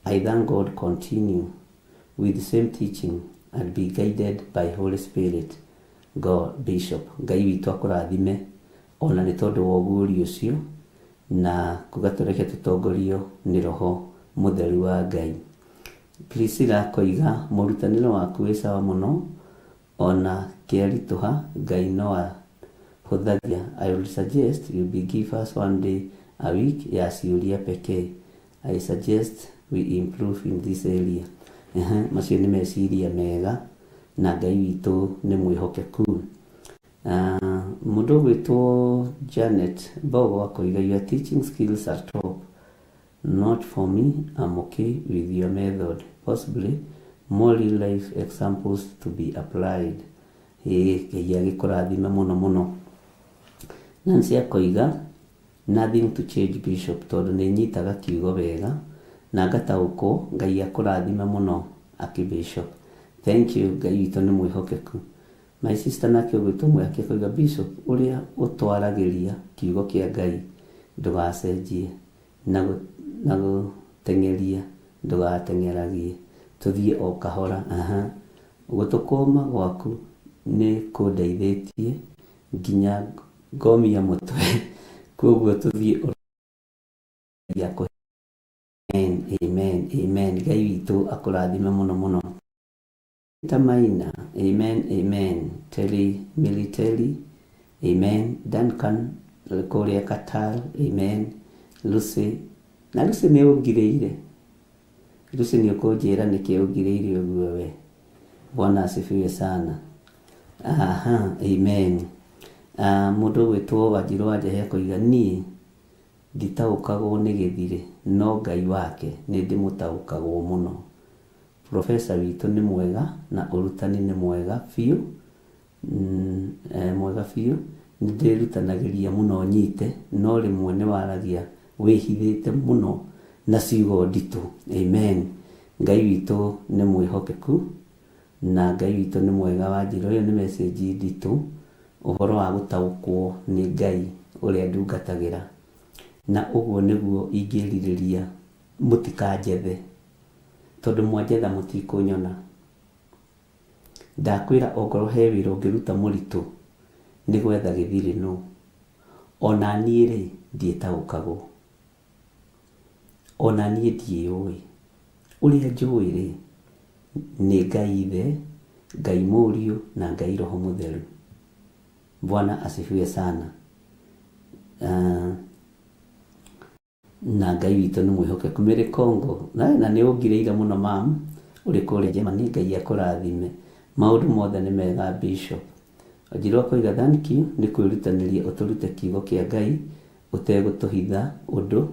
I thank God continue with the same teaching and be guided by Holy Spirit. God Bishop, Ngai witũ akũrathime ona nĩ tondũ wa ũguũrio ũcio, na kuga tũreke tũtongorio nĩ Roho Mũtheru wa Ngai. Priscilla akoiga mũrutanĩre waku wĩ sawa mũno, ona kĩaritũha Ngai no ahũthagia. I would suggest you be give us one day a week ya ciũria pekee. I suggest we improve in this area. Macio nĩ meciria mega na Ngai witũ nĩ mwĩhokeku. Mũndũ ũgwĩtwo Janet Mbogo akoiga your teaching skills are top. Not for me, I'm okay with your method. Possibly more real life examples to be applied. Ngai agĩkũrathime mũno mũno. Nancy akoiga nothing to change Bishop, tondũ nĩ nyitaga kiugo wega na ngataũkwo. Ngai akũrathime mũno Archbishop. Thank you, Ngai witũ nĩ mwĩhokeku. My sister nake ũgwĩtwo Mwĩhaki akoiga Bishop, ũrĩa ũtwaragĩria kiugo kĩa Ngai ndũgacenjie, na gũteng'eria ndũgateng'eragie, tũthiĩ o kahora. Gũtũkũma gwaku nĩ kũndeithĩtie nginya ngomia mũtwe, koguo tũthiĩ ũrĩa. Amen, amen, amen. Ngai witũ akũrathime mũno mũno. Tamaina, amen, amen. Terry Military, amen. Duncan kũrĩa Qatar, amen. Lucy, na Lucy nĩ ũngirĩire. Lucy nĩ ũkũnjĩra nĩkĩ ũngirĩire ũguo we. Bwana asifiwe sana. Aha, amen. Mũndũ ũgwĩtwo Wanjirũ wa Njehe akoiga niĩ nditaũkagwo nĩ gĩthirĩ no Ngai wake nĩ ndĩmũtaũkagwo mũno. Professor witũ nĩ mwega na ũrutani nĩ mwega biũ, mwega biũ, nĩ ndĩrutanagĩria mũno nyite no rĩmwe nĩ waragia wĩhithĩte mũno na ciugo nditũ. Amen. Ngai witũ nĩ mwĩhokeku na Ngai witũ nĩ mwega. Wanjirũ, ĩyo nĩ message nditũ ũhoro wa gũtaũkwo nĩ Ngai ũrĩa ndungatagĩra, na ũguo nĩguo ingĩrirĩria mũtikanjethe, tondũ mwanjetha mũtikũnyona. Ndakwĩra ongorwo he wĩra ũngĩruta mũritũ nĩ gwetha gĩthirĩ nũ. Ona niĩ rĩ ndiĩtaũkagwo, ona niĩ ndiĩũĩ. Ũrĩa njũĩ rĩ nĩ Ngai Ithe, Ngai Mũriũ na Ngai Roho Mũtheru. Bwana asifiwe sana. Na Ngai witũ nĩ mwĩhokeku. Mary Kongo, na nĩ ũngirĩire mũno mam, ũrĩ kũrĩa Germany, Ngai akũrathime. Maũndũ mothe nĩ mega Bishop. Wanjirũ akoiga thank you nĩ kwĩrutanĩria ũtũrute kiugo kĩa Ngai ũtegũtũhitha ũndũ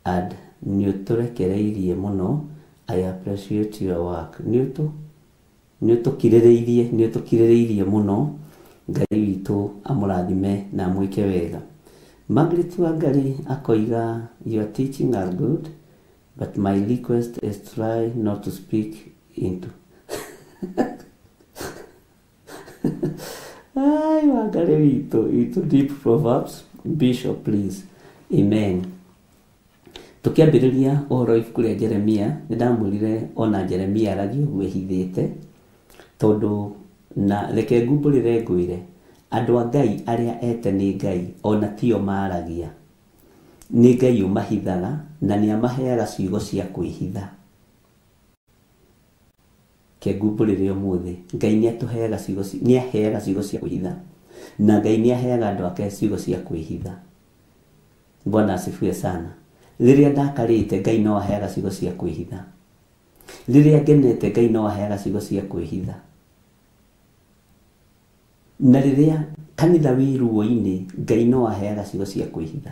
and nĩũtũrekereirie mũno, I appreciate your work. Nĩũtũkirĩrĩirie, nĩũtũkirĩrĩirie mũno, Ngai witũ amũrathime na amwĩke wega. Margaret Wangari akoiga your teaching are good but my request is try not to speak into Ai, Wangari witũ into deep proverbs, Bishop please. Amen. Tũkĩambĩrĩria ũhoro wa ibuku rĩa Jeremia, nĩ ndamwĩrire ona Jeremia aragia ũguo ehithĩte, tondũ na reke ngumbũrĩre ngwĩre, andũ a Ngai arĩa ete nĩ Ngai ona tio maragia. Nĩ Ngai ũmahithaga na nĩ amaheaga ciugo cia kwĩhitha. Reke ngumbũrĩre ũmũthĩ, Ngai nĩ atũheaga ciugo, nĩ aheaga ciugo cia kwĩhitha, na Ngai nĩ aheaga andũ ake ciugo cia kwĩhitha. Bwana asifiwe sana. Rĩrĩa ndakarĩte Ngai no aheaga ciugo cia kwĩhitha. Rĩrĩa ngenete Ngai no aheaga ciugo cia kwĩhitha. Na rĩrĩa kanitha wĩ ruo-inĩ Ngai no aheaga ciugo cia kwĩhitha.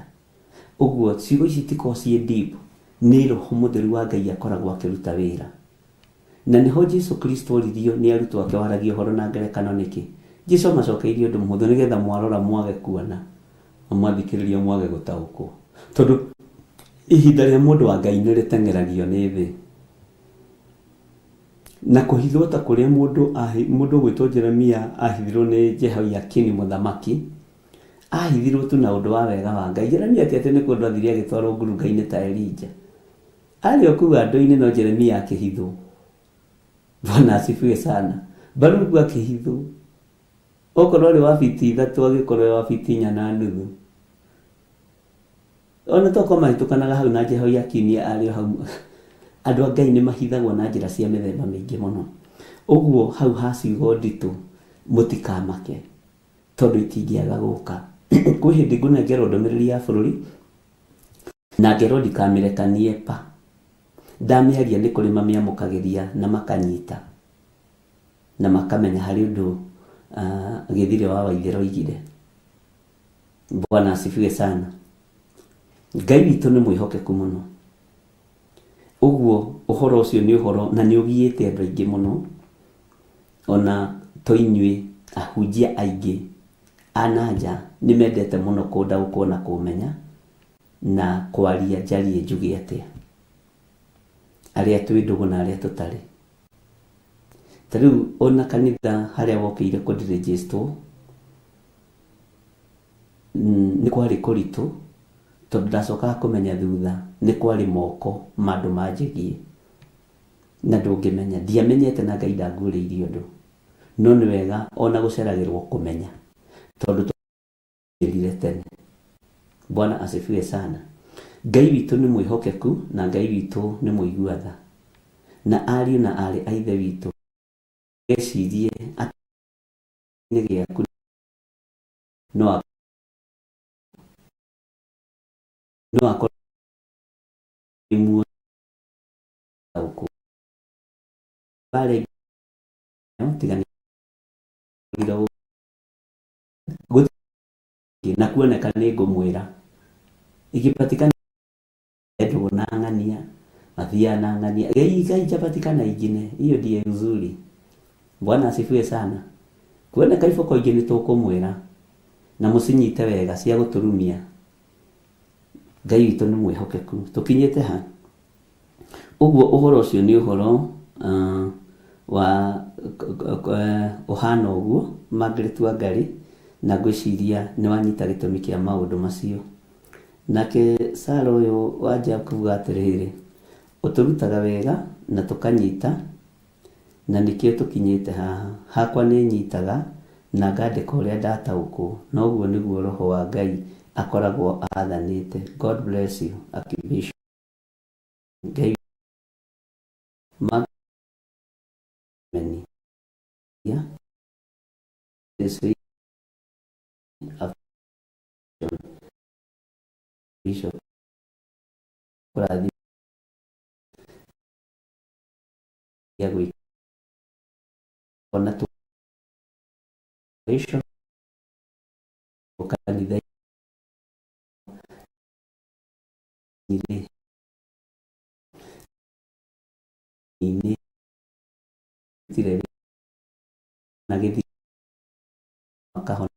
Ũguo ciugo ici itikoragwo ciĩ deep, nĩ Roho Mũtheru wa Ngai akoragwo akĩruta wĩra. Na nĩho Jesu Kristo oririo nĩ arutwo ake waragia ũhoro na ngerekano nĩkĩ? Jesu amacokeirie ũndũ mũhũthũ, nĩgetha mwarora mwage kuona na mwathikĩrĩria mwage gũtaũkwo. Tondũ ihinda rĩa mũndũ wa Ngai nĩ rĩteng'eragio nĩ thĩ. Na kũhithwo ta kũrĩa mũndũ mũndũ ũgwĩtwo Jeremia ahithirwo nĩ Jehoiakini mũthamaki, ahithirwo tu na ũndũ wa wega wa Ngai. Jeremia ti atĩ nĩ kũndũ athire agĩtwarwo ngurunga-inĩ ta Elija. Arĩ o kũu andũ-inĩ no Jeremia akĩhithwo. Bwana asifiwe sana. Baruku akĩhithwo. Okorwo arĩ wa fiti 3 agĩkorwo e wa fiti 4 na nuthu. Ona tokorwo mahĩtũkanaga hau na Jehoiakini arĩ o hau. Andũ a Ngai nĩ mahithagwo na njĩra cia mĩthemba mĩingĩ mũno. Ũguo hau ha ciugo nditũ mũtikamake tondũ itingĩaga gũka. Kwĩ hĩndĩ ngũnengerwo ndũmĩrĩri ya bũrũri na ngerwo ndikamĩrekanie pa. Ndamĩaria nĩ kũrĩ mamĩamũkagĩria na makanyita na makamenya harĩ ũndũ Gĩthirĩ wa Waithera oigire. Bwana asifiwe sana. Ngai witũ nĩ mwĩhokeku mũno. Ũguo ũhoro ũcio nĩ ũhoro na nĩ ũgiĩte andũ aingĩ mũno, ona to inyuĩ ahunjia aingĩ a na nja nĩ mendete mũno kũndaũkwo na kũmenya na kwaria njarie njuge atĩa, arĩa twĩ ndũgũ na arĩa tũtarĩ. Ta rĩu ona kanitha harĩa wokĩire kũndirĩnjĩstwo nĩ kwarĩ kũritũ tondũ ndacokaga kũmenya thutha nĩ kwarĩ moko ma andũ manjĩgie na ndũngĩmenya, ndiamenyete na Ngai ndanguũrĩirie ũndũ, no nĩ wega ona gũceragĩrwo kũmenya tondũ twĩrire tene. Bwana asifiwe sana. Ngai witũ nĩ mwĩhokeku na Ngai witũ nĩ mũigua tha, na ariũ na aarĩ a Ithe witũ gecirie atĩ gĩaku no akorwo muoyo tiga nĩ Gũtirĩ na kuoneka nĩ ngũmwĩra ikipatikana ndũgũ na ng'ania mathiaga na ng'ania haijapatikana ingine hiyo ndiye uzuri. Bwana asifiwe sana. Kuoneka iboko ingĩ nĩ tũkũmwĩra na mũcinyite wega cia gũtũrumia. Ngai witũ nĩ mwĩhokeku. Tũkinyĩte ha? Ũguo ũhoro ũcio nĩ ũhoro uh, wa ũhana ũguo Margaret Wangari, na ngwĩciria nĩ wanyita gĩtũmi kĩa maũndũ macio. Nake Sara ũyũ wanja kuga atĩrĩrĩ, ũtũrutaga wega na tũkanyita na nĩkĩo tũkinyĩte haha. Hakwa nĩ nyitaga na ngandĩka ũrĩa ndataũkwo, na ũguo nĩguo Roho wa Ngai akoragwo athanĩte. God bless you, Archbishop. Ngai Meni. Yeah. Bishop kũrathima gwĩka ona kanitha-inĩ tirĩ na gĩthi makahona.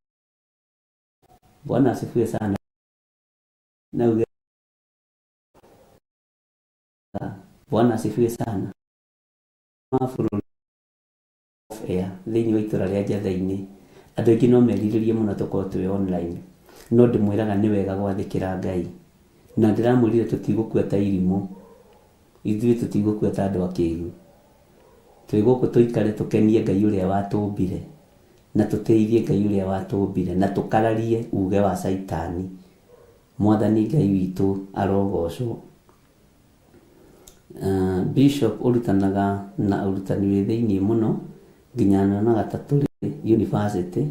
Bwana asifiwe sana. Na uge Bwana asifiwe sana. Ma bũrũri off air thĩinĩ wa itũra rĩa Njathai-inĩ andũ aingĩ no merirĩrie mũno tũkorwo twĩ online no ndĩmwĩraga nĩ wega gwathĩkĩra Ngai na ndĩramwĩrire tũtigũkua ta irimũ ithuĩ tũtigũkua ta andũ akĩgu twĩ gũkũ tũikare tũkenie Ngai ũrĩa watũmbire na tũtĩithie Ngai ũrĩa watũmbire na tũkararie uge wa Caitani. Mwathani Ngai witũ arogocwo. Uh, Bishop ũrutanaga na ũrutani wĩ thĩinĩ mũno nginya nyonaga ta tũrĩ university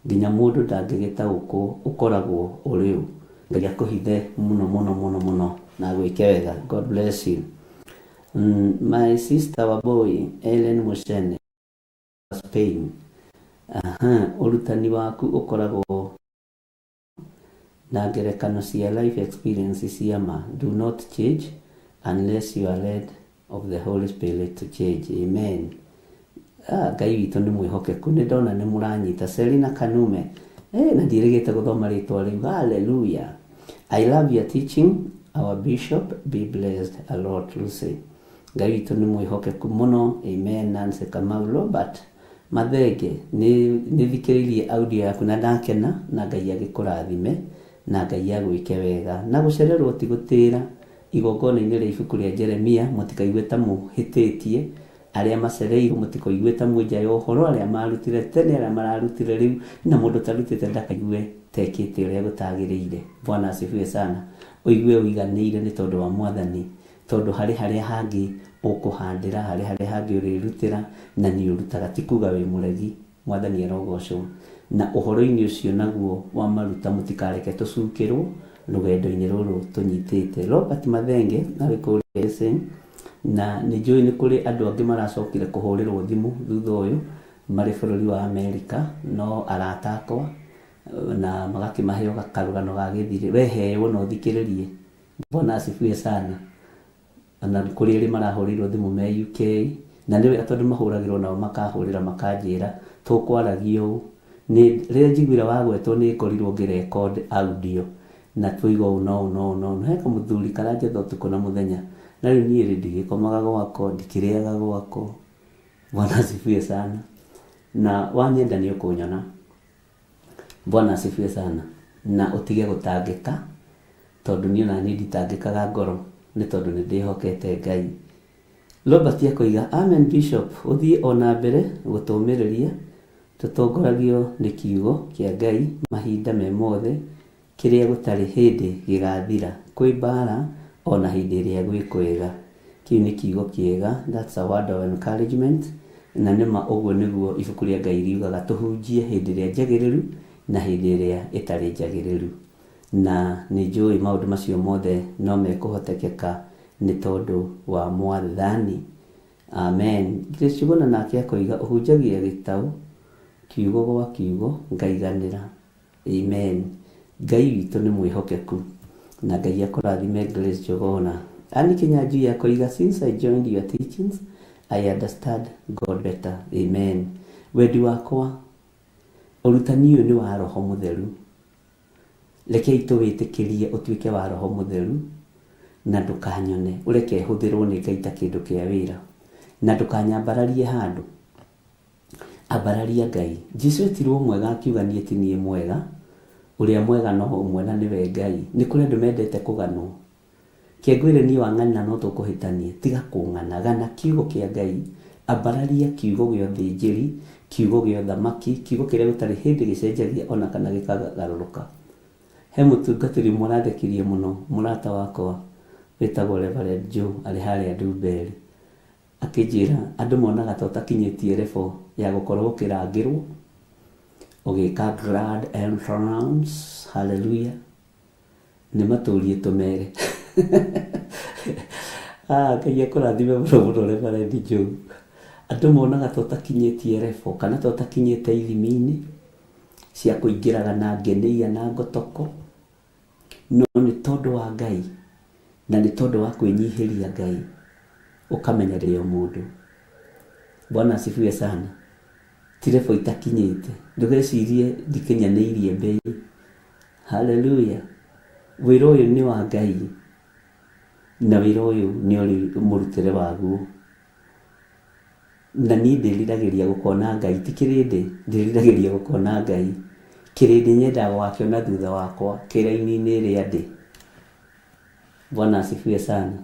nginya mũndũ ndangĩgĩtaũkwo ũkoragwo ũrĩ ũ. Ngai akũhithe mũno mũno mũno mũno na agwĩke wega. God bless you. My sister Wambui Ellen Muchene Spain. Aha, ũrutani waku ũkoragwo na ngerekano cia life experience cia ma. Do not change unless you are led of the Holy Spirit to change. Amen. Ah, Ngai witũ nĩ mwĩhokeku nĩ ndona nĩ mũranyita. Selina Kanume eh, na ndiĩrĩgĩte gũthoma rĩtwa rĩu. Hallelujah. I love your teaching our bishop, be blessed a lot. Lucy, Ngai witũ nĩ mwĩhokeku mũno. Amen. Nancy Kamau Robert Mathenge nĩ thikĩrĩirie audio yaku na ndakena na Ngai agĩkũrathime na Ngai agwĩke wega. Na gũcererwo ti gũtĩra igongona-inĩ rĩa ibuku rĩa Jeremia mũtikaigue ta mũhĩtĩtie arĩa macereirwo mũtikoigue ta mwĩ nja ya ũhoro arĩa marutire tene arĩa mararutire rĩu na mũndũ ũtarutĩte ndakaigue tekĩte ũrĩa gũtagĩrĩire. Bwana asifiwe sana. Ũigue ũiganĩire nĩ tondũ wa Mwathani tondũ harĩ harĩa hangĩ ũkũhandĩra harĩ harĩa hangĩ ũrĩrutĩra na nĩ ũrutaga ti kuga wĩ mũregi. Mwathani arogocwo. Na ũhoro-inĩ ũcio naguo wa maruta mũtikareke tũcukĩrwo rũgendo-inĩ rũrũ tũnyitĩte. Robert Mathenge arĩ kũrĩa SA na nĩ njũĩ nĩ kũrĩ andũ angĩ maracokire kũhũrĩrwo thimũ thutha ũyũ marĩ bũrũri wa Amerika no arata akwa na magakĩmaheo karũgano ga gĩthirĩ. We heywo na ũthikĩrĩrie. Bwana asifiwe sana. Ona kũrĩ erĩ marahũrĩirwo thimũ me UK na nĩ wega tondũ mahũragĩrwo nao makahũrĩra makanjĩra tũkwaragia ũũ. Nĩ rĩrĩa njiguire wagwetwo nĩ ngorirwo ngĩ record audio na twoiga ũũ na ũũ na ũũ na ũũ. Na he kamũthuri karanjetha ũtukũ na mũthenya na rĩu niĩ rĩ ndigĩkomaga gwakwa ndikĩrĩaga gwakwa. Bwana asifiwe sana. Na wanyenda nĩ ũkũnyona. Bwana asifiwe sana. Na ũtige gũtangĩka tondũ niĩ ona niĩ nditangĩkaga ngoro nĩ tondũ nĩ ndĩhokete Ngai. Robert akoiga amen bishop, ũthiĩ ona mbere gũtũmĩrĩria tũtongoragio nĩ kiugo kĩa Ngai mahinda me mothe kĩrĩa gũtarĩ hĩndĩ gĩgathira kwĩ mbara ona hĩndĩ ĩrĩa gwĩ kwega. Kĩu nĩ kiugo kĩega, that's a word of encouragement na nĩma ũguo nĩguo ibuku rĩa Ngai riugaga tũhunjie hĩndĩ ĩrĩa njagĩrĩru na hĩndĩ ĩrĩa ĩtarĩ njagĩrĩru. Na nĩ njũĩ maũndũ macio mothe no mekũhotekeka nĩ tondũ wa Mwathani. Amen. Grace Njuguna nake akoiga ũhunjagia gĩtaũ Kiugo gwa kiugo ngaiganĩra. Amen. Ngai witũ nĩ mwĩhokeku. Na Ngai akũrathime Grace Njogona. Annie Kinyanjui akoiga since I joined your teachings I understand God better. Amen. Wendi wakwa ũrutani ũyũ nĩ wa Roho Mũtheru. Rekei tũwĩtĩkĩrie ũtuĩke wa Roho Mũtheru na ndũkanyone ũreke hũthĩrwo nĩ Ngai ta kĩndũ kĩa wĩra. Na ndũkanyambararie handũ. Ambararia Ngai. Jesu etirwo mwega akiuga niĩ ti niĩ mwega, ũrĩa mwega no ũmwe na nĩwe Ngai. Nĩ kũrĩ andũ mendete kũganwo. Ke ngwĩre niĩ wang'anĩra no tũkũhĩtania. Tiga kũng'ana. Gana kiugo kĩa Ngai. Ambararia kiugo gĩa ũthĩnjĩri, kiugo gĩa ũthamaki, kiugo kĩrĩa gũtarĩ hĩndĩ gĩcenjagia ona kana gĩkagarũrũka. He mũtungatĩri ũmwe ũrathekirie mũno, mũrata wakwa wĩtagwo Reverend Joe arĩ harĩa Ndumberi. Akĩnjĩra, andũ monaga ta ũtakinyĩtie level ya gũkorwo ũkĩrangĩrwo, ũgĩka grand entrance, hallelujah, nĩ matũrie tũmere. Ah, Ngai akũrathime mũno mũno Reverend Joe. Andũ monaga ta ũtakinyĩtie level kana ta ũtakinyĩte ithimi-inĩ cia kũingĩraga na ngenĩia na ngotoko, No nĩ tondũ wa Ngai, na nĩ tondũ wa kwĩnyihĩria Ngai, ũkamenya ndĩ o mũndũ. Bwana asifiwe sana. Ti level itakinyĩte. Ndũgecirie ndikinyanĩirie mbei. Hallelujah. Wĩra ũyũ nĩ wa Ngai, na wĩra ũyũ nĩ ũrĩ mũrutĩre waguo. Na niĩ ndĩriragĩria gũkona Ngai, ti kĩrĩndĩ, ndĩriragĩria gũkona Ngai. Kĩrĩndĩ nyendaga gũgakĩona thutha wakwa, kĩ raini-inĩ ĩrĩa ndĩ. Bwana asifiwe sana.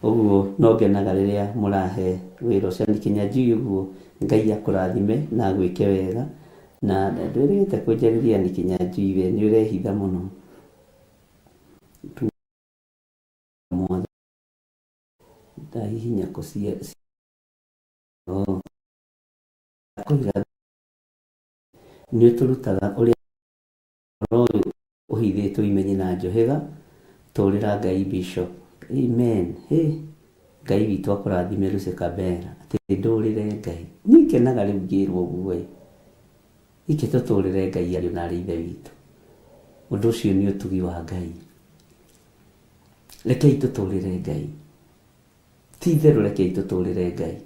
Ũguo no ngenaga rĩrĩa mũrahe wĩra ũcio. Ann Kinyanjui ũguo, Ngai akũrathime na agwĩke wega. Na ndwĩrĩgĩte kũnjarĩria Ann Kinyanjui we, nĩ ũrehitha mũno. Mwathani. Ndahihinya kũ cia oh. Kũiga nĩ ũtũrutaga ũrĩa ũhoro ũyũ ũhithĩtwo imenyi na njũhĩga tũrĩra Ngai Bishop. Amen. Hey. Ngai witũ akũrathime Lucy Kabera atĩ ndũrĩre Ngai. Niĩ ngenaga rĩu ngĩrwo ũguo ĩ. Ike tũtũrĩre Ngai ariũ na arĩ ithe witũ. Ũndũ ũcio nĩ ũtugi wa Ngai. Rekei tũtũrĩre Ngai. Ti itherũ rekei tũtũrĩre Ngai.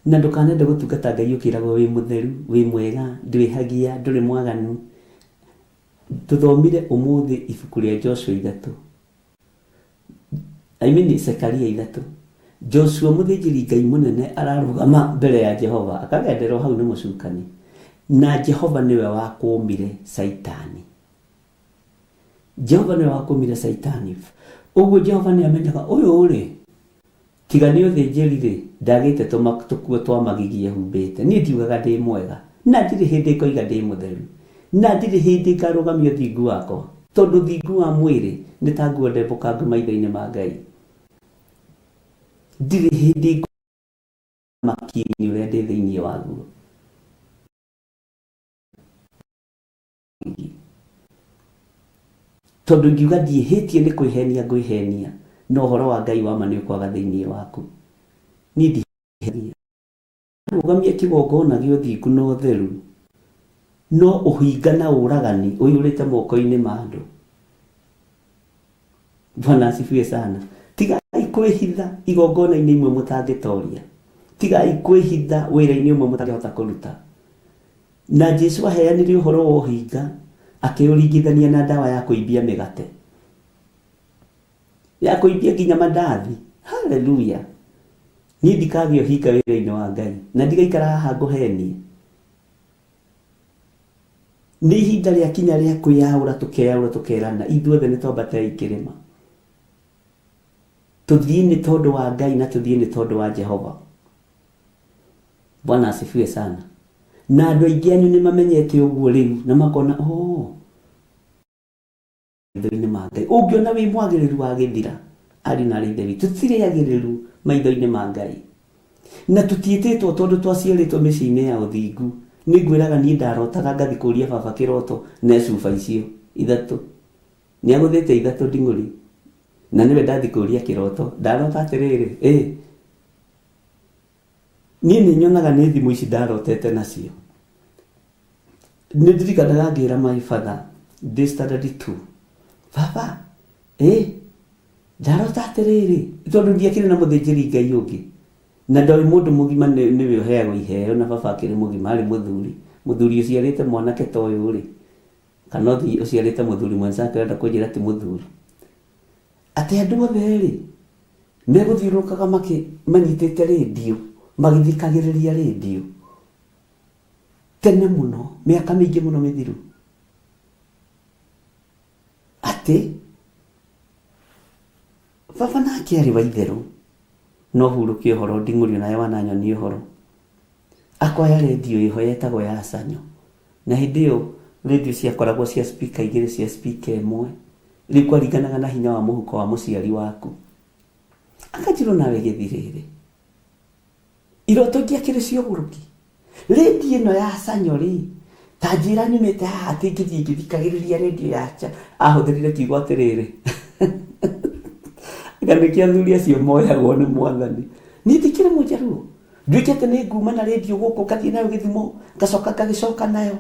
Na ndũkanende gũtungata Ngai ũkĩragwo wĩ mũtheru, wĩ mwega, ndwĩhagia, ndũrĩ mwaganu. Tũthomire ũmũthĩ ibuku rĩa Joshua ithatũ. I mean Zekaria ithatũ. Joshua mũthĩnjĩri Ngai mũnene ararũgama mbere ya Jehova akagenderwo hau nĩ mũcukani. Na Jehova nĩwe wakũmire Caitani. Jehova nĩwe wakũmire Caitani. Ũguo Jehova nĩ amenyaga ũyũ rĩ, tiga nĩ ũthĩnjĩri-rĩ, ndagĩte tũkuo twa magigi ehumbĩte. Niĩ ndiugaga ndĩ mwega, na ndirĩ hĩndĩ ngoiga ndĩ mũtheru, na ndirĩ hĩndĩ ngarũgamia ũthingu wakwa, tondũ ũthingu wa mwĩrĩ nĩ ta nguo ndembũkangu maitho-inĩ ma Ngai. Ndirĩ hĩndĩ makini ũrĩa ndĩ thĩinĩ waguo. Tondũ ingiuga ndiĩhĩtie nĩ kwĩhenia ngwĩhenia, no ũhoro wa Ngai wa ma nĩ ũkwaga thĩinĩ waku. Niĩ ndiĩhenia. Rũgamia kĩgongona gĩa ũthingu na ũtheru, no ũhinga na ũragani ũiyũrĩte moko-inĩ ma andũ. Bwana asifiwe sana. Tigai kwĩhitha igongona-inĩ imwe mũtangĩtoria. Tigai kwĩhitha wĩra-inĩ ũmwe mũtangĩhota kũruta. Na Jesu aheanire ũhoro wa ũhinga akĩũringithania na ndawa ya kũimbia mĩgate. Ya kũimbia nginya mandathi. Haleluya. Niĩ ndikagĩa ũhinga wĩra-inĩ wa Ngai na ndigaikara haha ngũhenie. Nĩ ihinda rĩa kinya rĩa kwĩyaũra tũkeyaũra tũkerana ithuothe nĩ twambatei kĩrĩma. Tũthiĩ nĩ tondũ wa Ngai na tũthiĩ nĩ tondũ wa Jehova. Bwana asifiwe sana. Na andũ aingĩ anyu nĩ mamenyete ũguo rĩu na makona oh, maitho-inĩ ma Ngai. Ũngĩona wĩ mwagĩrĩru wa gĩthira, ariũ na aarĩ a Ithe witũ, tũtirĩ agĩrĩru maitho-inĩ ma Ngai. Na tũtiĩtĩtwo tondũ twaciarĩtwo mĩciĩ-inĩ ya ũthingu. Nĩ ngwĩraga niĩ ndarotaga ngathi kũria baba kĩroto na cuba icio ithatũ. Nĩ agũthĩte ithatũ nding'ũri. Na nĩwe ndathi kũria kĩroto. Ndarota atĩrĩrĩ, ĩ, Niĩ nĩ nyonaga nĩ thimũ ici ndarotete nacio. Nĩ ndirikanaga ngĩra my father ndĩ standard 2, baba ĩ ndarota atĩrĩrĩ, tondũ ndiakĩrĩ na mũthĩnjĩri Ngai ũngĩ na ndoĩ mũndũ mũgima nĩwe ũheagwo iheo, na baba akĩrĩ mũgima, arĩ mũthuri, mũthuri ũciarĩte mwanake ta ũyũ rĩ, kana ũthiĩ ũciarĩte mũthuri mwenzake, ũrenda kũnjĩra ti mũthuri? Atĩ andũ othe rĩ megũthiũrũrũkaga manyitĩte rĩndiũ magĩthikagĩrĩria rĩndiũ tene mũno, mĩaka mĩingĩ mũno mĩthiru, atĩ baba nake arĩ wa itherũ no hurũke ũhoro nding'ũrio nawe wananyonia ũhoro. Akoya rĩndiũ ĩho yetagwo ya Sanyo, na hĩndĩ ĩyo rĩndiũ ciakoragwo cia speaker igĩrĩ, cia speaker ĩmwe, rĩu kwaringanaga na hinya wa mũhuko wa mũciari waku. Akanjĩrwo nawe gĩthirĩrĩ iroto ingĩakĩrĩ cia ũgũrũki, rĩndiũ ĩno ya Sanyo rĩ, ta njĩra nyumĩte haha atĩ ngĩthiĩ ngĩthikagĩrĩria rĩndiũ ya cha. Ahũthĩrire kiugo atĩrĩrĩ, anga nĩkĩo athuri acio moyagwo nĩ Mwathani. Niĩ ndikĩrĩ mũnjaruo nduĩke atĩ nĩ nguma na rĩndiũ gũkũ, ngathiĩ nayo Gĩthumo, ngacoka ngagĩcoka nayo.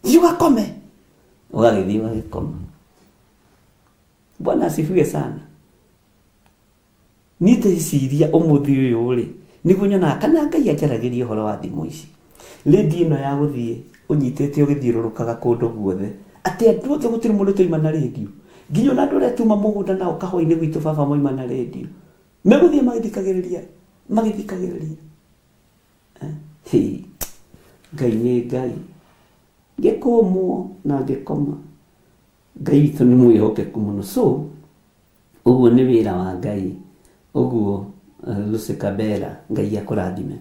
Thiĩ ũgakome, ũgagĩthiĩ ũgagĩkoma. Bwana asifiwe sana. Niĩ ndeciria ũmũthĩ ũyũ rĩ, nĩguo nyonaga kana Ngai anjaragĩria ũhoro wa thimũ ici, rĩndiũ ĩno ya gũthiĩ ũnyitĩte ũgĩthiũrũrũkaga kũndũ guothe, atĩ andũ othe gũtirĩ mũndũ twaima na rĩndiũ, nginya ona andũ arĩa tuma mũgũnda nao kahũa-inĩ gwitũ baba moima na rĩndiũ, megũthiĩ magĩthikagĩrĩria magĩthikagĩrĩria. Hĩ, Ngai nĩ Ngai. Ngĩkũmwo na ngĩkoma. Ngai witũ nĩ mwĩhokeku mũno. So ũguo nĩ wĩra wa Ngai. Ũguo Lucy Kabera, Ngai akũrathime.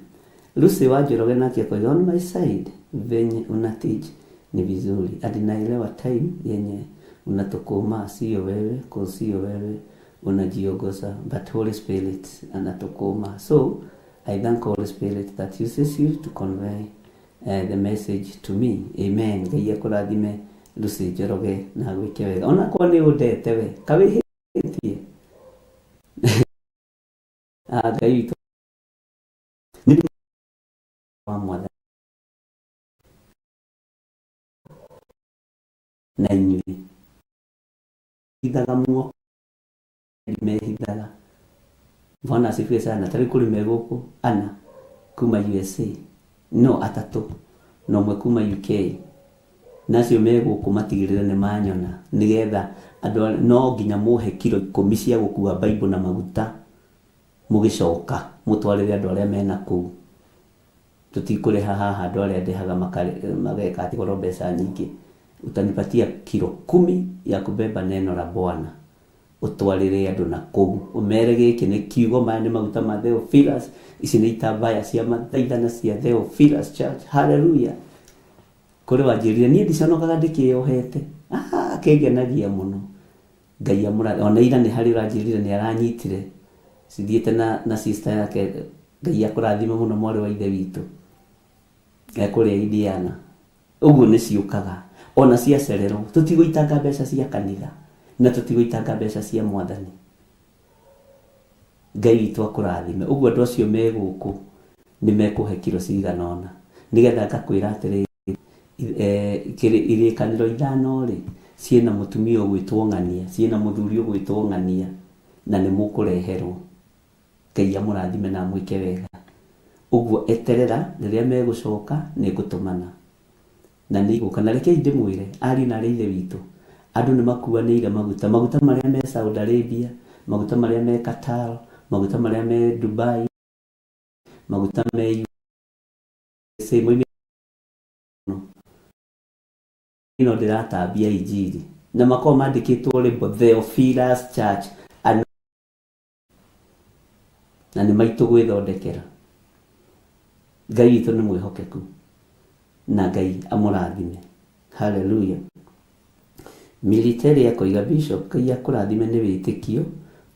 Lucy wa Njoroge nake akoiga, on my side venye una teach ni vizuri and naelewa time yenye unatukuma sio wewe, cause sio wewe unajiongoza but Holy Spirit anatukuma, so I thank Holy Spirit that uses you to convey the message to me. Amen. Ngai akũrathime Lucy Njoroge na gwĩke wega, onakorwo nĩ ũndete we kawĩhĩtie. Ah, Ngai witũ nĩ wa Mwathani na inyuĩ hithaga muo mehithaga. Bwana asifiwe sana. Tarĩu kũrĩ me gũkũ ana kuma USA, no atatũ na ũmwe kuma UK, na acio me gũkũ matigĩrĩre nĩ manyona, nĩgetha andũ no nginya mũhe kiro 10 cia gũkua Bible na maguta, mũgĩcoka mũtwarĩre andũ arĩa mena kũu. Tũtikũrĩha haha andũ arĩa ndĩhaga mageka atĩ goro mbeca nyingĩ. Utanipatia kilo 10 ya kubeba neno la Bwana, ũtwarĩre andũ na kũu, ũmere gĩkĩ nĩ kiugo, maya nĩ maguta ma Theophilus, ici nĩ itambaya cia mathaithana cia Theophilus Church. Hallelujah. Kũrĩ wanjĩrire niĩ ndiconokaga ndĩkĩyohete, akĩngenagia mũno. Ngai amũrathime. Ona ira nĩ harĩ ũranjĩrire nĩ aranyitire cithiĩte na sister yake. Ngai akũrathime mũno mwarĩ wa ithe witũ ekũrĩa Indiana. Ũguo nĩ ciũkaga ona ciacererwo, tũtigũitanga mbeca cia kanitha na tũtigũitanga mbeca cia Mwathani. Ngai witũ akũrathime. Ũguo andũ acio me gũkũ nĩ mekũhe kiro cigana ũna, nĩgetha ngakwĩra atĩrĩrĩ, irĩkanĩro 5 rĩ ciĩna mũtumia ũgwĩtwo ng'ania, ciĩna mũthuri ũgwĩtwo ng'ania, na nĩ mũkũreherwo. Ngai amũrathime na amwĩke wega. Ũguo eterera rĩrĩa megũcoka nĩ ngũtũmana na nĩ igũka. Na rekei ndĩmwĩre ariũ na arĩ ithe witũ, andũ nĩ makuanĩire maguta, maguta marĩa me Saudi Arabia, maguta marĩa me Qatar, maguta marĩa me Dubai, maguta me USA, moimĩte ino ndĩratambia injiri, na makoragwo mandĩkĩtwo label Theophilus Church, na nĩ maitũ gwĩthondekera. Ngai witũ nĩ mwĩhokeku na Ngai amũrathime. Hallelujah. Military akoiga, Bishop, Ngai akũrathime nĩ wĩtĩkio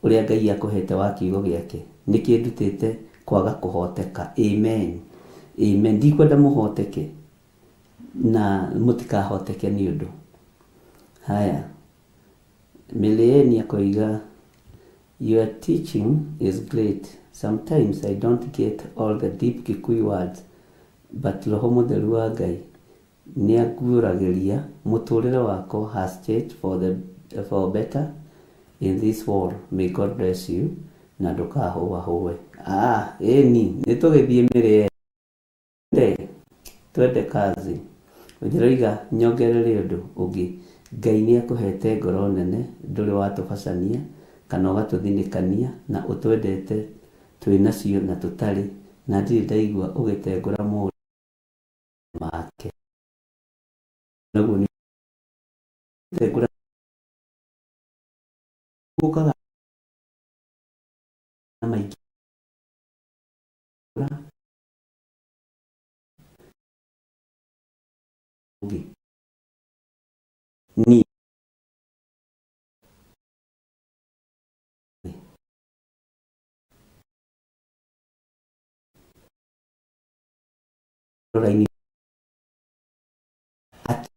ũrĩa Ngai akũhete wa kiugo gĩake, nĩkĩndutĩte kwaga kũhoteka. Amen, amen. Ndikwenda mũhoteke na mũtikahoteke nĩ ũndũ. Haya, Milieni akoiga Your teaching is great. Sometimes I don't get all the deep Kikuyu words, but Roho Mũtheru wa Ngai nĩanguũragĩria mũtũrĩre wakwa has changed for the for better in this world. May God bless you na ndũkahũahũe. Ah, ĩni nĩtũgĩthiĩ mĩrĩe Twende kazi. Ndĩroiga nyongerere ũndũ ũngĩ, Ngai nĩakũhete ngoro nene, ndũrĩ watũbacania kana ũgatũthinĩkania na ũtwendete twĩ nacio na tũtarĩ, na ndirĩ ndaigua ũgĩtengũra mũndũ make. Naguo nĩ tengũra gũkaga maingĩ ũngĩ niĩ raini atĩ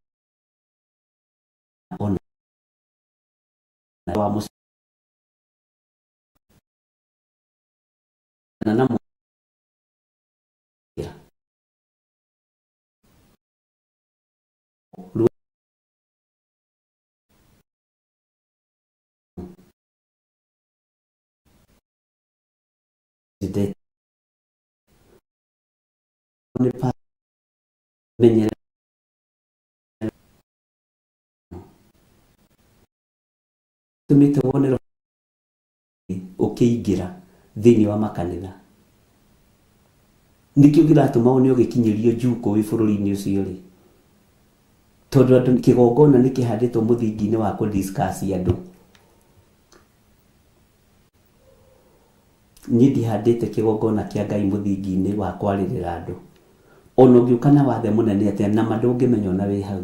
ona wa mũciĩ na menyera tũmĩte wone ũkĩingĩra thĩinĩ wa makanitha nĩkĩo kĩratũma wone ũgĩkinyĩrio njukũ wĩ bũrũri-inĩ ũcio rĩ tondũ andũ kĩgongona nĩ kĩhandĩtwo mũthingi-inĩ wa kũ discuss andũ niĩ ndihandĩte kĩgongona kĩa Ngai mũthingi-inĩ wa kwarĩrĩra andũ ona ũngĩũka na wathe mũnene atĩa nama ndũngĩmenya ona wĩ hau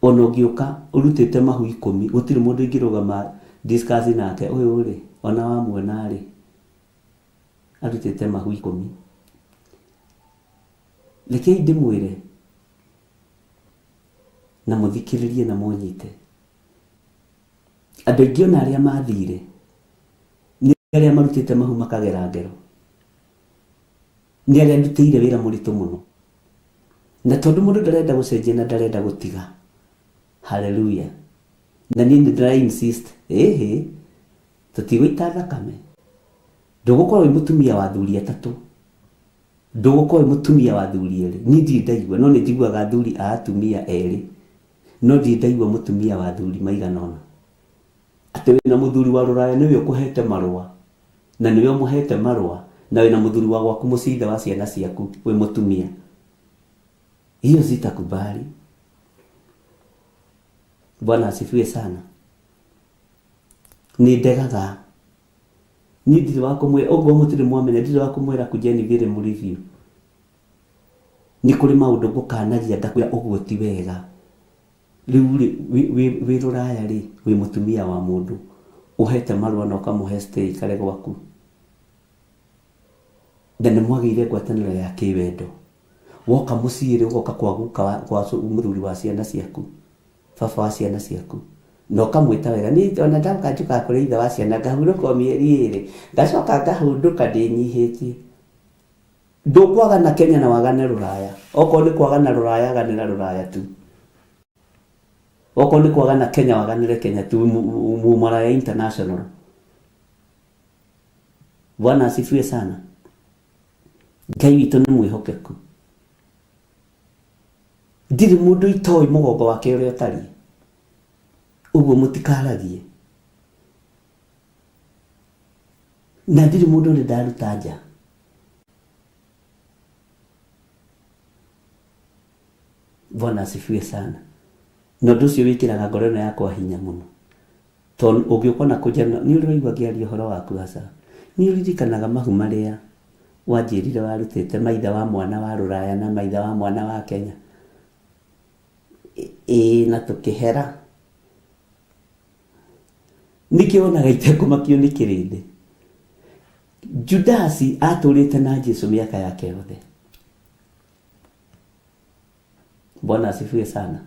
Ona ũngĩũka ũrutĩte mahu ikũmi gũtirĩ mũndũ ingĩrũgama discuss nake ũyũ rĩ ona wamuona rĩ arutĩte mahu ikũmi. Rekei ndĩmwĩre na mũthikĩrĩrie na mũnyite. Andũ aingĩ ona arĩa mathire nĩ arĩa marutĩte mahu makagera ngero. Nĩ arĩa ndutĩire wĩra mũritũ mũno. Na tondũ mũndũ ndarenda gũcenjia na ndarenda gũtiga. Hallelujah. Na niĩ nĩ ndĩra insist, ĩhĩ, tũtigũita thakame. Ndũgũkorwo wĩ mũtumia wa athuri atatũ. Ndũgũkorwo wĩ mũtumia wa athuri erĩ. Niĩ ndirĩ ndaigua, no nĩ njiguaga athuri a atumia erĩ. No ndirĩ ndaigua mũtumia wa athuri maigana ũna. Atĩ wĩna mũthuri wa rũraya nĩwe ũkũhete marũa. Na nĩwe ũmũhete marũa na wĩna mũthuri wa gwaku mũciĩ ithe wa ciana ciaku wĩ mũtumia. Hiyo sitakubali. Bwana asifiwe sana. Nĩ ndegaga. Niĩ ndirĩ wa kũmwĩra, ũguo mũtirĩ mwamenya, ndirĩ wa kũmwĩra kujeni vile mlivyo. Nĩ kũrĩ maũndũ ngũkanagia ngakwĩra ũguo ti wega. Rĩu rĩ, wĩ rũraya rĩ, wĩ mũtumia wa mũndũ, ũhete marũa na ũkamũhe stay aikare gwaku, na nĩ mwagĩire ngwatanĩro ya kĩwendo. Woka mũciĩ rĩ, ũgoka kwa guka wa, kwa mũthuri wa ciana ciaku, baba wa ciana ciaku, na ũkamwĩta wega. Niĩ ona ndoka njũkaga kũrĩ ithe wa ciana, ngahurũka o mĩeri ĩrĩ, ngacoka ngahũndũka ndĩnyihĩtie. Ndũkwagana Kenya na wagane rũraya. Okorwo nĩ kwagana rũraya aganĩra rũraya tu. Okorwo nĩ kwagana Kenya waganĩre Kenya tu. Mumaraya international. Bwana asifiwe sana. Ngai witũ nĩ mwĩhokeku. Ndirĩ mũndũ itoĩ mũgongo wake ũrĩa ũtariĩ. Ũguo mũtikaragie. Na ndirĩ mũndũ ũrĩ ndaruta nja. Bwana asifiwe sana. Na ũndũ ũcio wĩkĩraga ngoro ĩno yakwa hinya mũno. Tondũ ũngĩũka na kũnja nĩ ũrĩ waigua ngĩaria ũhoro waku aca. Nĩ ũririkanaga mahu marĩa wanjĩrire warutĩte maithe wa mwana wa rũraya na maithe wa mwana wa Kenya? Ĩĩ na tũkĩhera. Nĩkĩo wonaga itekũmakio nĩ kĩrĩndĩ. Judasi atũrĩte na Jesu mĩaka yake yothe. Bwana asifiwe sana.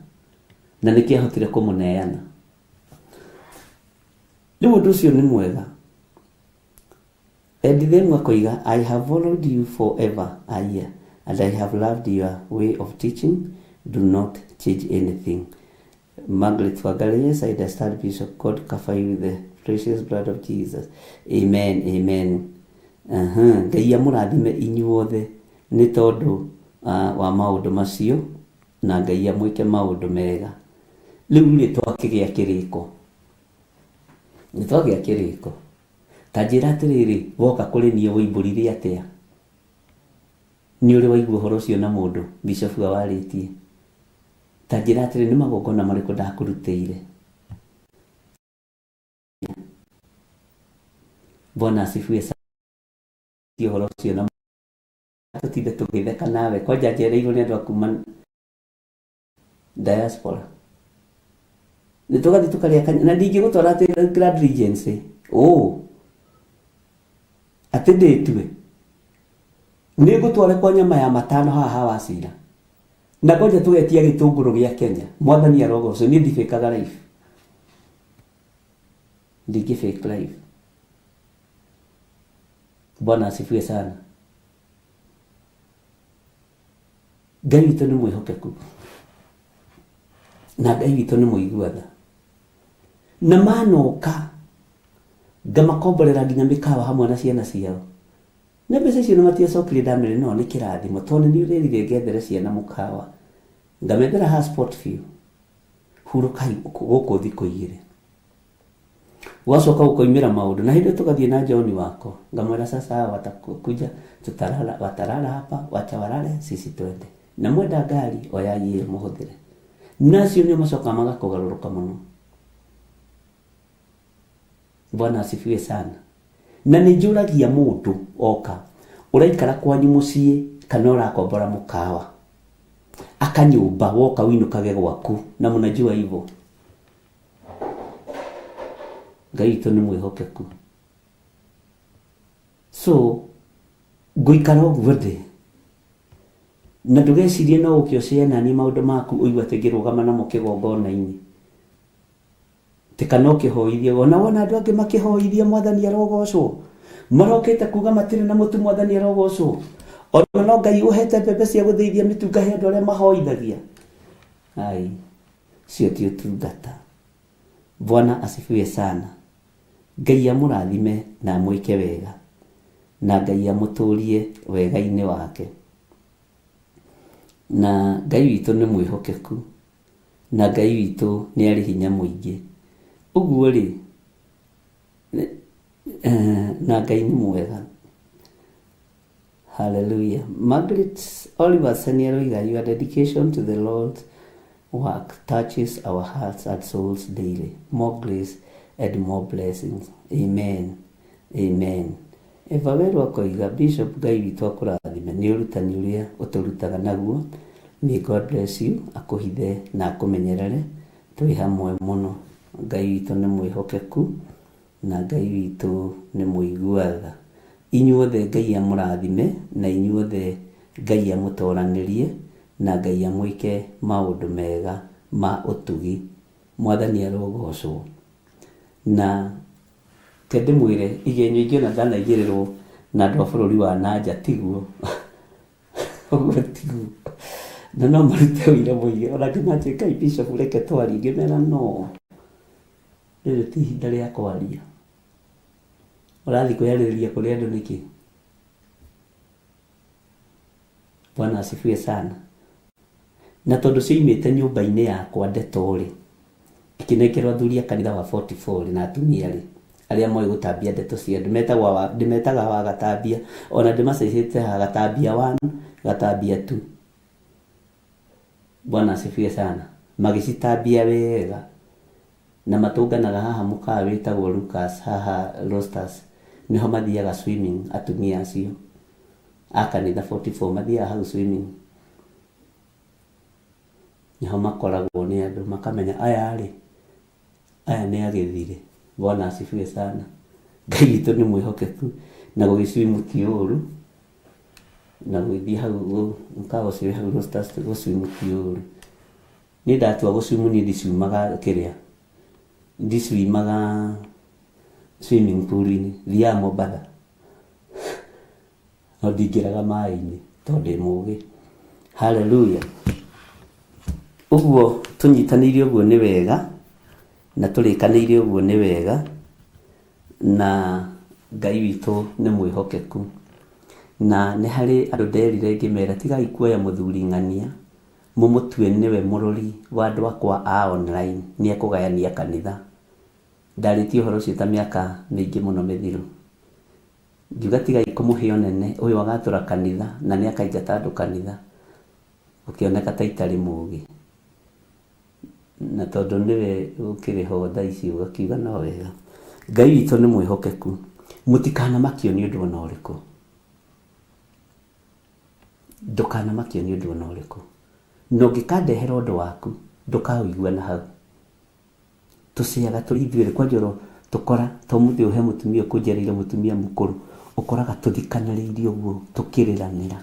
Na nĩkĩo ahotire kũmũneana. Rĩu ũndũ ũcio nĩ mwega. Edithemu akoiga, I have followed you for ever a year and I have loved your way of teaching. Do not change anything. Margaret Wangari, yes, I understand, Bishop. God cover you with the precious blood of Jesus. Amen, amen. Aha, Ngai amũrathime inyuothe nĩ tondũ wa maũndũ macio na Ngai amwĩke maũndũ mega. Rĩu rĩ twakĩgĩa kĩrĩko. Nĩ twagĩa kĩrĩko. Ta njĩra atĩrĩrĩ, woka kũrĩ niĩ woimbũrire atĩa? Nĩ ũrĩ waigua ũhoro ũcio na mũndũ, Bishop awarĩtie? Ta njĩra atĩrĩ, nĩ magongona marĩkũ ndakũrutĩire? Bwana asifiwe sana. Ũhoro ũcio na tũtinde tũgĩtheka nawe kwanja njereirwo nĩ andũ a kuma diaspora nĩ tũgathiĩ tũkarĩa kanya na ndingĩgũtwara atĩ Grand Regency ũ atĩ ndĩtue nĩ ngũtware kwa nyama ya matano haha ha Wacira na kwanja tũgetia gĩtũngũrũ gĩa Kenya mwathani arogocwo niĩ ndibĩkaga life ndingĩ fake life Bwana asifiwe sana. Ngai witũ nĩ mwĩhokeku na Ngai witũ nĩ mũigua tha na manoka ngamakomborera nginya mĩkawa hamwe na ciana ciao na mbeca icio na matiacokirie ndamere no nĩ kĩrathimo tondũ nĩ ũrerire ngethere ciana mũkawa ngamethera passport biũ hurũkai gũkũ thikũ igĩrĩ Gwacoka gũkoimĩra maũndũ na hĩndĩ ĩyo tũgathiĩ na John wakwa ngamwĩra sasa hawa watakuja tutalala watalala hapa wacha walale sisi twende na mwenda ngari oyai ĩyo mũhũthĩre na acio nĩo macokaga magakũgarũrũka mũno. Bwana asifiwe sana. Na nĩ njũragia mũndũ oka ũraikara kwanyu mũciĩ kana ũrakombora mũkawa akanyũmba woka ũinũkage gwaku na mnajua hivyo. Ngai witũ nĩ mwĩhokeku. So ngũikara ũguo ndĩ na ndũgecirie no ũke ũcee naniĩ maũndũ maku ũigue atĩ ngĩrũgama namo kĩgongona-inĩ atĩ kana ũkĩhoithia ona wona andũ angĩ makĩhoithia mwathani arogocwo marokĩte kuga matirĩ na mũtu mwathani arogocwo ona no Ngai ũhete mbembe cia gũthĩithia mĩtu ngahe andũ arĩa mahoithagia ai cio ti ũtungata Bwana asifiwe sana. Ngai amũrathime na amwĩke wega. Na Ngai amũtũrie wega-inĩ wake. Na Ngai witũ nĩ mwĩhokeku. Na Ngai witũ nĩ arĩ hinya mũingĩ. Ũguo rĩ, na Ngai nĩ mwega. Hallelujah. Margaret Oliver Senior your dedication to the Lord's work touches our hearts and souls daily. More grace and more blessings. Amen. Amen. Eva Weru akoiga Bishop Ngai witũ akũrathime nĩ ũrutani ũrĩa ũtũrutaga naguo. May God bless you, akũhithe na akũmenyerere twĩ hamwe mũno. Ngai witũ nĩ mwĩhokeku. Na Ngai witũ nĩ mũigua tha. Inyuothe Ngai amũrathime, na inyuothe Ngai amũtoranĩrie, na Ngai amwĩke maũndũ mega ma ũtugi. Mwathani arogocwo. Na reke ndĩmwĩre, igenyo ingĩ ona ndanaigĩrĩrwo na andũ a bũrũri wa na nja tiguo. Ũguo tiguo. Na no marute ũira mũingĩ. Ona angĩ manjĩre, Kai Bishop reke twarie. Ngĩmera no. Rĩrĩ ti ihinda rĩa kwaria. Ũrathiĩ kwĩyarĩrĩria kũrĩ andũ nĩkĩ? Bwana asifiwe sana. Na tondũ cioimĩte nyũmba-inĩ yakwa ndeto-rĩ, ikĩnengerwo athuri a kanitha wa 44 na atumia-rĩ, arĩa moĩ gũtambia ndeto cia andũ, metagwo awa, ndĩmetaga awagatambia, ona ndĩmacecete haha gatambia 1, gatambia 2. Bwana asifiwe sana. Magĩcitambia wega. Na matũnganaga haha mũkawa wĩtagwo Lucas haha Rosters. Nĩho mathiaga swimming atumia acio a kanitha 44 mathiaga hau swimming. Nĩho makoragwo nĩ andũ makamenya aya rĩ, aya nĩ agĩthire. Bwana asifiwe sana. Ngai witũ nĩ mwĩhokeku na gũgĩswim ti ũru. Na gũgĩthiĩ hau mũkawa ũcio wĩ hau Rosters gũswim ti ũru. Niĩ ndatua gũswim niĩ ndiciumaga kĩrĩa, ndiciumaga swimming pool-inĩ, thiaga Mombatha. No ndingĩraga maĩ-inĩ tondũ ndĩ mũgĩ. Hallelujah. Ũguo tũnyitanĩire ũguo nĩ wega na tũrĩkanĩire ũguo nĩ wega na Ngai witũ nĩ mwĩhokeku. Na nĩ harĩ andũ nderire ngĩmera tigai kuoya mũthuri ng'ania mũmũtue nĩwe mũrori wa andũ akwa a online nĩ ekũgayania kanitha. Ndarĩtie ũhoro ũcio ta mĩaka mĩingĩ mũno mĩthiru. Ngiuga tigai kũmũhe ũnene, ũyũ agatũra kanitha na nĩ akaingata andũ kanitha. Gũkĩoneka ta itarĩ mũgĩ. Na tondũ nĩwe ũkĩrĩ ho thaa ici ũgakiuga no wega. Ngai witũ nĩ mwĩhokeku. Mũtikanamakio nĩ ũndũ ona ũrĩkũ. Ndũkanamakio nĩ ũndũ ona ũrĩkũ. Na ũngĩkandehera ũndũ waku, ndũkaũigua na hau. Tũcĩaga tũrĩ ithuerĩ kwanja oro tũkora ta ũmũthĩ ũyũ he mũtumia ũkũnjereire mũtumia mũkũrũ ũkoraga tũthikanĩrĩirie ũguo tũkĩrĩranĩra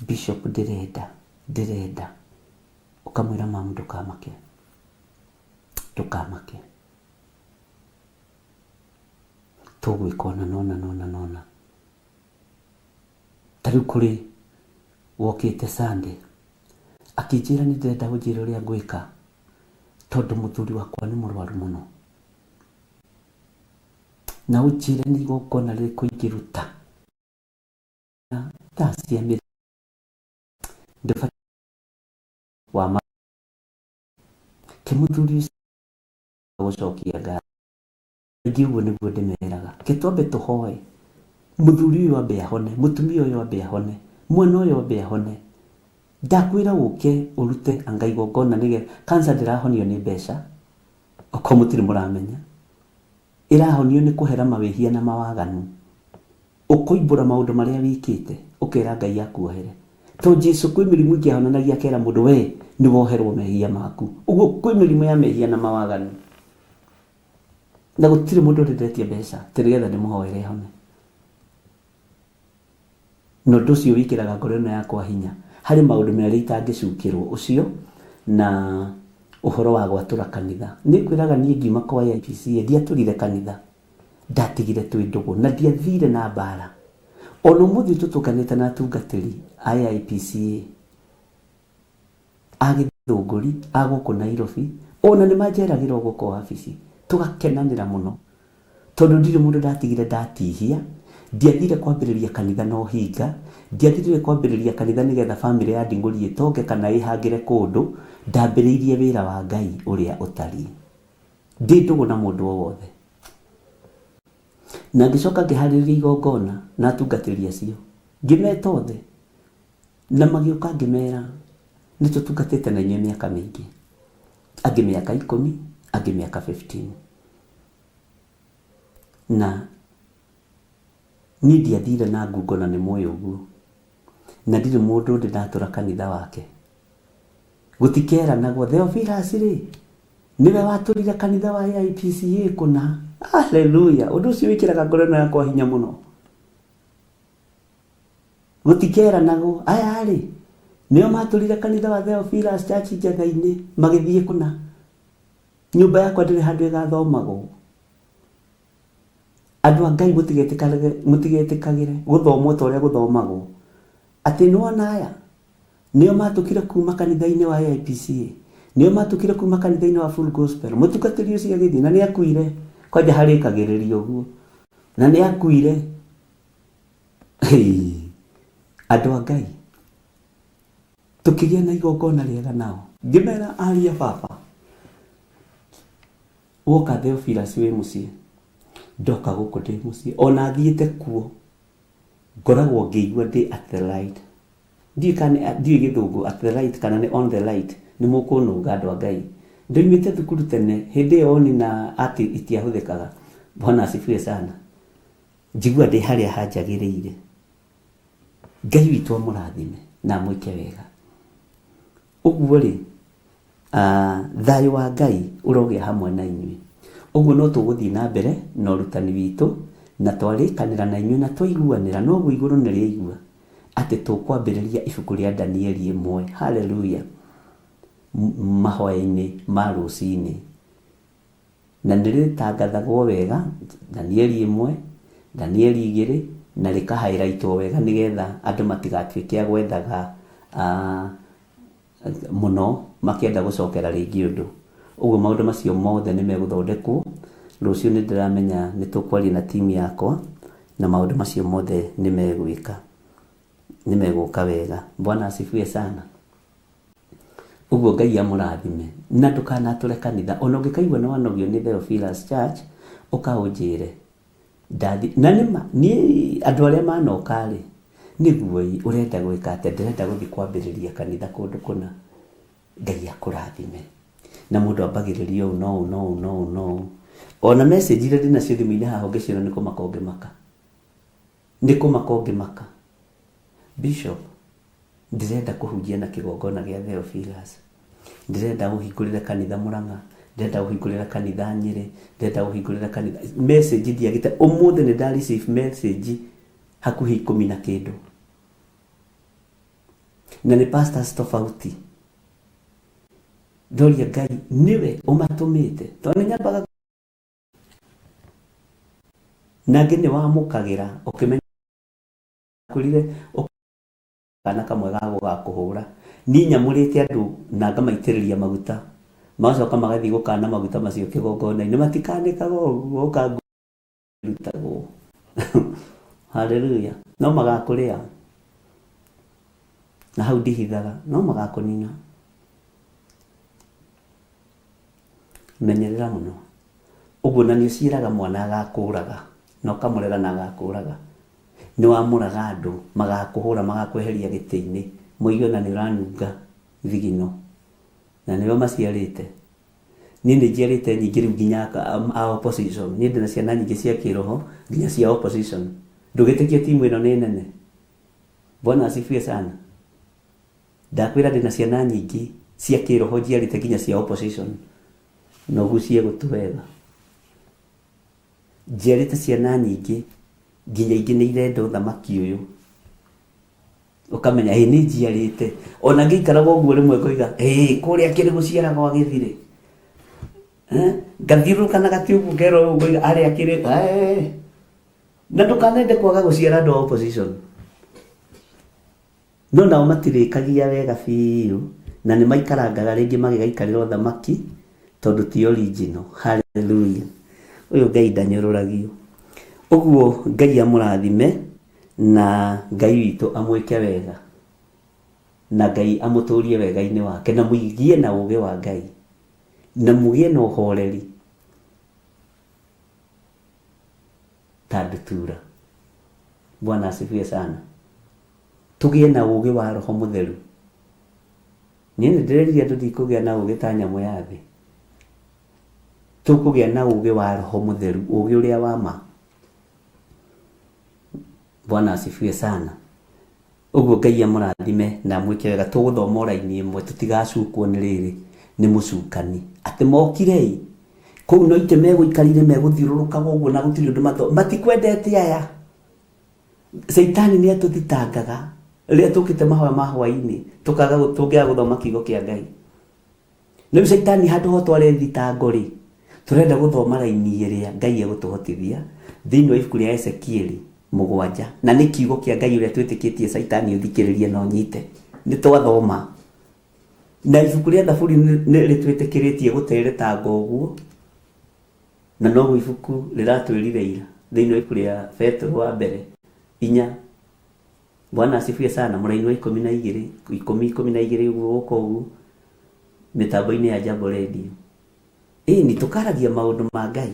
bishop ndĩrenda ndĩrenda ũkamwĩra mamu ndũkamake ndũkamake tũgwĩka ũna na ũna na ũna na ũna. Ta rĩu kũrĩ wokĩte Sunday akĩnjĩra nĩ ndĩrenda ũnjĩre ũrĩa ngwĩka tondũ mũthuri wakwa nĩ mũrwaru mũno. Na ũnjĩre nĩ igongona rĩrĩkũ ingĩruta thaa cia mĩthenya wa ma ke mũthuri ũcio gũcokia ngatho. Kaingĩ ũguo nĩguo ndĩmeraga, reke twambe tũhoe, mũthuri ũyũ ambe ahone, mũtumia ũyũ ambe ahone, mwana ũyũ ambe ahone. Ndakwĩra ũke ũrute anga igongona nĩgetha, cancer ndĩrahonio nĩ mbeca, okorwo mũtirĩ mũramenya. Ĩrahonio nĩ kũhera mawĩhia na mawaganu. Ũkoimbũra maũndũ marĩa wĩkĩte, ũkera Ngai akuohere. To Jesu kwĩ mĩrimũ ĩngĩ ahonanagia akera mũndũ we nĩ woherwo mehia maku. Ũguo kwĩ mĩrimũ ya mehia na mawaganu. Na gũtirĩ mũndũ ũrĩ ndetia mbeca atĩ nĩgetha ndĩmũhoere ahone. Na ũndũ ũcio wĩkĩraga ngoro ĩno yakwa hinya harĩ maũndũ merĩ itangĩcukĩrwo, ũcio na ũhoro wa gwatũra kanitha. Nĩ ngwĩraga niĩ ngiuma kwa AIPCA ndiatũrire kanitha, ndatigire twĩ ndũgũ na ndiathire na mbara. Ona ũmũthĩ ũyũ tũtũnganĩte na atungatĩri a AIPCA. A Gĩthũngũri, a gũkũ Nairobi, o na nĩ manjeragĩra o gũkũ wabici, tũgakenanĩra mũno. Tondũ ndirĩ mũndũ ndatigire ndatihia, ndiathire kwambĩrĩria kanitha na ũhinga, ndiathire kwambĩrĩria kanitha nĩgetha bamĩrĩ ya Nding'ũri ĩtonge kana ĩhangĩre kũndũ, ndambĩrĩirie wĩra wa Ngai ũrĩa ũtariĩ. Ndĩ ndũgũ na mũndũ o wothe. Na ngĩcoka ngĩharĩrĩria igongona na atungatĩri acio, ngĩmeta othe. Na magĩũka ngĩmera, nĩ tũtungatĩte na inyuĩ mĩaka mĩingĩ, angĩ mĩaka ikũmi, angĩ mĩaka 15. Na niĩ ndiathire na ngungo na nĩ mũĩ ũguo, na ndirĩ mũndũ ndĩ ndatũra kanitha wake. Gũtikeranagwo, Theophilus rĩ, nĩwe watũrire kanitha wa AIPCA kũna. Hallelujah! Ũndũ ũcio wĩkĩraga ngoro ĩno yakwa hinya mũno. Gũtikeranagwo, aya-rĩ, nĩo matũrire kanitha wa Theophilus Church Njetha-inĩ, magĩthiĩ kũna. Nyũmba yakwa ndĩrĩ handũ ĩgathomagwo. Andũ a Ngai mũtigetĩkagĩre, mũtigetĩkagĩre gũthomwo ta ũrĩa gũthomagwo. Atĩ nĩwona aya, nĩo matũkire kuma kanitha-inĩ wa AIPCA, nĩo matũkire kuma kanitha-inĩ wa Full Gospel. Mũtungatĩri ũcio agĩthiĩ, na nĩakuire, kwanja harĩkagĩrĩria ũguo, na nĩakuire. Hĩĩ, andũ a Ngai, tũkĩgĩa na igongona rĩega nao. Ngĩmera aria baba, woka Theophilus wĩ mũciĩ, ndoka gũkũ ndĩ mũciĩ, ona thiĩte kuo, ngoragwo ngĩigua ndĩ at the light. Ndiũĩ kana ndiũĩ gĩthũngũ at the light kana nĩ on the light, nĩ mũkũnũnga andũ a Ngai. Ndoimĩte thukuru tene, hĩndĩ ĩyo oni na ati itiahũthĩkaga. Bwana asifiwe sana. Njigua ndĩ harĩa hanjagĩrĩire. Ngai witũ amũrathime na amwĩke wega. Ũguo-rĩ, thayũ wa Ngai ũrogĩa hamwe na inyuĩ. Ũguo no tũgũthiĩ na mbere na ũrutani witũ, na twarĩkanĩra na inyuĩ na twaiguanĩra, noguo igũrũ nĩ rĩaigua atĩ tũkwambĩrĩria ibuku rĩa Danieli ĩmwe, hallelujah, mahoya-inĩ ma rũcinĩ. Na nĩ rĩtangathagwo wega, Danieli ĩmwe, Danieli igĩrĩ, na rĩkahairaitwo wega nĩgetha andũ matigatuĩke a gwethaga mũno makĩenda gũcokera rĩngĩ ũndũ. Ũguo maũndũ macio mothe nĩ megũthondekwo. Rũciũ nĩ ndĩramenya nĩ tũkwaria na timu yakwa na maũndũ macio mothe nĩ megwĩka, nĩ megũka wega. Bwana asifiwe sana. Ũguo Ngai amũrathime. Na ndũkanatũre kanitha. Ona ũngĩkaigua nĩ wanogio nĩ Theophilus Church, ũka ũnjĩre. Ndathi, na nĩma, niĩ andũ arĩa manoka rĩ, nĩguo ĩ, ũrenda gwĩka atĩa? Ndĩrenda gũthiĩ kwambĩrĩria kanitha kũndũ kũna. Ngai akũrathime. Na mũndũ ambagĩrĩria ũũ na ũũ na ũũ na ũũ na ũũ. Ona message iria ndĩnacio thimũ-inĩ haha ũngĩciona nĩ kũmaka ũngĩmaka. Nĩ kũmaka ũngĩmaka. Bishop, ndĩrenda kũhunjia na kĩgongona gĩa Theophilus. Ndĩrenda ũhingũrĩre kanitha Murang'a, ndĩrenda ũhingũrĩre kanitha Nyĩrĩ, ndĩrenda ũhingũrĩre kanitha... Message ndiagĩte, ũmũthĩ nĩ nda receive message hakuhĩ ikũmi na kĩndũ. Na nĩ pastors tofauti. Ndoria Ngai nĩwe ũmatũmĩte, tondũ nĩ nyambaga na angĩ nĩ wamũkagĩra ũkĩmenya kwĩrire kana kamwe ga gũgakũhũra. Niĩ nyamũrĩte andũ na ngamaitĩrĩria maguta, magacoka magathiĩ gũkana maguta macio kĩgongona-inĩ, matikanĩkaga ũguo, ũka rutagwo. Haleluya. No magakũrĩa. Na hau ndihithaga, no magakũnina. Menyerera mũno. Ũguo na nĩ ũciĩraga mwana agakũraga, na ũkamũrera na agakũraga. Nĩ wamũraga andũ, magakũhũra, magakweheria gĩtĩ-inĩ, moige ona nĩ ũranunga thigino. Na nĩwe ũmaciarĩte. Niĩ nĩ njiarĩte nyingĩ rĩu nginya a opposition. Niĩ ndĩna ciana nyingĩ cia kĩroho, nginya cia opposition. Ndũgĩtĩkie timu ĩno nĩ nene. Bwana asifiwe sana. Ndakwĩra ndĩna ciana nyingĩ cia kĩroho njiarĩte nginya cia opposition. Na ũgucie gũtũ wega. Njiarĩte ciana nyingĩ nginya ingĩ nĩ irenda ũthamaki ũyũ. Ũkamenya ĩ nĩ njiarĩte. Ona ngĩikaraga ũguo rĩmwe ngoiga ĩ kũrĩa kĩrĩ gũciara gwa gĩthirĩ. Eh, ngathiũrũrũka na gatĩ ũguo ngerwo ũguo ngoiga arĩa kĩrĩ eh. Na ndũkanende kwaga gũciara andũ a opposition. No nao matirĩkagia wega biũ na nĩ maikarangaga rĩngĩ magĩgaikarĩra ũthamaki tondũ ti original. Hallelujah. Ũyũ Ngai ndanyũrũragio. Ũguo Ngai amũrathime na Ngai witũ amwĩke wega na Ngai amũtũrie wega-inĩ wake na mũgĩe na ũgĩ wa Ngai na mũgĩe na ũhoreri ta ndutura. Bwana asifiwe sana. Tũgĩe na ũũgĩ wa Roho Mũtheru. Niĩ nĩ ndĩrerire andũ ndikũgĩa na ũũgĩ ta nyamũ ya thĩ. Tũkũgĩa na ũũgĩ wa Roho Mũtheru, ũũgĩ ũrĩa wa ma. Bwana asifiwe sana. Ũguo Ngai amũrathime na amwĩke wega. Tũgũthoma o raini ĩmwe tũtigacukwo nĩ rĩrĩ nĩ mũcukani. Atĩ mokire ĩ, kũu no itĩ megũikarĩire megũthiũrũrũkaga ũguo na gũtirĩ ũndũ matho matikwendete aya. Caitani nĩ atũthitangaga rĩrĩa tũkĩte mahoya ma hwainĩ tũkaga tũngĩaga gũthoma kiugo kĩa Ngai. Rĩu caitani handũ ho tware thitango rĩ, tũrenda gũthoma raini ĩrĩa Ngai egũtũhotithia thĩinĩ wa ibuku rĩa Ezekieli mũgwanja na nĩ kiugo kĩa Ngai ũrĩa twĩtĩkĩtie caitani ũthikĩrĩrie na ũnyite. Nĩ twathoma. Na ibuku rĩa Thaburi nĩ rĩtwĩtĩkĩrĩtie gũteretanga ũguo. Na noguo ibuku rĩratwĩrire ira thĩinĩ wa ibuku rĩa Petero wa mbere inya Bwana asifiwe sana mũraini wa 12 10 12 ũguo gũka ũguo mĩtambo-inĩ ya Jambo Radio. Ĩni tũkaragia maũndũ ma Ngai.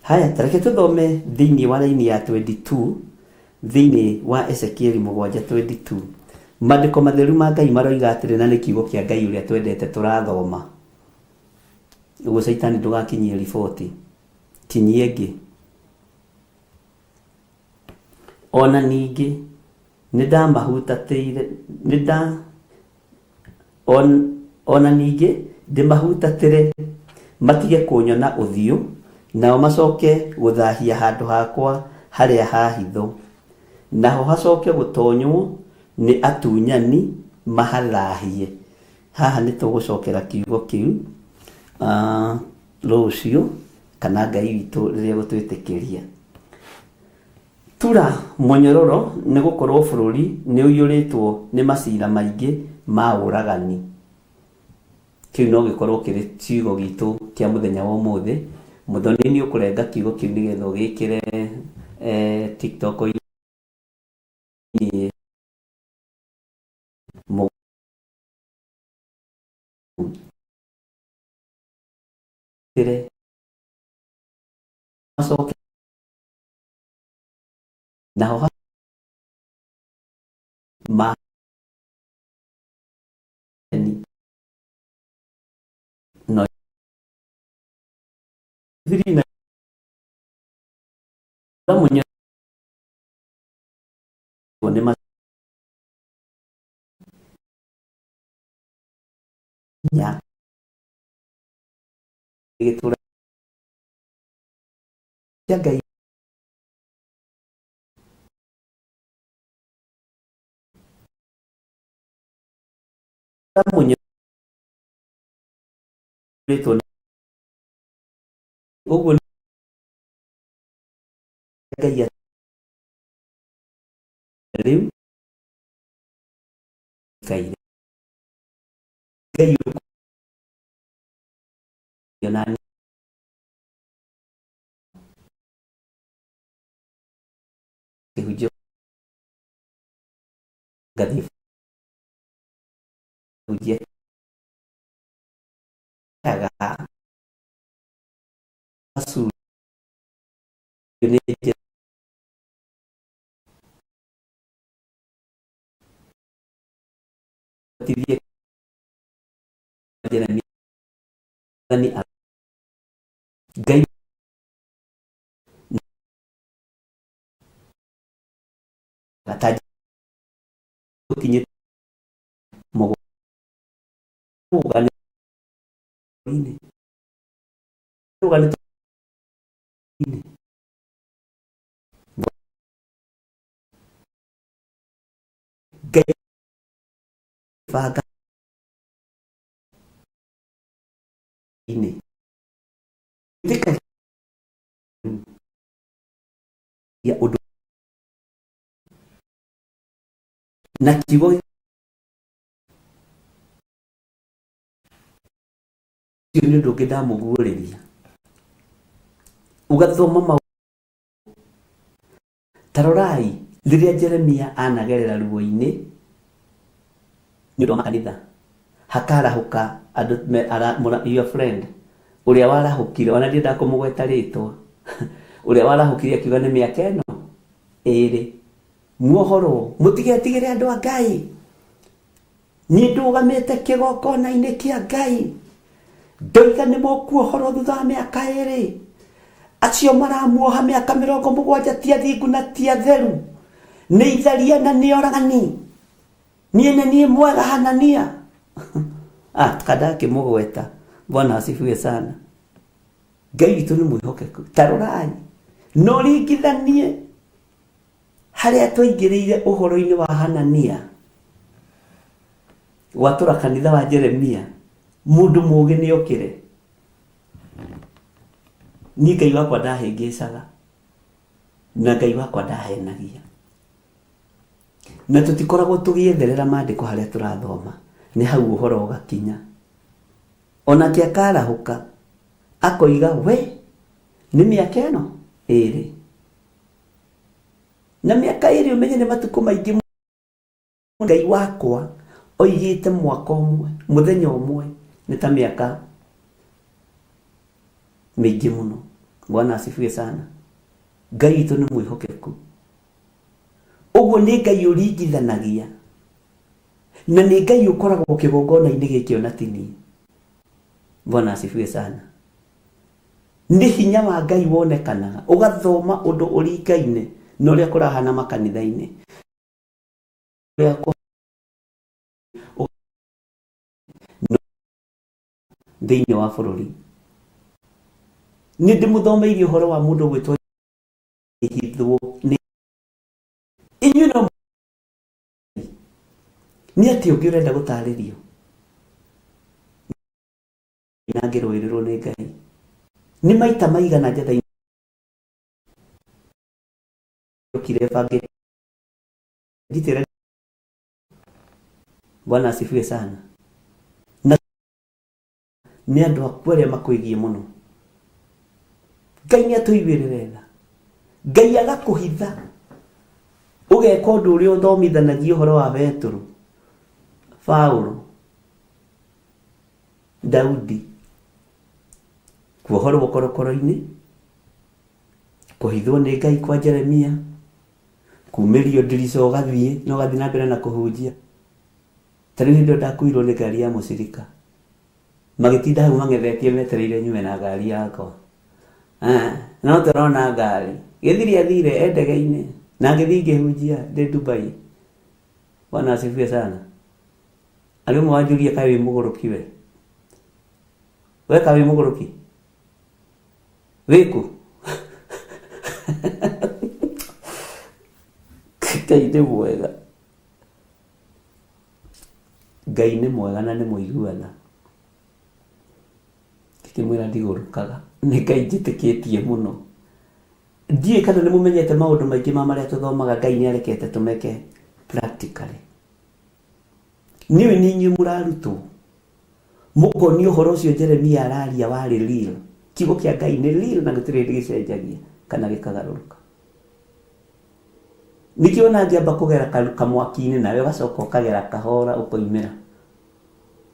Haya, ta reke tũthome thĩinĩ wa raini ya 22 thĩinĩ wa Ezekieli mũgwanja 22. Maandĩko matheru ma Ngai maroiga atĩrĩ na nĩ kiugo kĩa Ngai ũrĩa twendete tũrathoma. Ũguo caitani ndũgakinyie riboti, kinyia ĩngĩ. O na ningĩ nĩndamahutatĩire, nĩnda, o na ningĩ ndĩmahutatĩre matige kũnyona ũthiũ, nao macoke gũthahia handũ hakwa harĩa ha hitho, naho hacoke gũtonywo nĩ atunyani mahathahie. Haha nĩ tũgũcokera kiugo kĩu rũciũ. Kana Ngai witũ rĩrĩa egũtwĩtĩkĩria. Tura mũnyororo nĩ gũkorwo bũrũri nĩ ũiyũrĩtwo nĩ macira maingĩ ma ũragani. Kĩu no gĩkorwo kĩrĩ kiugo gitũ kĩa mũthenya wa ũmũthĩ. Mũthoni nĩ ũkũrenga kiugo kĩu nĩgetha ũgĩkĩre eh, TikTok-inĩ. Mũgitĩre macoke naho ha ma no thiri na munyo nĩ ma nya gĩtũra kĩa Ngai munyo ũguo Ngai rĩu kaire Ngai ona kĩhunjio ngathiĩ hunjia kaga nĩ njĩra tithie Jeremia Mwathani Ngai gataji ũkinyĩte mũgũnda inĩ inĩ Ngai banga inĩ ĩtĩka ya ũndũ na kiugo ũcio nĩ ũndũ ũngĩ ndamũguũrĩria ũgathoma maũ ta rorai rĩrĩa Jeremia anagerera ruo-inĩ nĩ ũndũ wa makanitha hakarahũka andũ your friend ũrĩa warahũkire ona ndiendaga kũmũgweta rĩtwa ũrĩa warahũkire akiuga nĩ mĩaka ĩno ĩrĩ muohorwo mũtigetigĩre andũ a Ngai niĩ ndũgamĩte kĩgongona-inĩ kĩa Ngai ndoiga nĩ mũkuohorwo thutha wa mĩaka ĩrĩ acio maramuoha mĩaka mĩrongo mũgwanja ti athingu na ti atheru nĩ itharia na nĩ oragani niĩ nĩ niĩ mwega Hanania ah kandakĩmũgweta Bwana asifiwe sana Ngai witũ nĩ mwĩhokeku ta rorai no ringithanie Harĩa twaingĩrĩire ũhoro-inĩ wa Hanania gwatũra kanitha wa Jeremia, mũndũ mũũgĩ nĩ okĩre. Niĩ Ngai wakwa ndahĩngĩcaga na Ngai wakwa ndahenagia. Na tũtikoragwo tũgĩetherera maandĩko harĩa tũrathoma, nĩ hau ũhoro ũgakinya. Onake akarahũka akoiga we nĩ mĩaka ĩno ĩrĩ Na mĩaka ĩrĩ ũmenye nĩ matukũ maingĩ mũno. Ngai wakwa oigĩte mwaka ũmwe, mũthenya ũmwe nĩ ta mĩaka mĩingĩ mũno. Bwana asifiwe sana. Ngai witũ nĩ mwĩhokeku. Ũguo nĩ Ngai ũringithanagia na nĩ Ngai ũkoragwo kĩgongona-inĩ gĩkĩ ona ti niĩ. Bwana asifiwe sana. Nĩ hinya wa Ngai wonekanaga ũgathoma ũndũ ũringaine na ũrĩa kũrahana makanitha-inĩ. Thĩinĩ wa bũrũri. Nĩ ndĩmũthomeirie ũhoro wa mũndũ ũgwĩtwo hithwo nĩ inyuĩ no nĩ atĩ ũngĩ ũrenda gũtarĩrio na ngĩrũĩrĩrwo nĩ Ngai. Nĩ maita maigana njatha okire bangĩte ngitĩra. Bwana asifiwe sana. Na nĩ andũ aku arĩa makwĩgiĩ mũno. Ngai nĩ atũiguĩrĩre tha. Ngai agakũhitha ũgeka ũndũ ũrĩa ũthomithanagia ũhoro wa Petũrũ, Paulo, Daudi, kuohorwo korokoro-inĩ, kũhithwo nĩ Ngai kwa Jeremia, kumĩrio ndirica ũgathiĩ na ũgathiĩ na mbere na kũhunjia. Ta rĩu hĩndĩ ĩyo ndakuirwo nĩ ngari ya mũcirika, magĩtinda hau mang'ethetie metereire nyume na ngari yakwa. Eh, no tũrona ngari. Gĩthiri athire e ndege-inĩ na ngĩthiĩ ngĩhunjia ndĩ Dubai. Bwana asifiwe sana. Arĩ ũmwe wanjũria kaĩ wĩ mũgũrũki we? We kaĩ wĩ mũgũrũki? Wĩ kũ? Ngai nĩ mwega. Ngai nĩ mwega na nĩ mũiguana. Ngĩkĩmwĩra ndigũrũkaga. Nĩ Ngai njĩtĩkĩtie mũno. Ndiũĩ kana nĩ mũmenyete maũndũ maingĩ ma marĩa tũthomaga Ngai nĩ arekete tũmeke practically. Nĩũĩ nĩ inyuĩ mũrarutwo. Mũkonio ũhoro ũcio Jeremia araria warĩ real. Kiugo kĩa Ngai nĩ real na gũtirĩ hĩndĩ gĩcenjagia kana gĩkagarũrũka. Nĩkĩo ona ngĩamba kũgera kamwaki-inĩ nawe ũgacoka ũkagera kahora ũkoimĩra.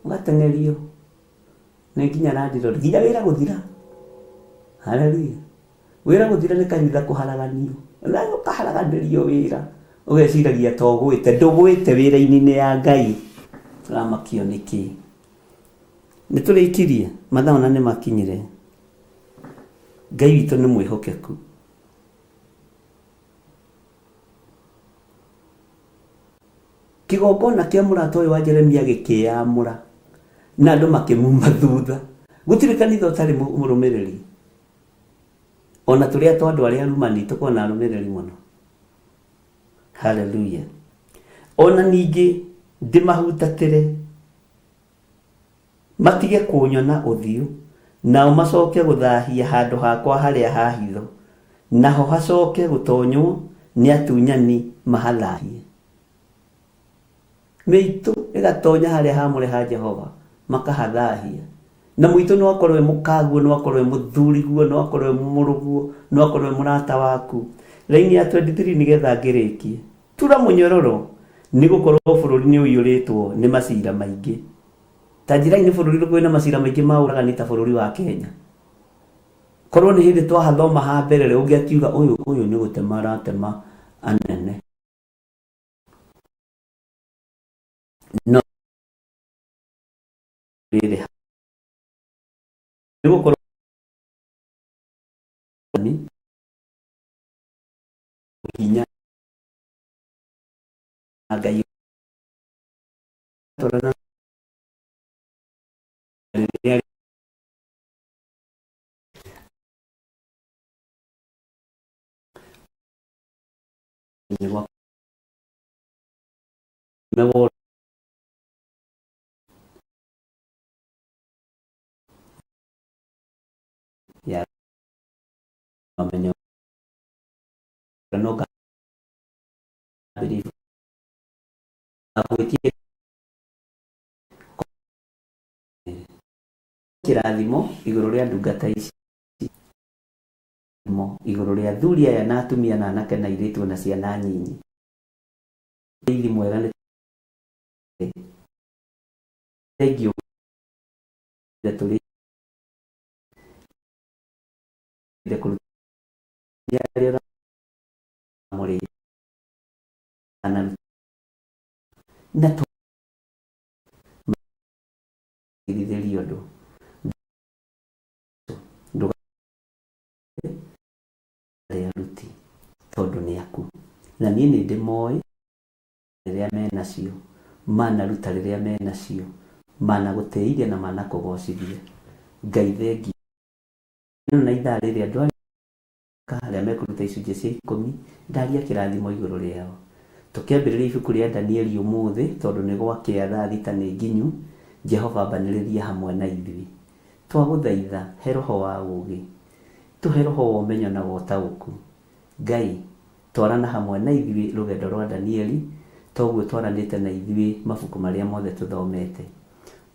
Ũgateng'erio nĩ nginya landlord nginya wĩra gũthira. Hallelujah. Wĩra gũthira nĩ kanitha kũharaganio. Nawe ũkaharaganĩrio wĩra. Ũgeciragia ta ũgwĩte. Ndũgwĩte wĩra-inĩ ya Ngai. Ũramakio nĩkĩ? Nĩ tũrĩkirie? Mathaa ona nĩ makinyire. Ngai witũ nĩ mwĩhokeku. Kĩgongona kĩa mũrata ũyũ wa Jeremia gĩkĩyamũra na andũ makĩmuma thutha. Gũtirĩ kanitha ũtarĩ mũrũmĩrĩri. Ona tũrĩa twa andũ arĩa arumani tũkoragwo na arũmĩrĩri mũno. Haleluya. Ona ningĩ ndĩmahutatĩre Matige kũnyona ũthiũ, nao macoke gũthahia handũ hakwa harĩa ha hitho, naho hacoke gũtonywo nĩ atunyani mahathahie. Mĩitũ ĩgatonya harĩa haamũre ha Jehova, makahathahia. Na mũitũ no akorwo e mũkaguo, no akorwo e mũthuriguo, no akorwo e mũrũguo, no akorwo e mũrata waku. Raini ya 23 nĩgetha ngĩrĩkie. Tura mũnyororo, nĩ gũkorwo bũrũri nĩ ũiyũrĩtwo nĩ maciira maingĩ. Ta njĩrai nĩ bũrũri ũrĩkũ wĩna macira maingĩ ma ũragani ta bũrũri wa Kenya? Korwo nĩ hĩndĩ twahathoma ha mbere rĩ, ũngĩakiuga ũyũ ũyũ nĩ gũtema aratema anene. No rĩrĩ nĩ gũkorwo hinya Ngai twarana rĩrĩa ya mamenyo no believe gwĩtia kĩrathimo igũrũ rĩa ndungata ici igũrũ rĩa athuri aya na atumia na anake na airĩtu na ciana nyinyi rĩithi mwega nĩ thengiũ tũrĩ kũruta arĩa ũramũrĩ na tũgirithĩrie ũndũ ndũkarĩa aruti tondũ nĩ aku na niĩ nĩ ndĩmoĩ rĩrĩa menacio manaruta rĩrĩa menacio managũtĩithia na manakũgocithia Ngai thengiũ na ithaa rĩrĩ andũ arĩa mekũruta icunjĩ cia ikũmi ndaria kĩrathimo igũrũ rĩao. Tũkĩambĩrĩria ibuku rĩa Danieli ũmũthĩ tondũ nĩ gwakĩa thaa thita nĩ nginyu, Jehova ambanĩrĩria hamwe na ithuĩ. Twagũthaitha he roho wa ũũgĩ, tũhe roho wa ũmenyo na wa ũtaũku. Ngai, twarana hamwe na ithuĩ rũgendo rwa Danieli, toguo twaranĩte na ithuĩ mabuku marĩa mothe tũthomete.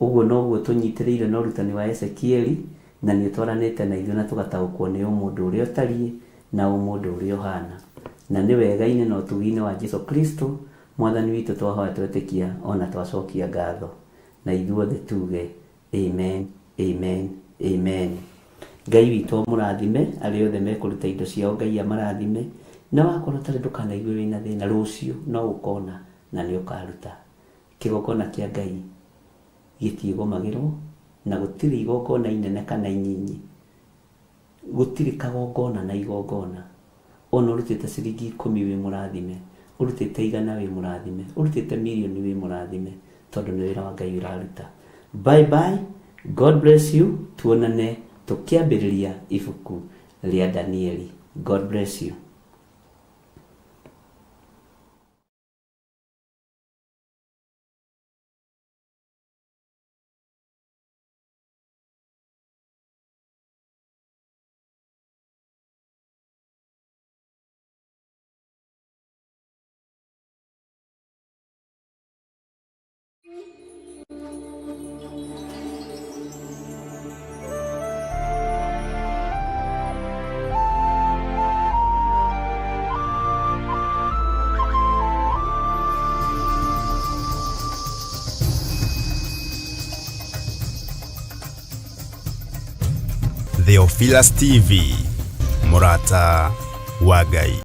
Ũguo noguo tũnyitĩrĩire na ũrutani wa Ezekieli, na nĩ ũtwaranĩte na ithuĩ na tũgataũkwo nĩ ũmũndũ ũrĩa ũtariĩ na ũmũndũ ũrĩa ũhana. Na nĩ wega-inĩ na ũtugi-inĩ wa Jesu Kristo, Mwathani witũ twahoya twetĩkia o na twacokia ngatho. Na ithuothe tuge, Amen, amen, amen. Ngai witũ amũrathime, arĩa othe mekũruta indo ciao Ngai amarathime, na wakorwo ũtarĩ ndũkanaigue wĩna thĩna, rũciũ no ũkona na nĩ ũkaruta. Kĩgongona kĩa Ngai gĩtiĩgũmagĩrwo, na gũtirĩ igongona inene kana inyinyi. Gũtirĩ kagongona na igongona. Ona ũrutĩte ciringi ikũmi wĩ mũrathime, ũrutĩte igana wĩ mũrathime, ũrutĩte mirioni wĩ mũrathime, tondũ nĩ wĩra wa Ngai ũraruta. Bye bye, God bless you, tuonane tũkĩambĩrĩria ibuku rĩa Danieli. God bless you. Theophilus TV, mũrata wa Ngai.